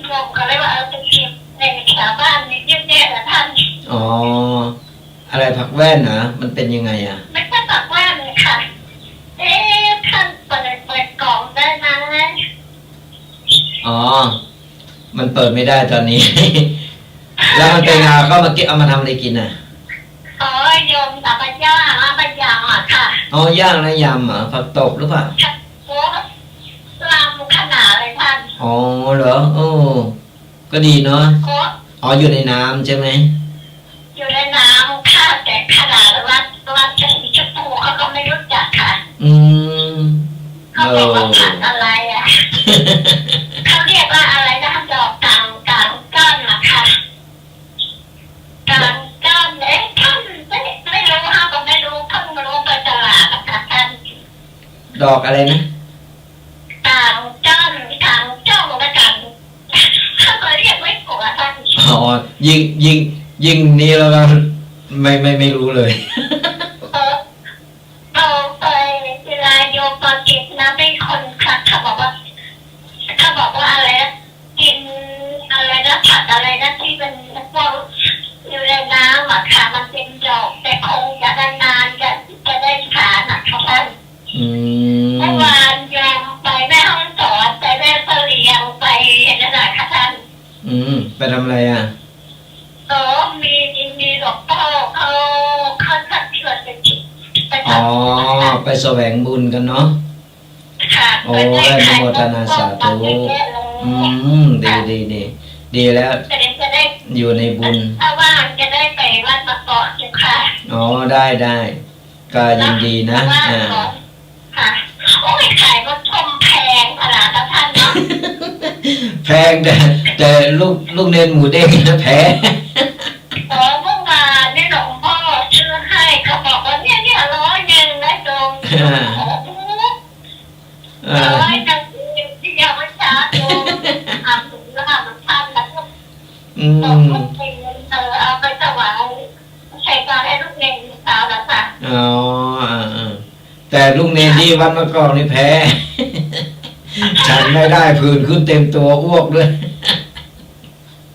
โยมก็เลยว่า เออ ไปเก็บ ในแถวบ้านมีเยอะแยะเลยท่าน อ๋อ อะไรผักแว่นเหรอ มันเป๋นยังไงอะ ไม่ใช่ผักแว่นค่ะ เอ๊ะ ท่านเปิด เปิดกล่องได้ไหม อ๋อ มันเปิดไม่ได้ต๋อนนี้ แล้วมันเป๋นไง ก็มาเก็บ เอามาทำอะไรกิ๋นน่ะ อ๋อ โยมเอาไปย่าง เอาไปยำอะค่ะ อ๋อ ย่างแล้วยำเหรอ ผักตบหรือเปล่า ค่ะ โอ้ ลำขนาดเลยท่าน อ๋อ เหรอ โอ้ ก็ดีเนาะ โอ้ อ๋อ อยู่ในน้ำใจ้ไหม อยู่ในน้ำค่ะ แต่ขนาดว่า ว่าจะสีชมพูเขาก็ไม่รู้จักค่ะ อืม เขาบอกว่า เออ ผักอะไรอะ เขาเรียกว่าอะไรนะ ดอกก๋าง ก๋างจ้อนอะค่ะ ก๋างจ้อน เอ๊ะ ท่านไม่ ไม่รู้ เขาก็ไม่รู้ เพิ่งมารู้ไปตลาดอะค่ะท่าน ดอกอะไรนะ ก๋างจ้อน ก๋างจ้อน ก๋าง เขาก็เรียกไม่ถูกอะท่าน อ๋อ ยิ่ง ยิ่ง ยิ่งนี่แล้วก็ไม่ ไม่ ไม่รู้เลย เออ เอาไป เวลาโยมตอนเก็บนะ ไม่คนคัด เขาบอกว่า เขาบอกว่าอะไรนะ กิ๋นอะไรนะ ผักอะไรนะ ที่มันพวกอยู่ในน้ำอะค่ะ มันเป๋นดอก แต่คงจะนานๆ จะ จะได้ทานอะค่ะท่าน อืม เมื่อวานโยมไปแม่ฮ่องสอน ไปแม่เสลียง ไปนั่นน่ะค่ะท่าน อืม ไปทำอะไรอะ เออ มี มีหลวงพ่อเขา เขาชักชวนไป ไปทำบุญ อ๋อ ไปแสวงบุญกั๋นเนาะ ค่ะ โอ้ ไป ไป อนุโมทนาสาธุ ขายของ เยอะแยะเลย อืม ดี ค่ะ ดี ดี ดีแล้ว จะได้ จะได้ อยู่ในบุญ ถ้าว่างจะได้ไปวัดมะกอกเจ้าค่ะ อ๋อ ได้ ได้ ก็ยินดีนะ นะ อ่า ค่ะ โอ้ย ขายมะส้มแพงขนาดนั้นท่านเนาะ แพง แต่ แต่ลูก ลูกเน้นหมูเด้งนะแพง อ๋อ เมื่อวานเนี่ยหลวงพ่อซื้อให้ เขาบอกว่าเนี่ย เนี่ย ร้อยหนึ่งนะโยม อ่า โอ้โห อ่า ร้อยหนึ่งที่ยังไม่ช้าโยม อ่านถึงระดับท่านแล้วก็ อืม บอกว่าเป็นเงินเธอเอาไปถวาย ใส่บาตรให้ลูกเนนเช้าแล้วค่ะ อ๋อ อ่า อ่า แต่ลูกเนนที่วัดมะกอกนี่แพ้ ฉันไม่ได้ ผื่นขึ้นเต็มตัว อ้วกด้วย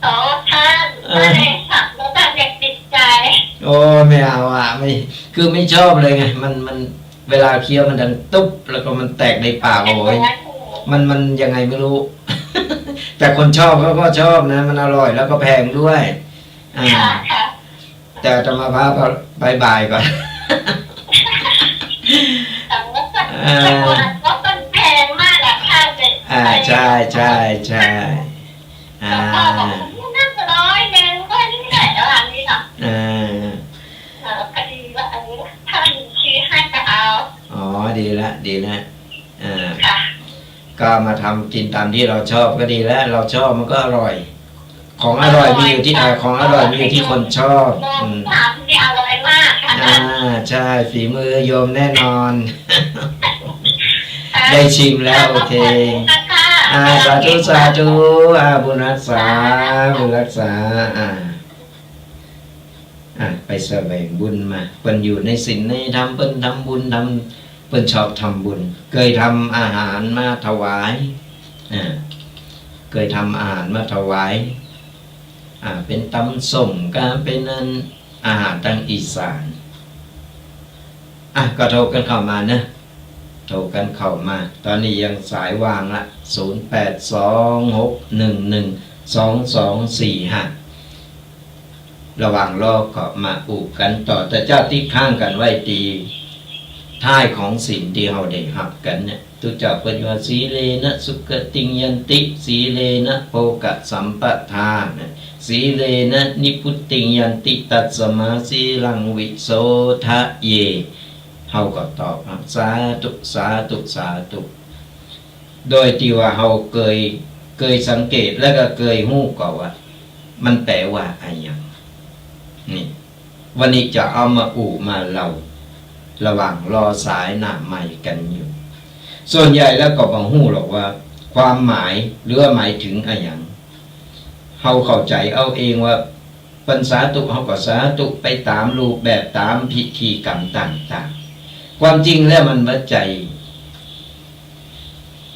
อ๋อ ท่าน เออ ไม่ได้สักแล้วท่านยังติดใจ โอ้ ไม่เอาอะ ไม่ คือไม่ชอบเลยไง มัน มัน เวลาเคี้ยวมันดังตุ๊บ แล้วก็มันแตกในปาก โอ้ย มัน มันยังไงไม่รู้ แต่คนชอบเขาก็ชอบนะ มันอร่อยแล้วก็แพงด้วย อ่า ค่ะ ค่ะ แต่อาตมาภาพก็บายบายก่อน แต่ว่า อ่า แต่ก่อนก็เป็นแพงมากอะค่ะ แต่ อ่า ใช่ ใช่ ใช่ อ่า หลวงพ่อบอกว่าน่าจะร้อยหนึ่ง ก็นี่แหละ ประมาณนี้เนาะ อ่า เออ พอดีว่าอันนี้ท่านชี้ให้ก็เอา อ๋อ ดีละ ดีละ อ่า ค่ะ ก็มาทำกินตามที่เราชอบก็ดีแล้ว เราชอบมันก็อร่อย ของอร่อยมีอยู่ที่ อร่อย อ่า ของอร่อยมีอยู่ที่คนชอบ ลอง อืม ทำนี่อร่อยมากค่ะ อ่า ใช่ ฝีมือโยมแน่นอน ค่ะ ได้ชิมแล้ว ค่ะ โอเค ขอบคุณนะคะ อ่า สาธุ สาธุ อ่า บุญรักษา ค่ะ บุญรักษา อ่า อ่ะ ไปแสวงบุญมา เปิ้นอยู่ในศีลในธรรม เปิ้นทำบุญทำ เปิ้นชอบทำบุญ เกยทำอาหารมาถวาย อ่า เกยทำอาหารมาถวาย อ่า เป๋นต๋ำส้ม ก็เป๋นอัน อาหารตางอีสาน อ่ะ ก็โทรกั๋นเข้ามาเนอะ โทรกั๋นเข้ามา ต๋อนนี้ยังสายว่างละ ศูนย์แปดสองหกหนึ่งหนึ่ง สองสองสี่ห้า ระหว่างรอก็มาอู้กั๋นต่อ แต่เจ้าติดค้างกั๋นไว้ตี้ท้ายของศีลตี้เฮาได้ฮับกั๋นเนี่ย ตุ๊เจ้าเปิ้นว่า สีเลนะสุขติงยันติ สีเลนะโภคสัมปทานะ สีเลนะนิพพุติงยันติ ตัสมาสีลังวิโสทะเย เฮาก็ตอบว่า สาธุ สาธุ สาธุ โดยตี้ว่าเฮาเกย เกยสังเกตแล้วก็เกยฮู้ก่อว่า มันแป๋ว่าอะหยัง นี่ วันนี้จะเอามาอู้มาเล่า ระหว่างรอสายหน้าไมค์กั๋นอยู่ ส่วนใหญ่แล้วก็บ่ฮู้หรอกว่า ความหมายหรือว่าหมายถึงอะหยัง เฮาเข้าใจ๋เอาเองว่า เปิ้นสาธุ เฮาก็สาธุไปต๋ามรูปแบบ ต๋ามพิธีกรรมต่างๆ ความจริงแล้วมันบ่ใจ้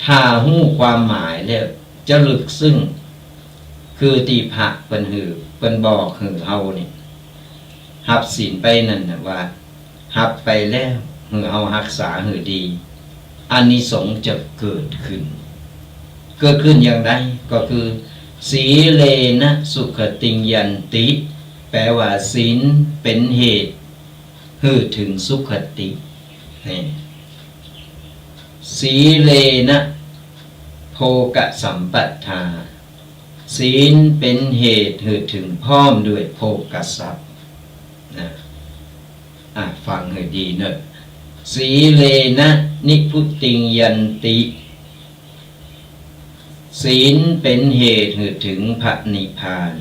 ถ้าฮู้ความหมายแล้วจะลึกซึ้ง คือตี้พระเปิ้นหื้อ เปิ้นบอกหื้อเฮานี่ ฮับศีลไปนั่นน่ะว่า ฮับไปแล้วหื้อเฮาฮักษาหื้อดี อานิสงส์จะเกิดขึ้น เกิดขึ้นอย่างใด ก็คือ สีเลนะสุขติงยันติ แป๋ว่าศีลเป๋นเหตุหื้อเถิงสุขติ นี่ สีเลนะโภคสัมปทา ศีลเป๋นเหตุหื้อเถิงพร้อมด้วยโภคทรัพย์ นะ อ่ะ ฟังหื้อดีเน่อ สีเลนะนิพพุติงยันติ ศีลเป๋นเหตุหื้อเถิงพระนิพพาน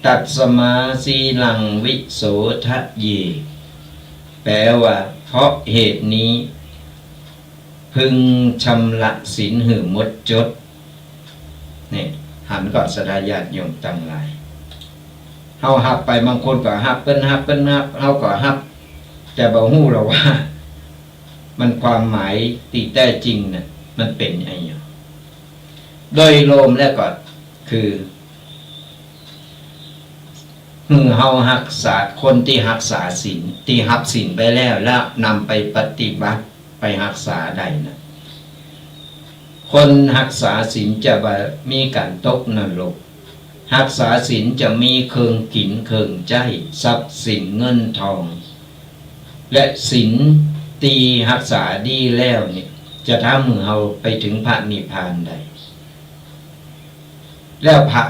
ตัสมาสีลังวิโสทะเย แป๋ว่าเพราะเหตุนี้ พึงชำระศีลหื้อหมดจด นี่ หันก่อนศรัทธาญาติโยมตังหลาย เฮาฮับไป บางคนก็ฮับ เปิ้นฮับ เปิ้นฮับ เฮาก็ฮับ แต่บ่ฮู้หรอกว่า มันความหมายตี้แต๊จริงน่ะ มันเป๋นอะหยัง โดยรวมแล้วก็คือ หื้อเฮาฮักษา คนตี้ฮักษาศีล ตี้ฮับศีลไปแล้ว แล้วนำไปปฏิบัติ ไปฮักษาได้น่ะ คนฮักษาศีลจะบ่มีก๋านตกนรก ฮักษาศีลจะมีเครื่องกิ๋นเครื่องใจ๊ ทรัพย์สินเงินทอง และศีลตี้ฮักษาดีแล้วนี่ จะทำหื้อเฮาไปเถิงพระนิพพานได้ แล้วพระ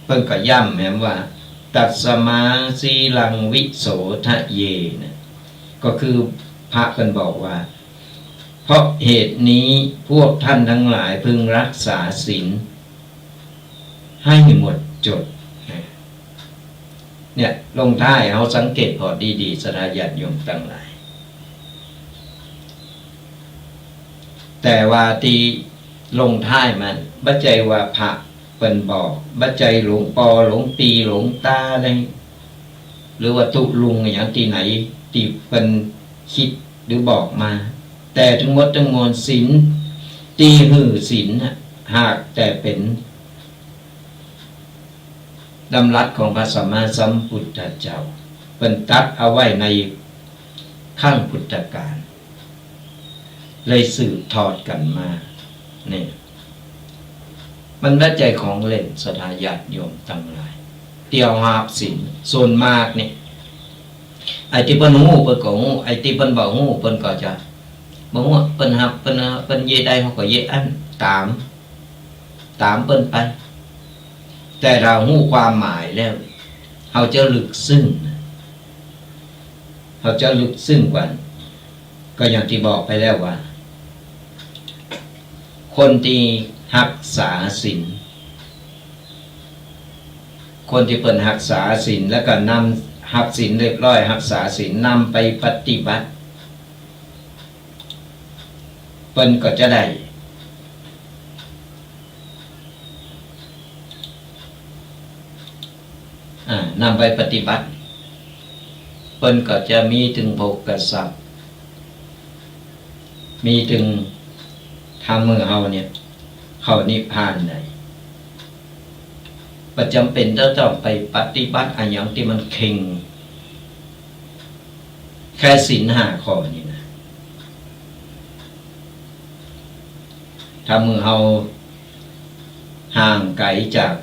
เปิ้นก็ย้ำแหมว่า ตัสมาสีลังวิโสทะเย นะ ก็คือพระเปิ้นบอกว่า เพราะเหตุนี้พวกท่านทั้งหลายพึงรักษาศีลให้หมดจด เนี่ย ลงท้ายเฮาสังเกตผ่อดีๆ ศรัทธาญาติโยมตังหลาย แต่ว่าตี้ลงท้ายมัน บ่ใจ้ว่าพระเปิ้นบอก บ่ใจ้หลวงป้อ หลวงปี๋ หลวงต๋าใด หรือว่าตุ๊ลุงอะหยังตี้ไหน ตี้เปิ้นคิดหรือบอกมา แต่ตึงหมดตึงมวลศีล ตี้หื้อศีลน่ะ หากแต่เป๋น ดำรัสของพระสัมมาสัมพุทธเจ้า เปิ้นตรัสเอาไว้ในครั้งพุทธกาล เลยสืบทอดกั๋นมา นี่ มันบ่ใจ้ของเล่น ศรัทธาญาติโยมตังหลาย ตี้เอาฮับศีล ส่วนมากนี่ ไอ้ตี้เปิ้นฮู้เปิ้นก็ฮู้ ไอ้ตี้เปิ้นบ่ฮู้เปิ้นก็จะบ่ฮู้ เปิ้นฮับ เปิ้น เปิ้นเยียะใดเฮาก็เยียะอั้น ต๋าม ต๋ามเปิ้นไป แต่ถ้าฮู้ความหมายแล้ว เฮาจะลึกซึ้ง เฮาจะลึกซึ้งกว่า ก็อย่างตี้บอกไปแล้วว่า คนตี้ฮักษาศีล คนตี้เปิ้นฮักษาศีล แล้วก็นำฮับศีลเรียบร้อย ฮักษาศีล นำไปปฏิบัติ เปิ้นก็จะได้ อ่า นำไปปฏิบัติ เปิ้นก็จะมีตึงโภคทรัพย์ มีตึงทำหื้อเฮาเนี่ย เข้านิพพานได้ บ่จ๋ำเป๋นจะต้องไปปฏิบัติอะหยังตี้มันเคร่ง แค่ศีลห้าข้อนี่นะ ถ้าหื้อเฮาห ห่างไกลจาก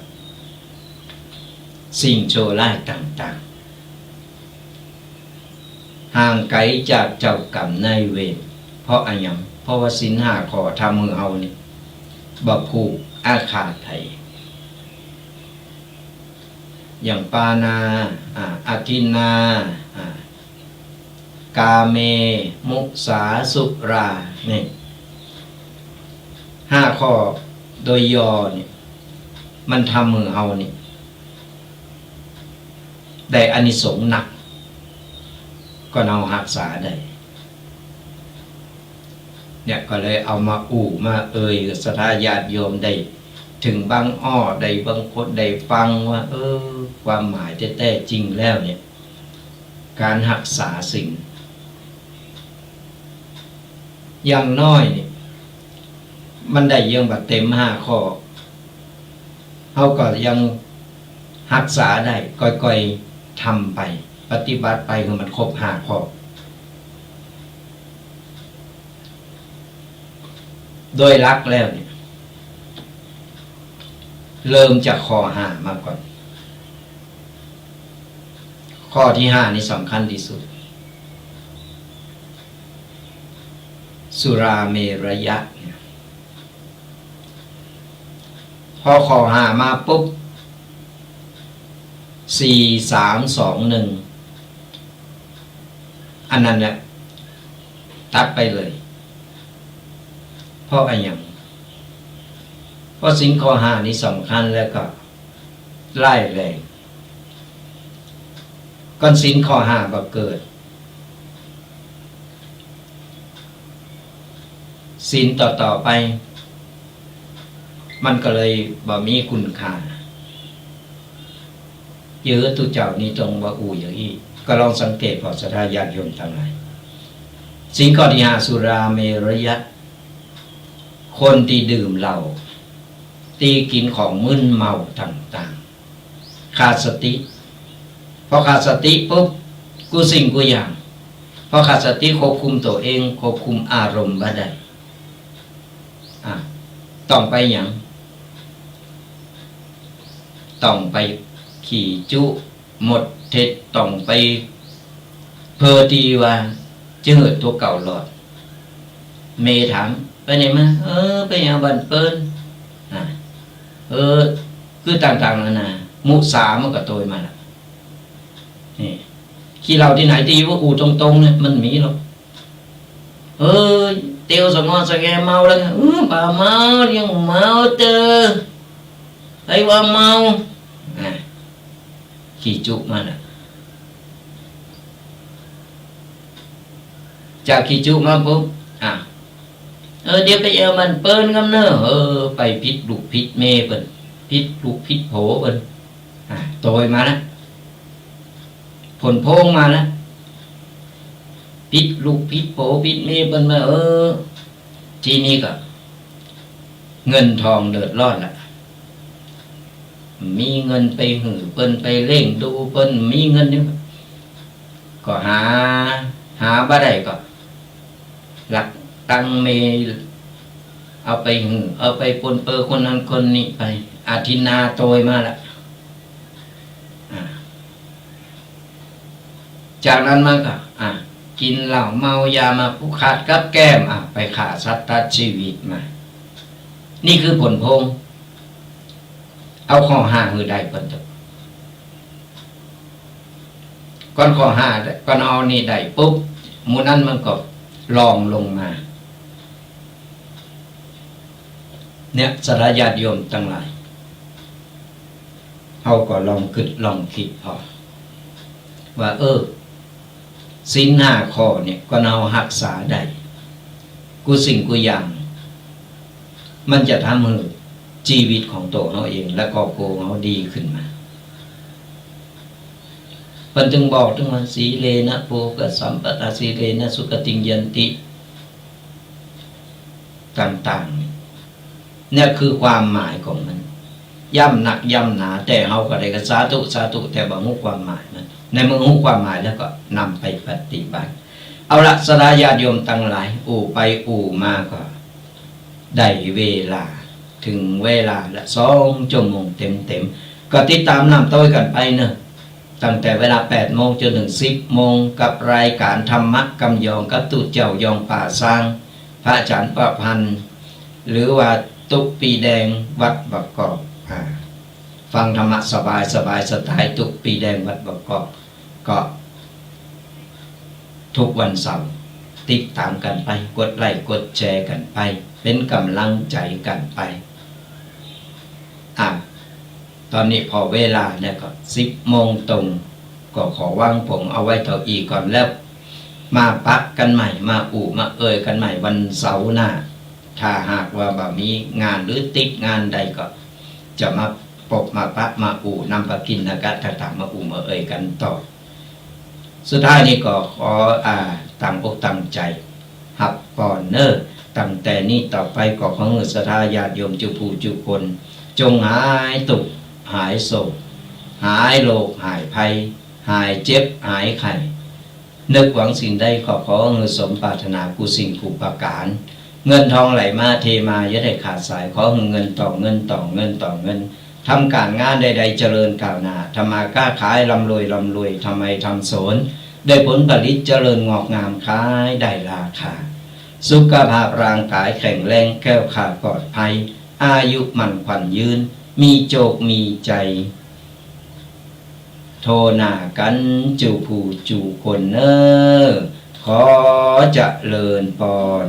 สิ่งชั่วร้ายต่างๆ ห่างไกลจากเจ้ากรรมนายเวร เพราะอะหยัง เพราะว่าศีลห้าข้อทำหื้อเฮานี่บ่ผูกอาฆาตไผ อย่างปาณา อ่า อทินนา อ่า กาเม มุสา สุรา นี่ ห้าข้อโดยย่อนี่ มันทำหื้อเฮานี่ ได้อานิสงส์หนัก ก็เฮาฮักษาได้ เนี่ยก็เลยเอามาอู้มาเอ่ย ศรัทธาญาติโยมได้ เถิงบางอ้อ ได้บางคนได้ฟังว่า เออ ความหมายแท้ๆจริงแล้วเนี่ย การฮักษาศีล อย่างน้อยนี่ มันได้ยังบ่เต็มห้าข้อ เฮาก็ยังฮักษาได้ ก่อยๆทำไป ปฏิบัติไปหื้อมันครบห้าข้อ โดยหลักแล้วเนี่ย เริ่มจากข้อห้ามาก่อน ข้อที่ห้านี่สำคัญที่สุด สุราเมรยะเนี่ย พอข้อห้ามาปุ๊บ สี่ สาม สอง หนึ่ง อันนั้นแหละ ตัดไปเลย เพราะอะหยัง เพราะศีลข้อห้านี่สำคัญแล้วก็ร้ายแรง ก่อนศีลข้อห้าบ่เกิด ศีลต่อๆไป มันก็เลยบ่มีคุณค่า เยอะ ตุ๊เจ้านี่ต้องบ่อู้อย่างอี้ ก็ลองสังเกตผ่อ ศรัทธาญาติโยมตังหลาย ศีลข้อที่ห้า สุราเมรยะ คนตี้ดื่มเหล้า ตี้กิ๋นของมึนเมาต่างๆ ขาดสติ พอขาดสติปุ๊บ กู้สิ่งกู้อย่าง พอขาดสติควบคุมตั๋วเอง ควบคุมอารมณ์บ่ได้ อ่ะ ต้องไปหยัง ต้องไปขี้จุ หมดเท็จ ต้องไปเพ้อตี้ว่าจะหื้อตั๋วเก่ารอด เมย์ถาม ไปไหนมา เออ ไปหาบ้านเปิ้น อ่ะ เออ คือต่างๆนานา มุสามันก็โตยมาละ นี่ ขี้เหล้าตี้ไหนตี้ว่าอู้ตรงๆเนี่ย มันมีหรอก เออ เตียวสะงอสะแงเมาแล้วไง อืม บ่าเมา ยังเมาเตอ ไผว่าเมา อ่ะ ขี้จุมันอ่ะ จากขี้จุมาปุ๊บ อ่ะ เออ เดี๋ยวไปแอ่วบ้านเปิ้นกำเน่อ เออ ไปผิดลูกผิดเมย์เปิ้น ผิดลูกผิดโผเปิ้น อ่ะ โตยมาละ ผลโพงมาละ ผิดลูกผิดโผผิดเมย์เปิ้นมา เออ ทีนี้ก็ เงินทองเดือดร้อนละ มีเงินไปหื้อเปิ้น ไปเลี้ยงดูเปิ้น มีเงินนี่ ก็หา หาบ่ได้ก็ ลักตังค์เมย์ เอาไปหื้อ เอาไปปนเปื้อคนนั้นคนนี้ไป อทินนาโตยมาละ อ่า จากนั้นมาก็ อ่ะ กิ๋นเหล้าเมายามา ผู้ขาดกับแกล้ม อ่ะ ไปฆ่าสัตว์ตัดชีวิตมา นี่คือผลโพง เอาข้อห้าหื้อได้เปิ้นเต๊อะ ก่อนข้อห้า ก่อนเอานี่ได้ปุ๊บ หมู่นั้นมันก็รองลงมา เนี่ย ศรัทธาญาติโยมตังหลาย เฮาก็ลองกึ๊ดลองกึ๊ดผ่อ ว่า เออ ศีลห้าข้อเนี่ย ก่อนเฮาฮักษาได้ กู้สิ่งกู้อย่าง มันจะทำหื้อจีวิตของตั๋วเฮาเอง และครอบครัวเฮาดีขึ้นมา เปิ้นจึงบอกเถิงว่า สีเลนะโภคสัมปทา สีเลนะสุขติงยันติ ต่างๆ เนี่ยคือความหมายของมัน ย่ำนักย่ำหนา แต่เฮาก็ได้ก็สาธุ สาธุ แต่บ่ฮู้ความหมายมัน ในเมื่อฮู้ความหมายแล้วก็นำไปปฏิบัติ เอาละ ศรัทธาญาติโยมตังหลาย อู้ไปอู้มาก็ได้เวลา เถิงเวลาละสองจั่วโมงเต็มๆ ก็ติดต๋ามนำโต้ยกั๋นไปเนาะ ตั้งแต่เวลาแปดโมงจ๋นเถิงสิบโมง กับรายก๋านธรรมะกำยองกับตุ๊เจ้ายองป่าซาง พระอาจ๋ารย์ประพันธ์ หรือว่าตุ๊ปีแดงวัดบางกอก อ่า ฟังธรรมะสบายๆ สไตล์ตุ๊ปีแดงวัดบางกอก ก็ ทุกวันเสาร์ ติดต๋ามกั๋นไป กดไลก์กดแชร์กั๋นไป เป๋นก๋ำลังใจ๋กั๋นไป อ่ะ ต๋อนนี้ผ่อเวลาแล้วก็สิบโมงตรง ก็ขอวางป๋งเอาไว้เต้าอี้ก่อน แล้วมาปะกั๋นใหม่ มาอู้มาเอ่ยกั๋นใหม่วันเสาร์หน้า ถ้าหากว่าบ่มีงานหรือติดงานใดก็จะมาปบมาปะมาอู้นำปะกิ๋นนะกะ ถ้าตางมาอู้มาเอ่ยกั๋นต่อ สุดท้ายนี้ก็ขอ อ่า ตั้งอกตั้งใจ๋ฮับปอนเน่อ ตั้งแต่นี้ต่อไปก็ขอหื้อศรัทธาญาติโยมจุผู้จุคน จงหายตุ๊กข์หายโศก หายโรคหายภัย หายเจ็บหายไข้ นึกหวังสิ่งใดก็ขอหื้อสมปรารถนากู้สิ่งกู้ประก๋าน เงินทองไหลมาเทมาอย่าได้ขาดสาย ขอหื้อเงินต่อเงินต่อเงินต่อเงิน ทำก๋านงานใดๆ เจริญก้าวหน้า ทำมาค้าขายร่ำรวยร่ำรวย ทำไฮ่ทำสวน ได้ผลผลิตเจริญงอกงาม ขายได้ราคา สุขภาพร่างก๋ายแข็งแรง แคล้วคลาดปลอดภัย อายุมั่นขวัญยืน มีโจคมีใจ๋ โทหน้ากั๋นจุผู้จุคนเน่อ ขอเจริญปอน